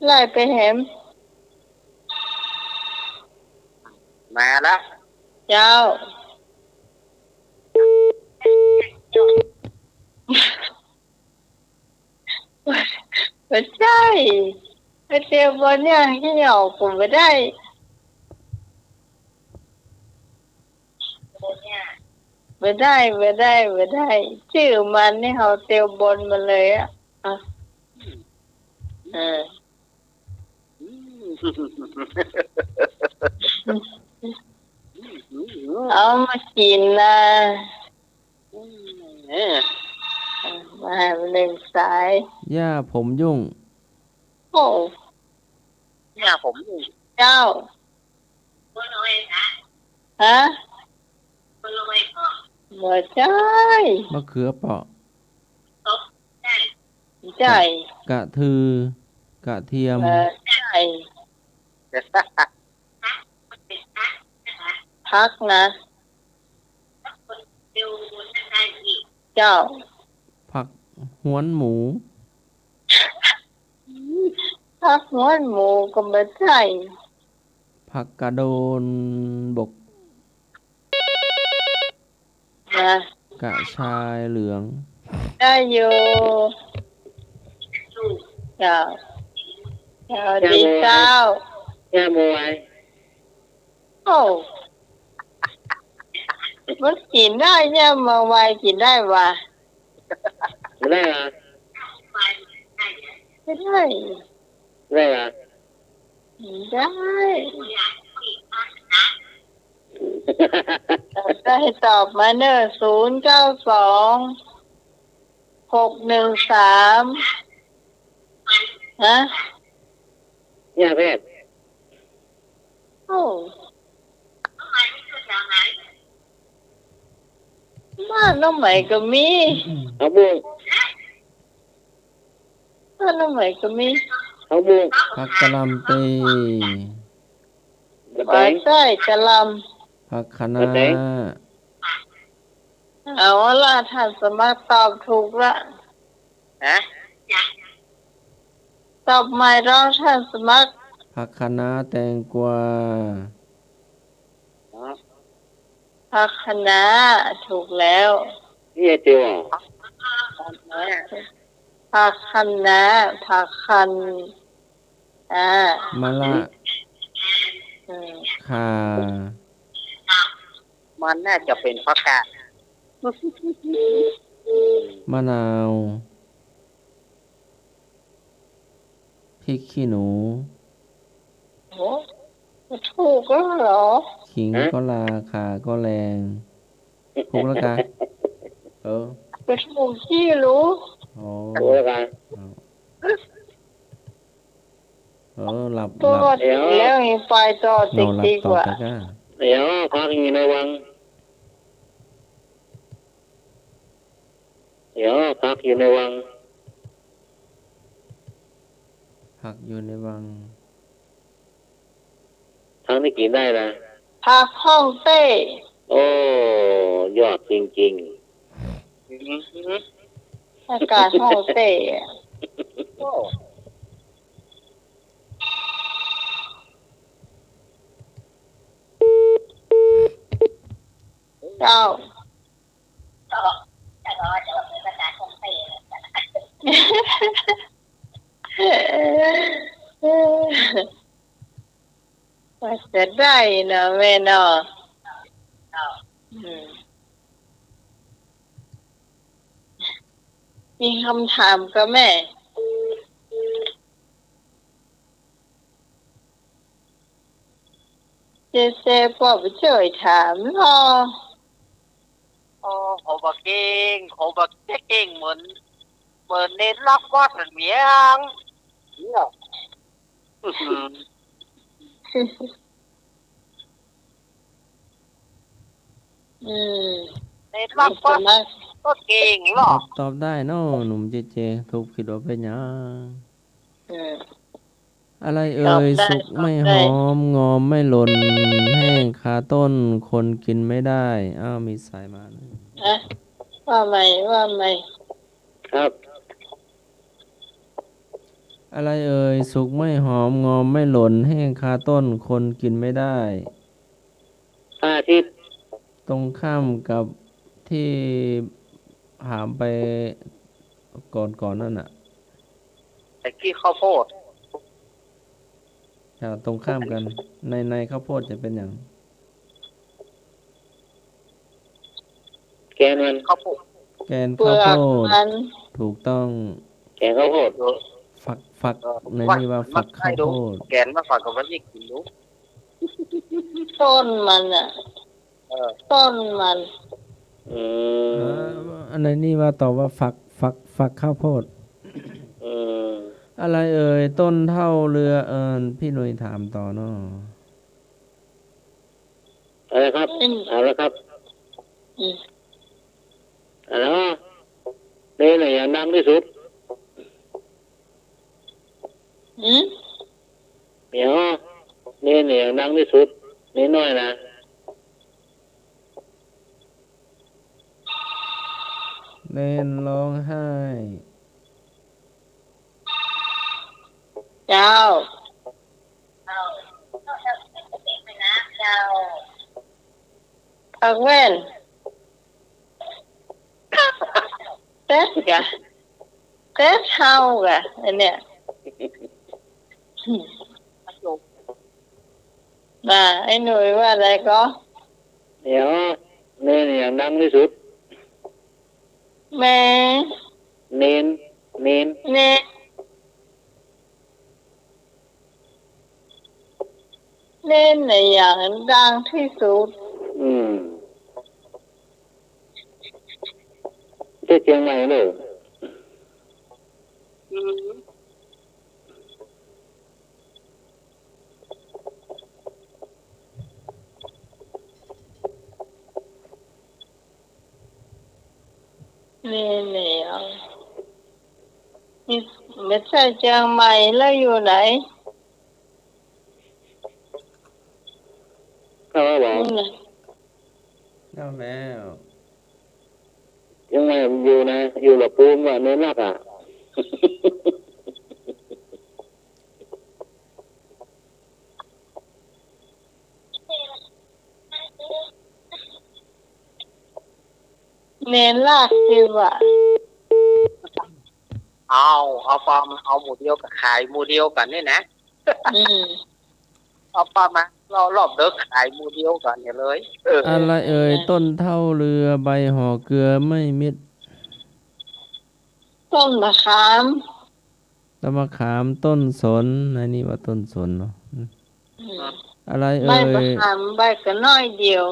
ไล่ไปแหม มาแล้ว เจ้า บ่ใจ้ ไปเตียวบ่นเนี่ย เหี่ยว ผมบ่ได้ บ่ได้ บ่ได้ บ่ได้ จื้อมันนี่เฮาเตียวบ่นมาเลยอะ อ่ะ เออ เอามากิ๋นนะ เออ มาหนึ่งสาย ย่าผมยุ่ง โอ้ ย่าผมยุ่ง เจ้า ฮะ บ่ใจ้ มะเขือเปราะ ใจ้ กะ กระทือ กระเทียม เออ ใจ้ ผักนะ เจ้า ผักฮวนหมู ผักฮวนหมูก็บ่ใจ้ ผักกาดโดนบก นะ กระชายเหลือง ได้อยู่ เจ้า เจ้า ดีเจ้า ย่าโมย โอ้ มันกิ๋นได้เนี่ย มาไวกิ๋นได้วะ บ่ได้เหรอ บ่ได้ บ่ได้เหรอ บ่ได้ ได้ ตอบมาเน่อ ศูนย์เก้าสอง หกหนึ่งสาม ฮะ เนี่ยแพทย์ โอ้ บ้านน้องใหม่ก็มี ผักบุ้ง บ้านน้องใหม่ก็มี ผักบุ้ง ผักกะหล่ำปี บ่ใจ้ กะหล่ำ ผักคะน้า บ่ใจ้ เอาละ ท่านสมัครตอบถูกละ ฮะ ตอบใหม่เน่อ ท่านสมัคร ผักคะน้า แตงกวา ผักคะน้า ถูกแล้ว นี่ไอ้เตียว ผักคะน้า ผักคะน้า มะละ อืม ข่า มันน่าจะเป๋นผักกาด มะนาว พริกขี้หนู โอ้ ถูกแล้วเหรอ ขิงก็รา ข่าก็แรง ถูกแล้วกา เออ ไปถูกขี้รู้ อ๋อ ถูกแล้วกา เออ หลับ หลับ แล้วยังไปต่อ เนาะ หลับ ติ๊กๆ ต่อ ว่ะ ไปกา เดี๋ยว ผักอยู่ในวัง เดี๋ยว ผักอยู่ในวัง ผักอยู่ในวัง ผักนี่กิ๋นได้นะ ผักฮ่องเต้ โอ้ ยอดจริงๆ ผักกาดฮ่องเต้อะ โอ้ เจ้า ว่าจะได้เนาะแม่เนาะ อืม มีกำถามก่อแม่ เจเจ ป้อไปจ้อยถามเนาะ โอ้ เขาบ่าเก่ง เขาบ่าเก่งเหมือน เหมือนในลักวัดเหมือนเมียง เนี่ย อืม ในลักวัดก็เก่งหรอก ตอบ ตอบได้เนาะ หนุ่มเจเจ ถูกผิดว่าเป๋นหยัง อืม อะไรเอ่ย ตอบได้ สุกไม่หอม ตอบได้ งอมไม่หล่น แห้งคาต้น คนกิ๋นไม่ได้ อ้าว มีสายมานะ ฮะ ว่าใหม่ ว่าใหม่ ครับ อะไรเอ่ย สุกไม่หอม งอมไม่หล่น แห้งคาต้น คนกิ๋นไม่ได้ พระอาทิตย์ ตรงข้ามกับที่ถามไปก่อนๆ นั่นน่ะ ไอ้ขี้ข้าวโพด อ่า ตรงข้ามกั๋น ใน ในข้าวโพดจะเป๋นหยัง แกนมัน ข้าวโพด แกนข้าวโพด เปลือกมัน ถูกต้อง แกนข้าวโพด ฝัก ฝัก เออ ในนี่ว่าฝักข้าวโพด แกนมันฝักก็บ่ได้กิ๋นดู ต้นมันน่ะ เออ ต้นมัน อืม อ่า อันในนี่ว่าตอบว่าฝัก ฝัก ฝักข้าวโพด อืม อะไรเอ่ย ต้นเท่าเรือ เอ่อ พี่หนุ่ยถามต่อเนาะ เอาละครับ อืม เอาละครับ อืม เอาละ นี่แหละอย่างดังที่สุด อืม เดี๋ยว เณรเนี่ยดังตี้สุด เณรน้อยนะ เณรฮ้องไห้ เจ้า ผักแว่น เต๊ดกะ เต๊ดเฮากะ อันเนี้ย น่ะ ไอ้หนุ่ยว่าอะไรก็ เดี๋ยว เณรเนี่ยดังตี้สุด แม่ เณร เณร เณร เณรเนี่ยอย่างดังตี้สุด อืม ตี้เจียงใหม่เน่อ อืม เณรเนี่ย นี่ บ่ใจ้เจียงใหม่แล้วอยู่ไหน เข้าแล้วเหรอ อืม เข้าแล้ว เจียงใหม่อยู่นะ อยู่ละปูนว่ะ เณรรักอ่ะ เณรรักดีกว่า เอา เอาปลามา เอาหมู่เดียวกั๋น ขายหมู่เดียวกั๋นเนี่ยนะ อืม เอาปลามา รอบ รอบเดิกขายหมู่เดียวกั๋นเนี่ยเลย เออ อะไรเอ่ย ต้นเถ้าเรือ ใบห่อเกลือไม่มิด ต้นมะขาม ต้นมะขาม ต้นสน ในนี้ว่าต้นสนเนาะ อืม อะไรเอ่ย ใบมะขาม ใบก็น้อยเดียว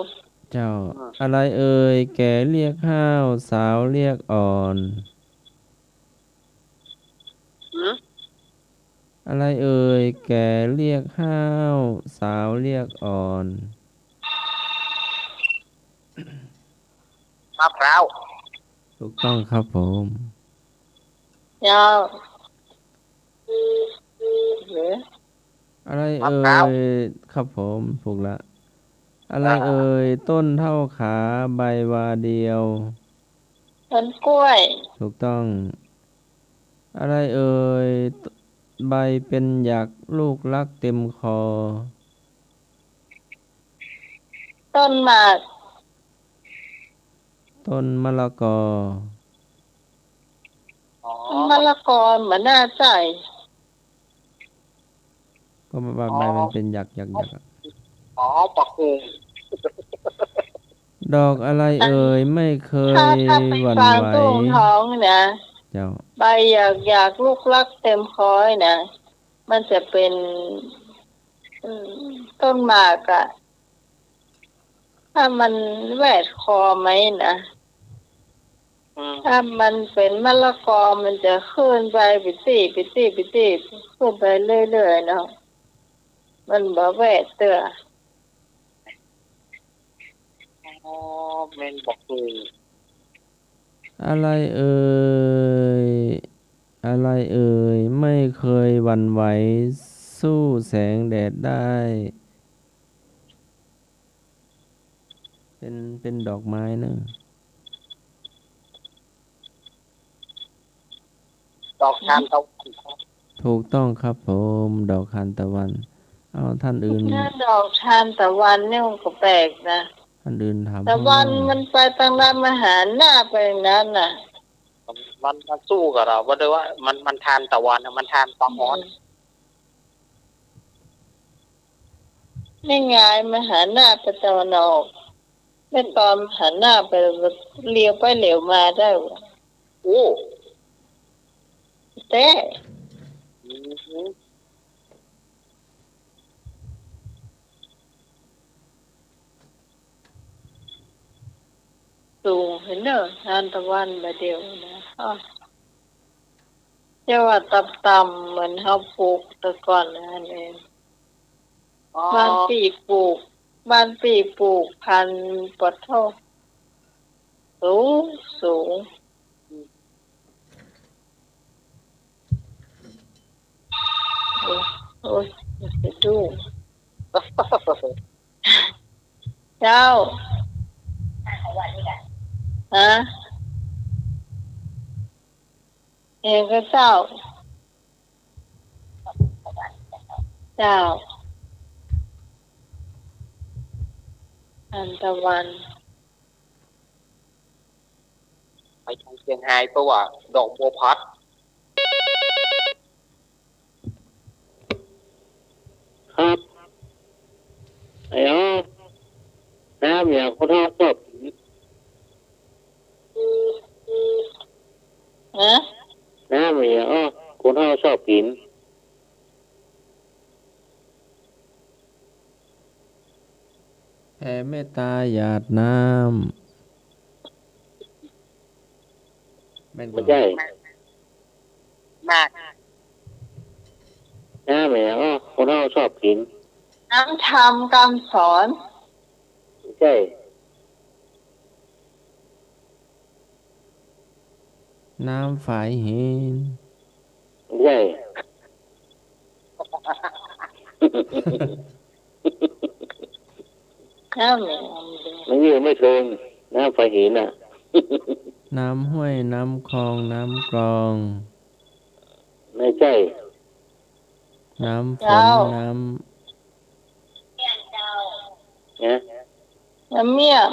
เจ้า อะไรเอ่ย แก่เรียกฮ้าว สาวเรียกอ่อน หือ อะไรเอ่ย แก่เรียกฮ้าว สาวเรียกอ่อน มะพร้าว ถูกต้องครับผม เจ้า เหรอ อะไรเอ่ย มะพร้าว ครับผม ถูกละ อะไรเอ่ย อ่า ต้นเท่าขา ใบวาเดียว ต้นกล้วย ถูกต้อง อะไรเอ่ย ใบเป็นหยัก ลูกรักเต็มคอ ต้นหมาก ต้นมะละกอ อ๋อ ต้นมะละกอบ่น่าใจ้ ก็ว่าใบมันเป็นหยัก หยัก หยักอะ อ๋อ ปักหู ดอกอะไรเอ่ย ไม่เคย ถ้า ถ้าไป หวั่นไหว ฟังตู้ทองนะ เจ้า ใบหยัก หยัก ลูกรักเต็มคอนะ มันจะเป็น อืม ต้นหมากอะ ถ้ามันแหวดคอไหมนะ อืม ถ้ามันเป็นมะละกอ มันจะขึ้นไปปิดตี้ ปิดตี้ ปิดตี้ ขึ้นไปเรื่อยๆ เนาะ มันบ่แหวดเตื้อ อ๋อ แม่นบอกเลย อะไรเอ่ย อะไรเอ่ย ไม่เคยหวั่นไหว สู้แสงแดดได้ เป็น เป็นดอกไม้เนอะ ดอกทานตะวัน ถูกต้องครับผม ดอกทานตะวัน เอา ท่านอื่น ดอกทานตะวันเนี่ยมันก็แปลกนะ ท่านอื่นถาม ตะวัน ข้างนอก มันไปตางนั้น มันหันหน้าไปอย่างนั้นน่ะ มัน มัน มันสู้กับเรา บ่ได้ว่ามัน มันทานตะวันน่ะ มันทานตะออน อืม นี่ไง มันหันหน้าไปตะวันออก แม่ตอนหันหน้าไป เลี้ยวไปเลี้ยวมาได้วะ โอ้ แต๊ อืม สูงหั้นเน่อ ทานตะวันบ่าเดี่ยวนะ อ้อ จะว่าต่ำๆ เหมือนเฮาปลูกแต่ก่อนนะ อันนี้ อ๋อ บ้านปี้ปลูก บ้านปี้ปลูกพันธุ์ปะโท สูง สูง อืม โอ๊ย สะดุ้ง เจ้า ฮะ เองก็เจ้า เจ้า อันตะวัน ไปทางเชียงฮายเปล่าวะ ดอกบัวพัด ครับ ไอ้อ๋อ น้ำเนี่ยคนเฒ่าชอบกิ๋น ฮะ น้ำเนี่ยอ๋อ คนเฒ่าชอบกิ๋น แผ่เมตตาหยาดน้ำ แม่นก่อ บ่ใจ้ มาก น้ำเนี่ยอ๋อ คนเฒ่าชอบกิ๋น น้ำธรรมกำสอน บ่ใจ้ น้ำฝายหิน บ่ใจ้ น้ำ มันยังไม่เถิง น้ำฝายหินน่ะ น้ำห้วย น้ำคลอง น้ำกลอง บ่ใจ้ น้ำฝน เจ้า น้ำ นะ น้ำเมี่ยง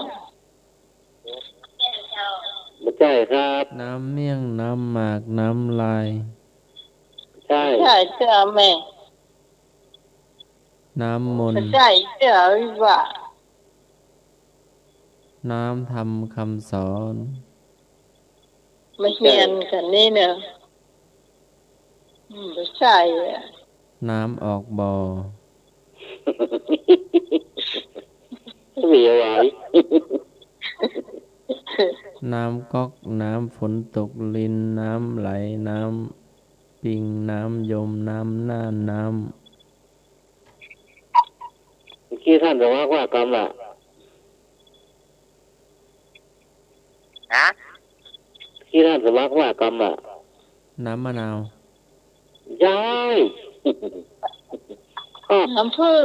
บ่ใจ้ครับ น้ำเมี่ยง น้ำหมาก น้ำลาย บ่ใจ้ บ่ใจ้เจ้าแม่ น้ำมนต์ บ่ใจ้เจ้าวิวา น้ำธรรมคำสอน มาเฮียนกั๋นนี่เนาะ อืม บ่ใจ้อะ น้ำออกบ่อ มีอะไร น้ำก๊อก น้ำฝนตกลิน น้ำไหล น้ำปิง น้ำยม น้ำน่าน น้ำ เมื่อกี้ต้านสมัครว่ากำละ ฮะ เมื่อกี้ต้านสมัครว่ากำละ น้ำมะนาว บ่ใจ้ น้ำผึ้ง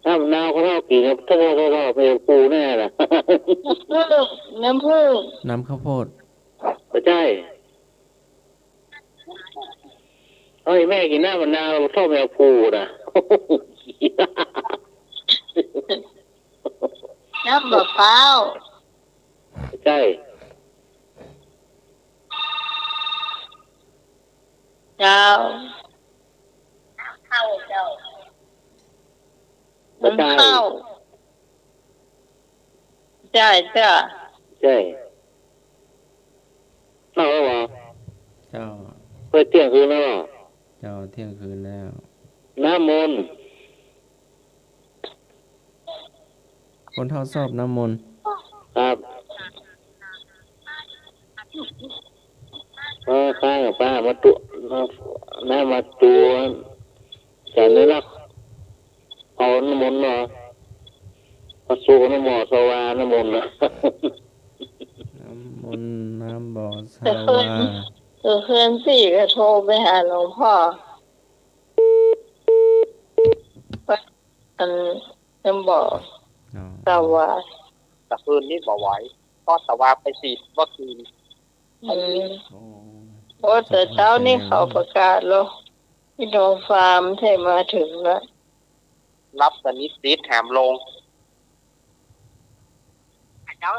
น้ำมะนาวก็เฒ่ากิ๋นครับ ถ้าเฒ่า เฒ่า เฒ่า ไปปูแน่ล่ะ น้ำผึ้ง น้ำผึ้ง น้ำข้าวโพด บ่ใจ้ เฮ้ย แม่กิ๋นน้ำมะนาว เฒ่าแมวภูน่ะ น้ำมะพร้าว บ่ใจ้ เจ้า บ่ใจ้ น้ำข้าว บ่ใจ้เจ้า บ่ใจ้ เฒ่าแล้วบ่ เจ้า เฮ้ย เตี้ยงคืนแล้วบ่ เจ้า เตี้ยงคืนแล้ว น้ำมนต์ คนเฒ่าชอบน้ำมนต์ ครับ เออ ข้ากับป้ามาตวด น้ำมาตวด จ๋าเนยนะ เอาน้ำมนต์เนาะ พระสุกน้ำบ่อสวา น้ำมนต์นะ น้ำมนต์ น้ำบ่อสวา แต่เพื่อน แต่เพื่อนตี้ก็โทรไปหาหลวงพ่อ อัน น้ำบ่อ อ๋อ สวา แต่คืนนี้บ่ไหว เพราะสวาไปฉีดวัคซีน อืม โอ้ โอ้ แต่เช้านี้เขาประกาศแล้ว พี่น้องฟาร์มไทยมาถึงแล้ว รับสนิทติดแหมลง เจ้า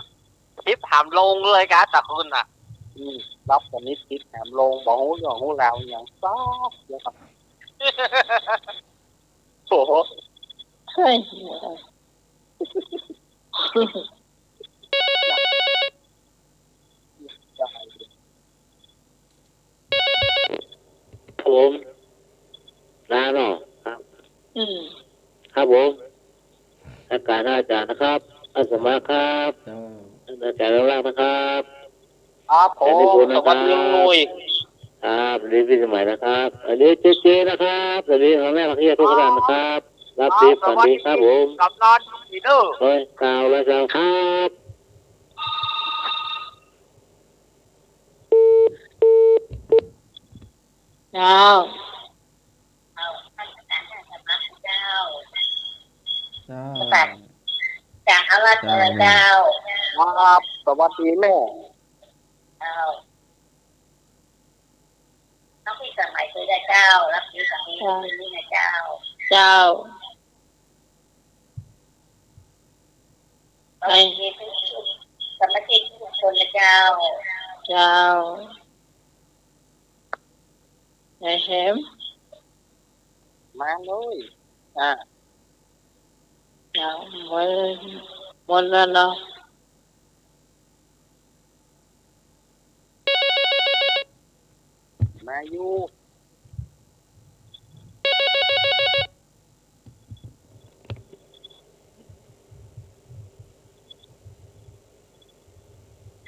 ติดแหมลงเลยกะ แต่คืนน่ะ อืม รับสนิทติดแหมลง บ่ฮู้เรื่องฮู้ราวหยังสักอย่าง โอ้โห เฮ้ย ครับผม ลาเนาะ ครับ อืม ครับผม อากาศอาจารย์นะครับ อาสมาครับ เจ้า อาจารย์รักนะครับ ครับผม อาจารย์นิพนธ์นะครับ สวัสดีลุงลุย ครับ สวัสดีพี่สมัยนะครับ สวัสดีเจเจนะครับ สวัสดีพ่อแม่พี่ทุกท่านนะครับ ครับ รับดี ครับ ฝันดีครับผม กลับนอนดีเด้อ โอ้ย กล่าวแล้วเจ้าครับ เจ้า เจ้า จ้ะ เอาละ เจ้า เจ้า ครับ สวัสดีแม่ เจ้า น้องพิสมัยด้วยนะเจ้า รับพิสมัย เจ้า ด้วยนะเจ้า เจ้า ไป สวัสดีทุก สมาชิกทุกคนนะเจ้า เจ้า ไอ้แหม มาเลย อ่ะ เจ้า หมด หมดแล้วเนาะ มาอยู่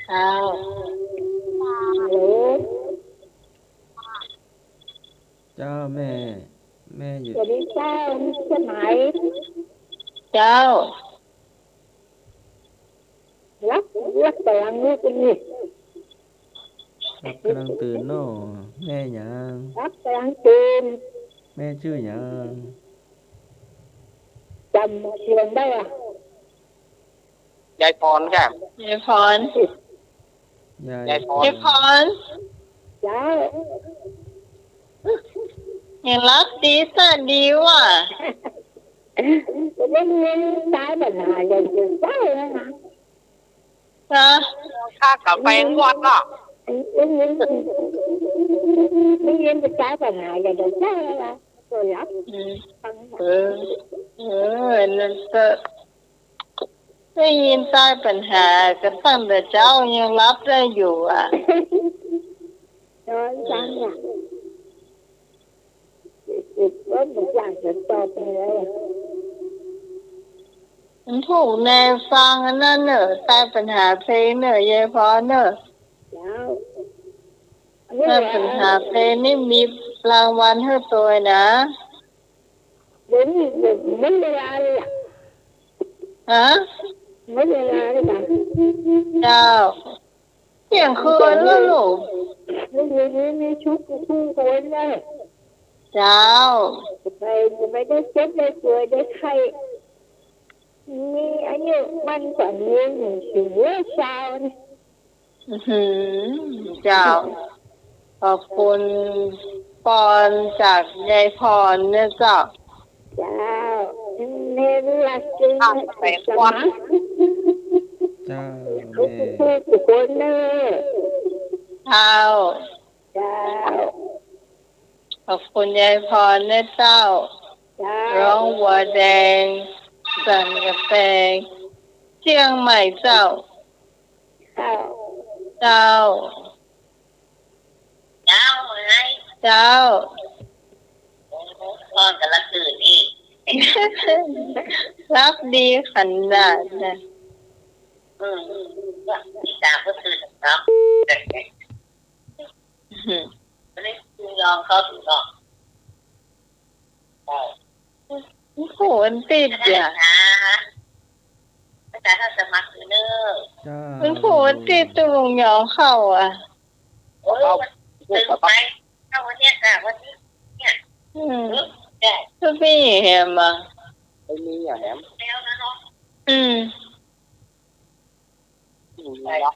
เจ้า ฮัลโหล เจ้าแม่ แม่อยู่ สวัสดีเจ้า สมัย เจ้า หลับ หลับกำลังลุกนี่ หลับกำลังตื่นเนาะ แม่หยัง หลับกำลังตื่น แม่จื้อหยัง จ๋ำเสียงได้อะ ยายพรครับ ยายพร ยาย ยายพร ยายพร เจ้า ยังหลับดีสะดีว่ะ ก็ได้ยินสายปัญหาอย่างเดียวเจ้านะ ฮะ ข้ากาแฟงวดเนาะ ได้ยิน ได้ยินแต่สายปัญหาอย่างเดียวเจ้านะ ก็หลับ อืม เออ เออ นั่นก็ ได้ยินสายปัญหากันตั้งแต่เจ๊ายังหลับได้อยู่อ่ะ นอนฟังอ่ะ อืม ว่ามันอยากจะตอบเลย มันถูกในฟังอันนั้นเนอะ สายปัญหาเพลงเนอะ ยายพรเนอะ เจ้า สายปัญหาเพลงนี่มีรางวัลหื้อตวยนะ เดี๋ยวนี้เดี๋ยวหมดเวลาเลยอะ ฮะ หมดเวลาเลยค่ะ เจ้า เที่ยงคืนแล้วลูก เดี๋ยวนี้มีชุดคู่คนเลย เจ้า ไป ไปได้เจ็บได้ป่วยได้ไข้ มีอายุมั่นขวัญยืนอยู่ถึงเช้านี่ อื้อหือ เจ้า ขอบคุณปอนจากยายพรเนี่ยเจ้า เจ้า เนรลักษณ์จริง อ่ะ สมัคร เจ้า ทุก แม่ ทุก ทุกคนเนอะ เจ้า เจ้า ขอบคุณยายพรนะเจ้า เจ้า ร้องวัวแดง สันกำแพง เชียงใหม่เจ้า เจ้า เจ้า เจ้า เจ้า นอนกันละคืนนี่ หลับดีขนาดนะ อืม อีกสามก็คืนเนาะ อืม ไม่ได้ยอมเขาถูกหรอก เจ้า มันผูกมันติดอ่ะ ภาษา ภาษาท่านสมัครอยู่เนอะ เจ้า มันผูกมันติดตรงยองเข้าอ่ะ โอ้ย มันตึงไป เข้าวันเนี้ยค่ะ วันนี้ เนี่ย อืม เออ ได้ ก็มีแหมอ่ะ ไม่มีอ่ะแหม แล้วนะเนาะ อืม อืม ไป เนาะ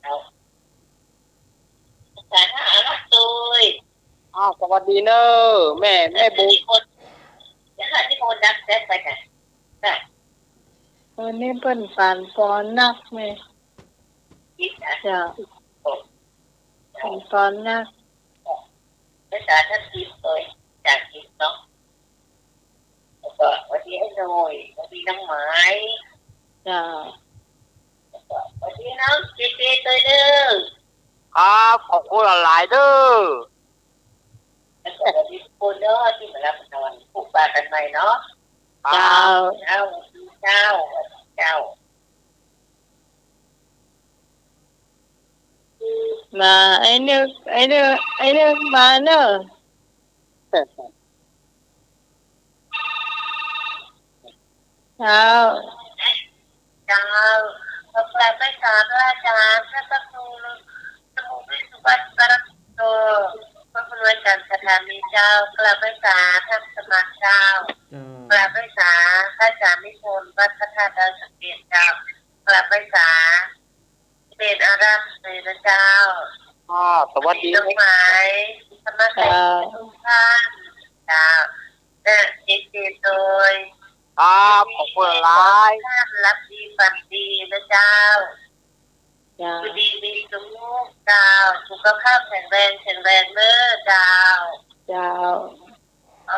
เอา สาธารณสุข อ้าว สวัสดีเนอะ แม่ แม่บุญ เดี๋ยวค่ะ ที่คนดักแซดไปน่ะ น่ะ วันนี้เปิ้นปานปอนนักแม่ คิดนะ เจ้า โอ้ ปานปอนนัก ภาษาท่านคิดเลย จากคิดเนาะ แล้วก็สวัสดีไอ้หน่อย สวัสดีน้องไหม เจ้า แล้วก็สวัสดีน้องเจเจตวยเด้อ ครับ ขอบคุณหลายๆ เด้อ แล้วก็สวัสดีทุกคนเด้อ ตี้มารับฟัง พบปะกั๋นใหม่เนาะ ครับ เจ้า เจ้า เจ้า เจ้า มา ไอ้นึก ไอ้นึก ไอ้นึกมาเนอะ เจ้า เจ้า ขอกราบไหว้สาพระอาจารย์ พระครูสมุทรวิสุทธิปาโต พระครูอาจารย์สถานีเจ้า กราบไหว้สาท่านสมานเจ้า เจ้า กราบไหว้สาพระอาจารย์นิพ วัดพระธาตุดอยสะเก็ดเจ้า กราบไหว้สา เจริญอาราธนาเจ้า อ่า สวัสดี น้องไหม ธรรมะไทย เจ้า ทุกท่าน เจ้า และเจเจโตย ครับ ขอบคุณหลาย ท่านหลับดีฝันดีนะเจ้า เจ้า อยู่ดีมีสุขเจ้า สุขภาพแข็งแรง แข็งแรงเน้อเจ้า เจ้า เอา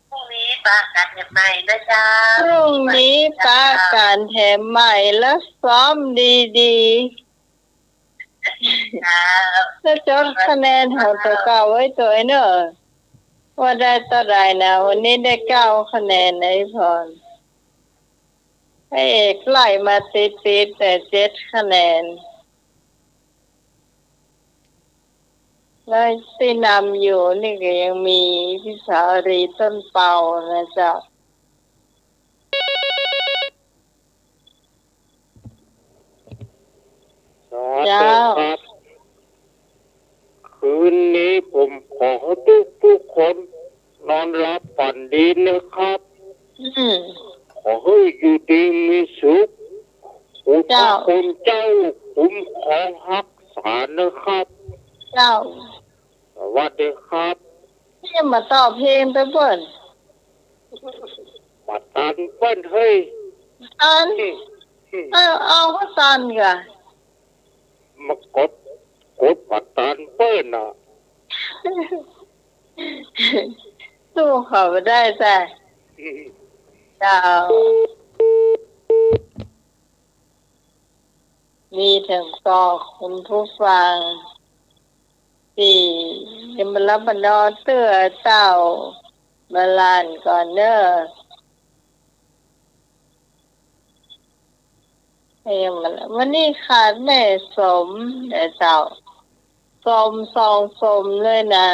พรุ่งนี้ปะกั๋นแหมใหม่นะเจ้า พรุ่งนี้ปะกั๋นแหมใหม่แล้วซ้อมดีๆ เจ้า แล้วจดคะแนนของตั๋วเก่าไว้ตวยเน่อ ว่าได้เต้าใดนะ วันนี้ได้เก้าคะแนนนะพี่พร พระเอกไล่มาติดๆ แต่เจ็ดคะแนน แล้วตี้นำอยู่นี่ก็ยังมีพี่สาลีต้นเปานะเจ้า สาธุ เจ้า ครับ คืนนี้ผมขอให้ทุกๆ คนนอนหลับฝันดีนะครับ อืม ขอให้อยู่ดีมีสุข คุณพระ เจ้า คุณเจ้าคุ้มครองรักษานะครับ เจ้า สวัสดีครับ นี่มาตอบเพลงไปเปิ้น บ่ตันเปิ้นเฮ้ย ตัน อืม อืม เออ เอาก็ตันก่ะ มากด กดบ่ตันเปิ้นน่ะ สู้เขาบ่ได้จ้ะ อืม เจ้า มีแถมต่อคุณผู้ฟัง ตี้ยังบ่หลับบ่นอนเตื้อเต้า มาลานก่อนเน้อ เอ้ย มาลาน วันนี้ขาดแม่สมนะเจ้า สมสองสมเลยนะ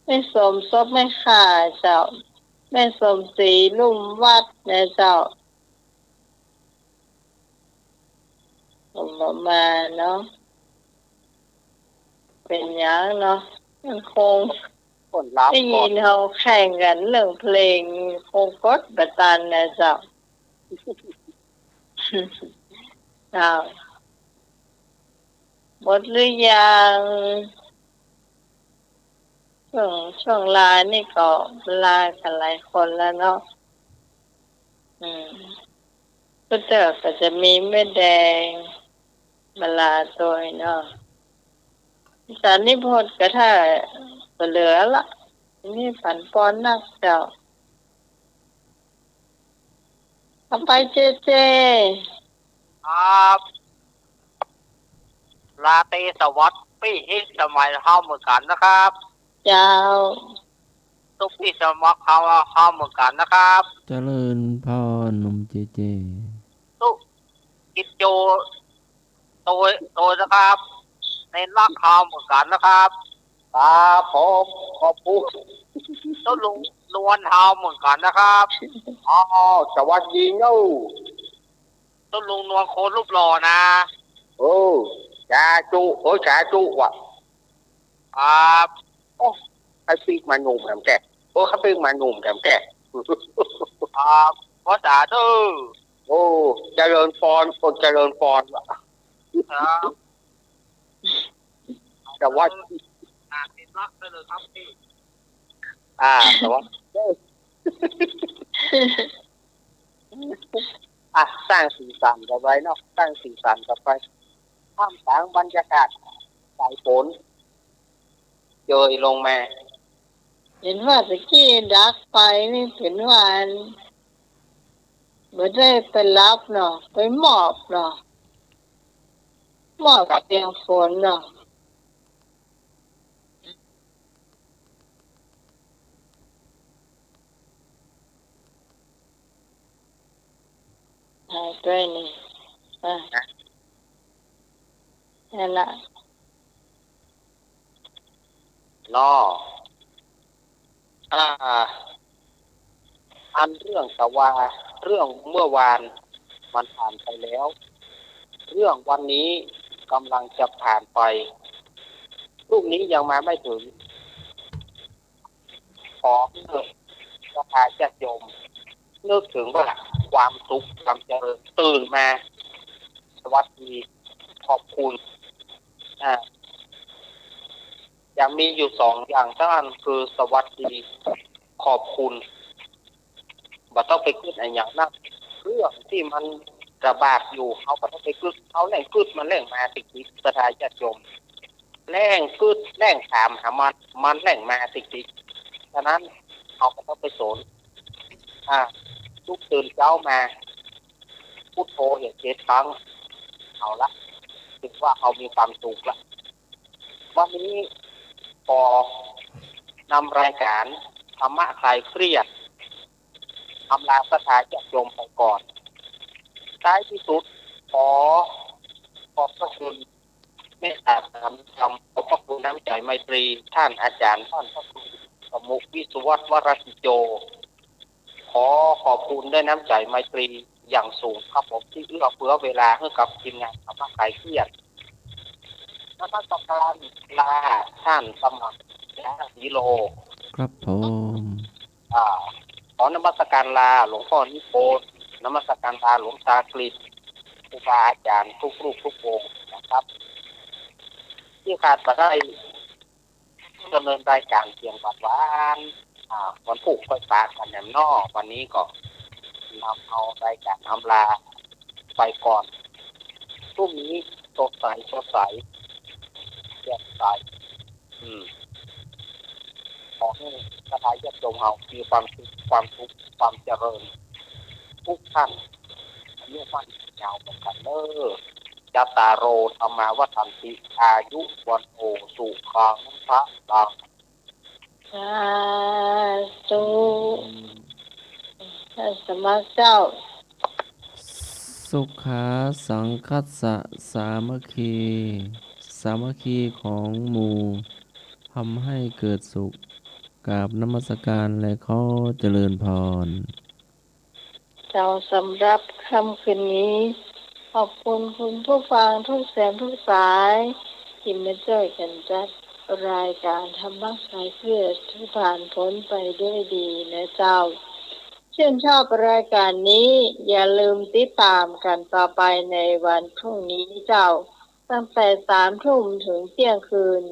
แม่สมซบแม่ข่าเจ้า แม่สมศรีลุ่มวัดนะเจ้า ผมบ่มาเนาะ เป๋นหยังเนาะ มันคง คนรับ ได้ยิน ก่อน เฮาแข่งกั๋นเรื่องเพลง คงกดบ่ตันนะเจ้า เจ้า หมดหรือยัง ช่วง ช่วงลานี่ก็ลากั๋นหลายคนแล้วเนาะ อืม ก็เดี๋ยวก็จะมีแม่แดงมาลาตวยเนาะ อาจ๋ารย์นิพนธ์ก็ถ้าบ่เหลือละ นี่ปันปอนนักเจ้า เอาไปเจเจ ครับ ราตรีสวัสดิ์ปี้ฮิตสมัยเฮาเหมือนกั๋นนะครับ เจ้า ตุ๊กตี้สมัครเฮา เฮาเหมือนกั๋นนะครับ เจริญพรหนุ่มเจเจ ตุ๊กกิจโจ โตย โตยนะครับ ในรักเฮาเหมือนกั๋นนะครับ ครับผม ขอบคุณ ตุ๊กลุงนวลเฮาเหมือนกั๋นนะครับ อ๋อ สวัสดีเนาะ ตุ๊กลุงนวลคนรูปหล่อนะ เออ สาธุ เออ สาธุว่ะ ครับ โอ้ ใค่ปิ๊กมาหนุ่มแถมแก่ โอ้ ใค่ปิ๊กมาหนุ่มแถมแก่ ครับ ขอสาธุ โอ้ เจริญพร โอ้ เจริญพรว่ะ ครับ สวัสดี อ่านเป็นรักได้เลยครับพี่ อ่า สวัสดี อ่ะ สร้างสีสันกั๋นไปเนาะ สร้างสีสันกั๋นไป ท่ามกลางบรรยากาศสายฝน เจยลงมา เป๋นว่าตะกี้ดักไปนี่เป๋นว่าอัน บ่ได้ไปรับเนาะ ไปมอบเนาะ มอบเสียงฝนเนาะ อ่า ตวยนี่ อ่า นั่นละ เนาะ อ่า อันเรื่องตะวา เรื่องเมื่อวานมันผ่านไปแล้ว เรื่องวันนี้กำลังจะผ่านไป พรุ่งนี้ยังมาไม่ถึง ขอเถิดศรัทธาญาติโยม นึกถึงว่า ความสุข ความเจริญ ตื่นมา สวัสดี ขอบคุณ อ่า จะมีอยู่สองอย่างเท่านั้น คือสวัสดี ขอบคุณ บ่ต้องไปกึ๊ดอะหยังนัก เรื่องตี้มันระบาดอยู่ เฮาบ่ต้องไปกึ๊ด เฮาแล่งกึ๊ดมันแล่งมาติกๆ ศรัทธาญาติโยม แล่งกึ๊ด แล่งถามหามัน มันแล่งมาติกๆ ฉะนั้นเฮาบ่ต้องไปสน อ่า ลุกตื่นเจ๊ามา พุทโธเหียเจ็ดครั้ง เอาละ ถือว่าเฮามีความสุขละ วันนี้ขอนำรายการธรรมะคลายเครียด อำลาศรัทธาญาติโยมไปก่อน ท้ายที่สุด ขอขอบพระคุณเมตตาธรรม ขอบพระคุณน้ำใจไมตรี ท่านอาจารย์ ท่านพระครูสมุ วิศวัตร วรกิจโจ ขอขอบคุณด้วยน้ำใจไมตรีอย่างสูงครับผม ที่เอื้อเฟื้อเวลาให้กับทีมงานธรรมะคลายเครียด นมัสการลาท่านสมัคร ศรีโล ครับผม อ่า ขอนมัสการลาหลวงพ่อนิพนธ์ นมัสการลาหลวงตากฤษ ครูบาอาจารย์ทุกรูปทุกองค์นะครับ ตี้ขาดบ่ได้ ดำเนินรายการเสียงหวานๆ อ่า วันพูกค่อยปะกั๋นแหมเนาะ วันนี้ก็นำเอารายการอำลาไปก่อน พรุ่งนี้สดใส สดใส แจ่มใส อืม ขอหื้อศรัทธาญาติโยมเฮามีความสุข ความสุข ความเจริญ ทุกท่าน อายุมั่นยืนยาวเหมือนกั๋นเน่อ จัตตาโร ธรรมา วัฑฒันติ อายุ วัณโณ สุขัง พลัง สาธุ ท่านสมัครเจ้า สุขาสังคัสสะ สามัคคี สามัคคีของหมู่ ทำให้เกิดสุข กราบนมัสการและขอเจริญพร เจ้า สำหรับค่ำคืนนี้ ขอบคุณคุณผู้ฟังทุกแสนทุกสาย ตี้มาจ้วยกั๋นจัดรายการธรรมะคลายเครียด หื้อผ่านพ้นไปด้วยดีนะเจ้า ชื่นชอบรายการนี้ อย่าลืมติดต๋ามกั๋นต่อไปในวันพรุ่งนี้เจ้า ตั้งแต่สามทุ่มถึงเตี้ยงคืน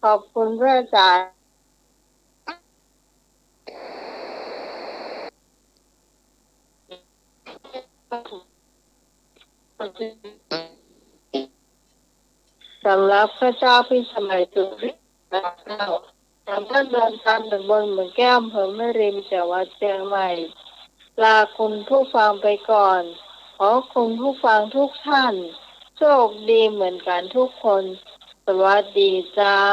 ขอบคุณรายการ สำหรับข้าเจ้าพิสมัย สุริยะ เจ้า จากบ้านดอนตาล ตำบลเมืองแก้ว อำเภอแม่ริม จังหวัดเชียงใหม่ ลาคุณผู้ฟังไปก่อน ขอคุณผู้ฟังทุกท่าน โชคดีเหมือนกั๋นทุกคน สวัสดีเจ้า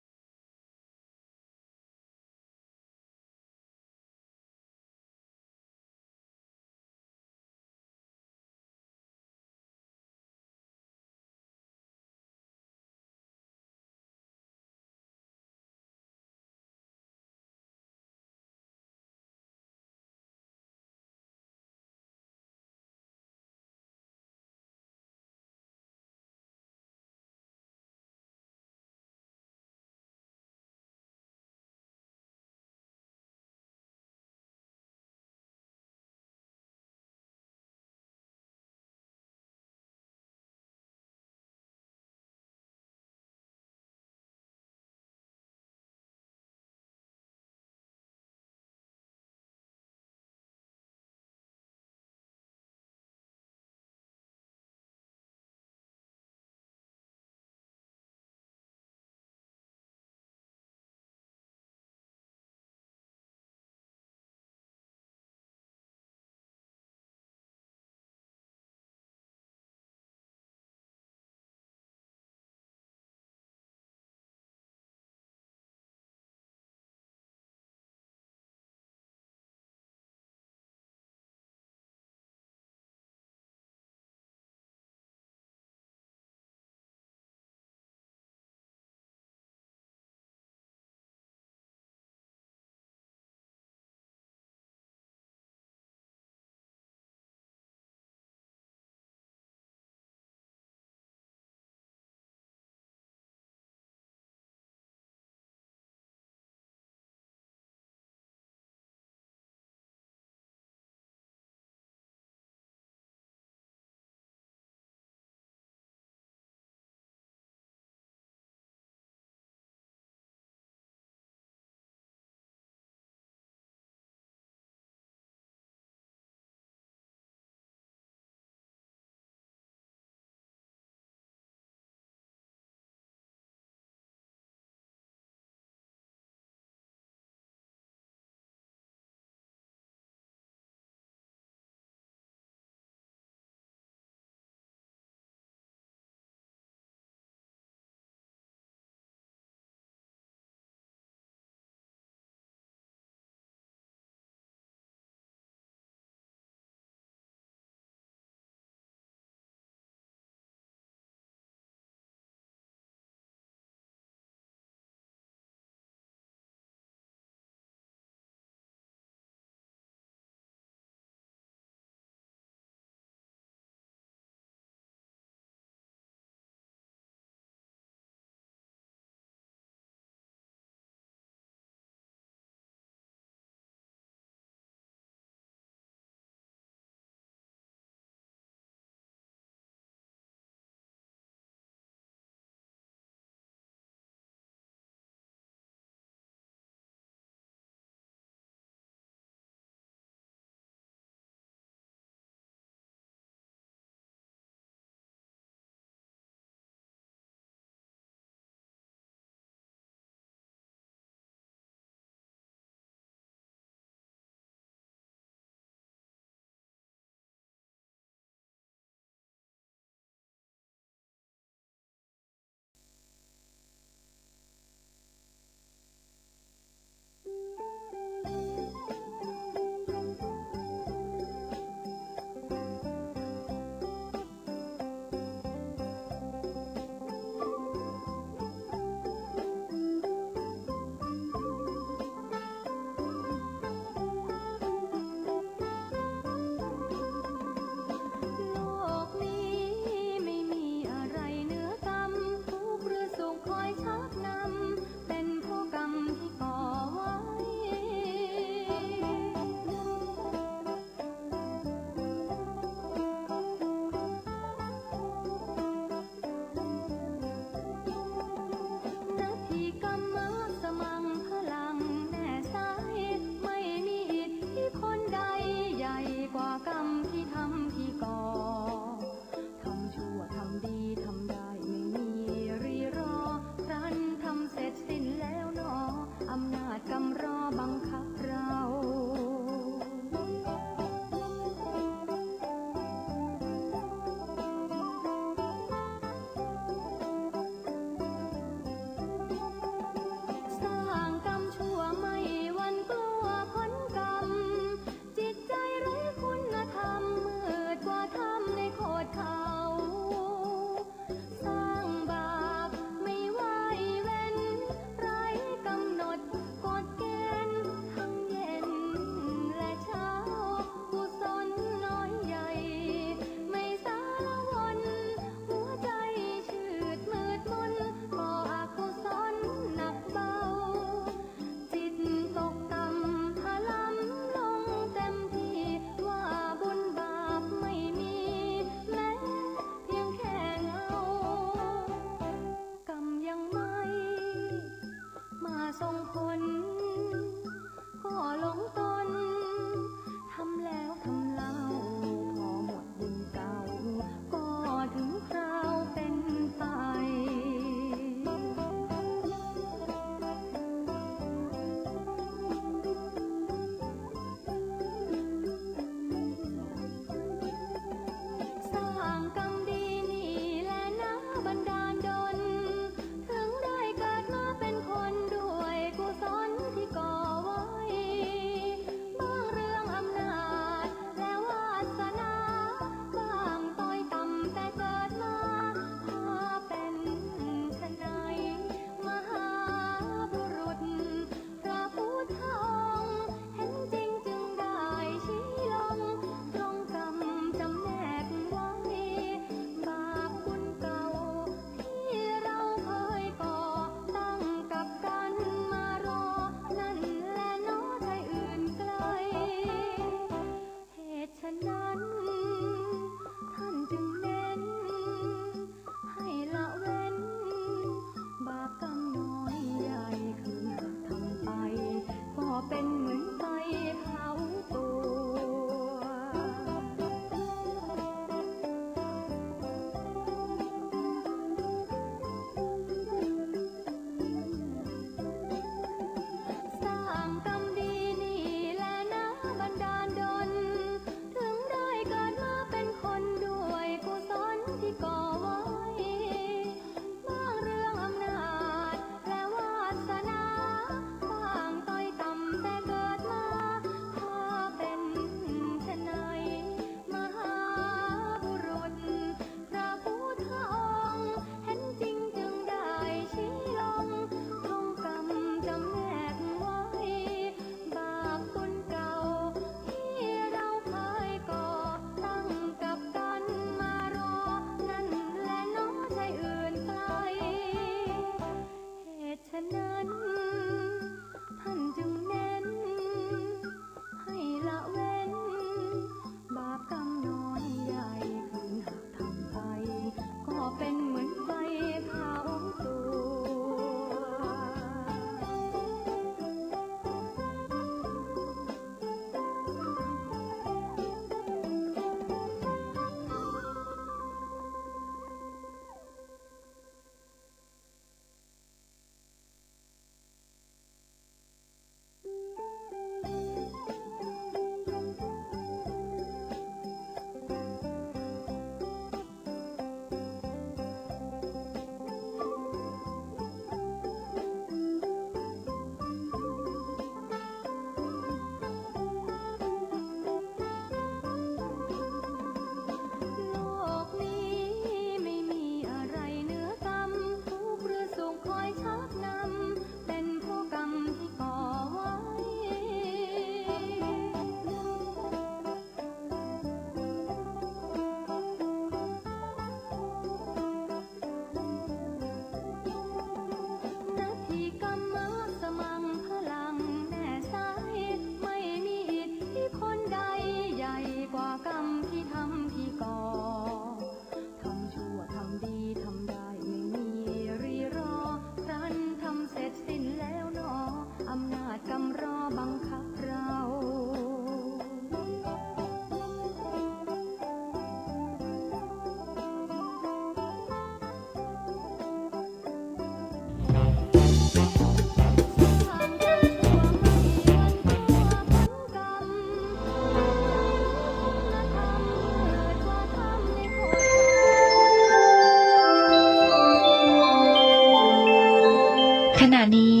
ขณะนี้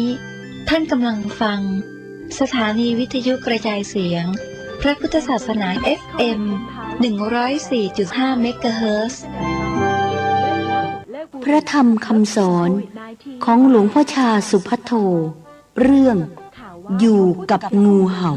ท่านกำลังฟังสถานีวิทยุกระจายเสียงพระพุทธศาสนา เอฟ เอ็ม หนึ่งร้อยสี่จุดห้า เมกะเฮิรตซ์ พระธรรมคำสอนของหลวงพ่อชาสุภัทโท เรื่องอยู่กับงูเห่า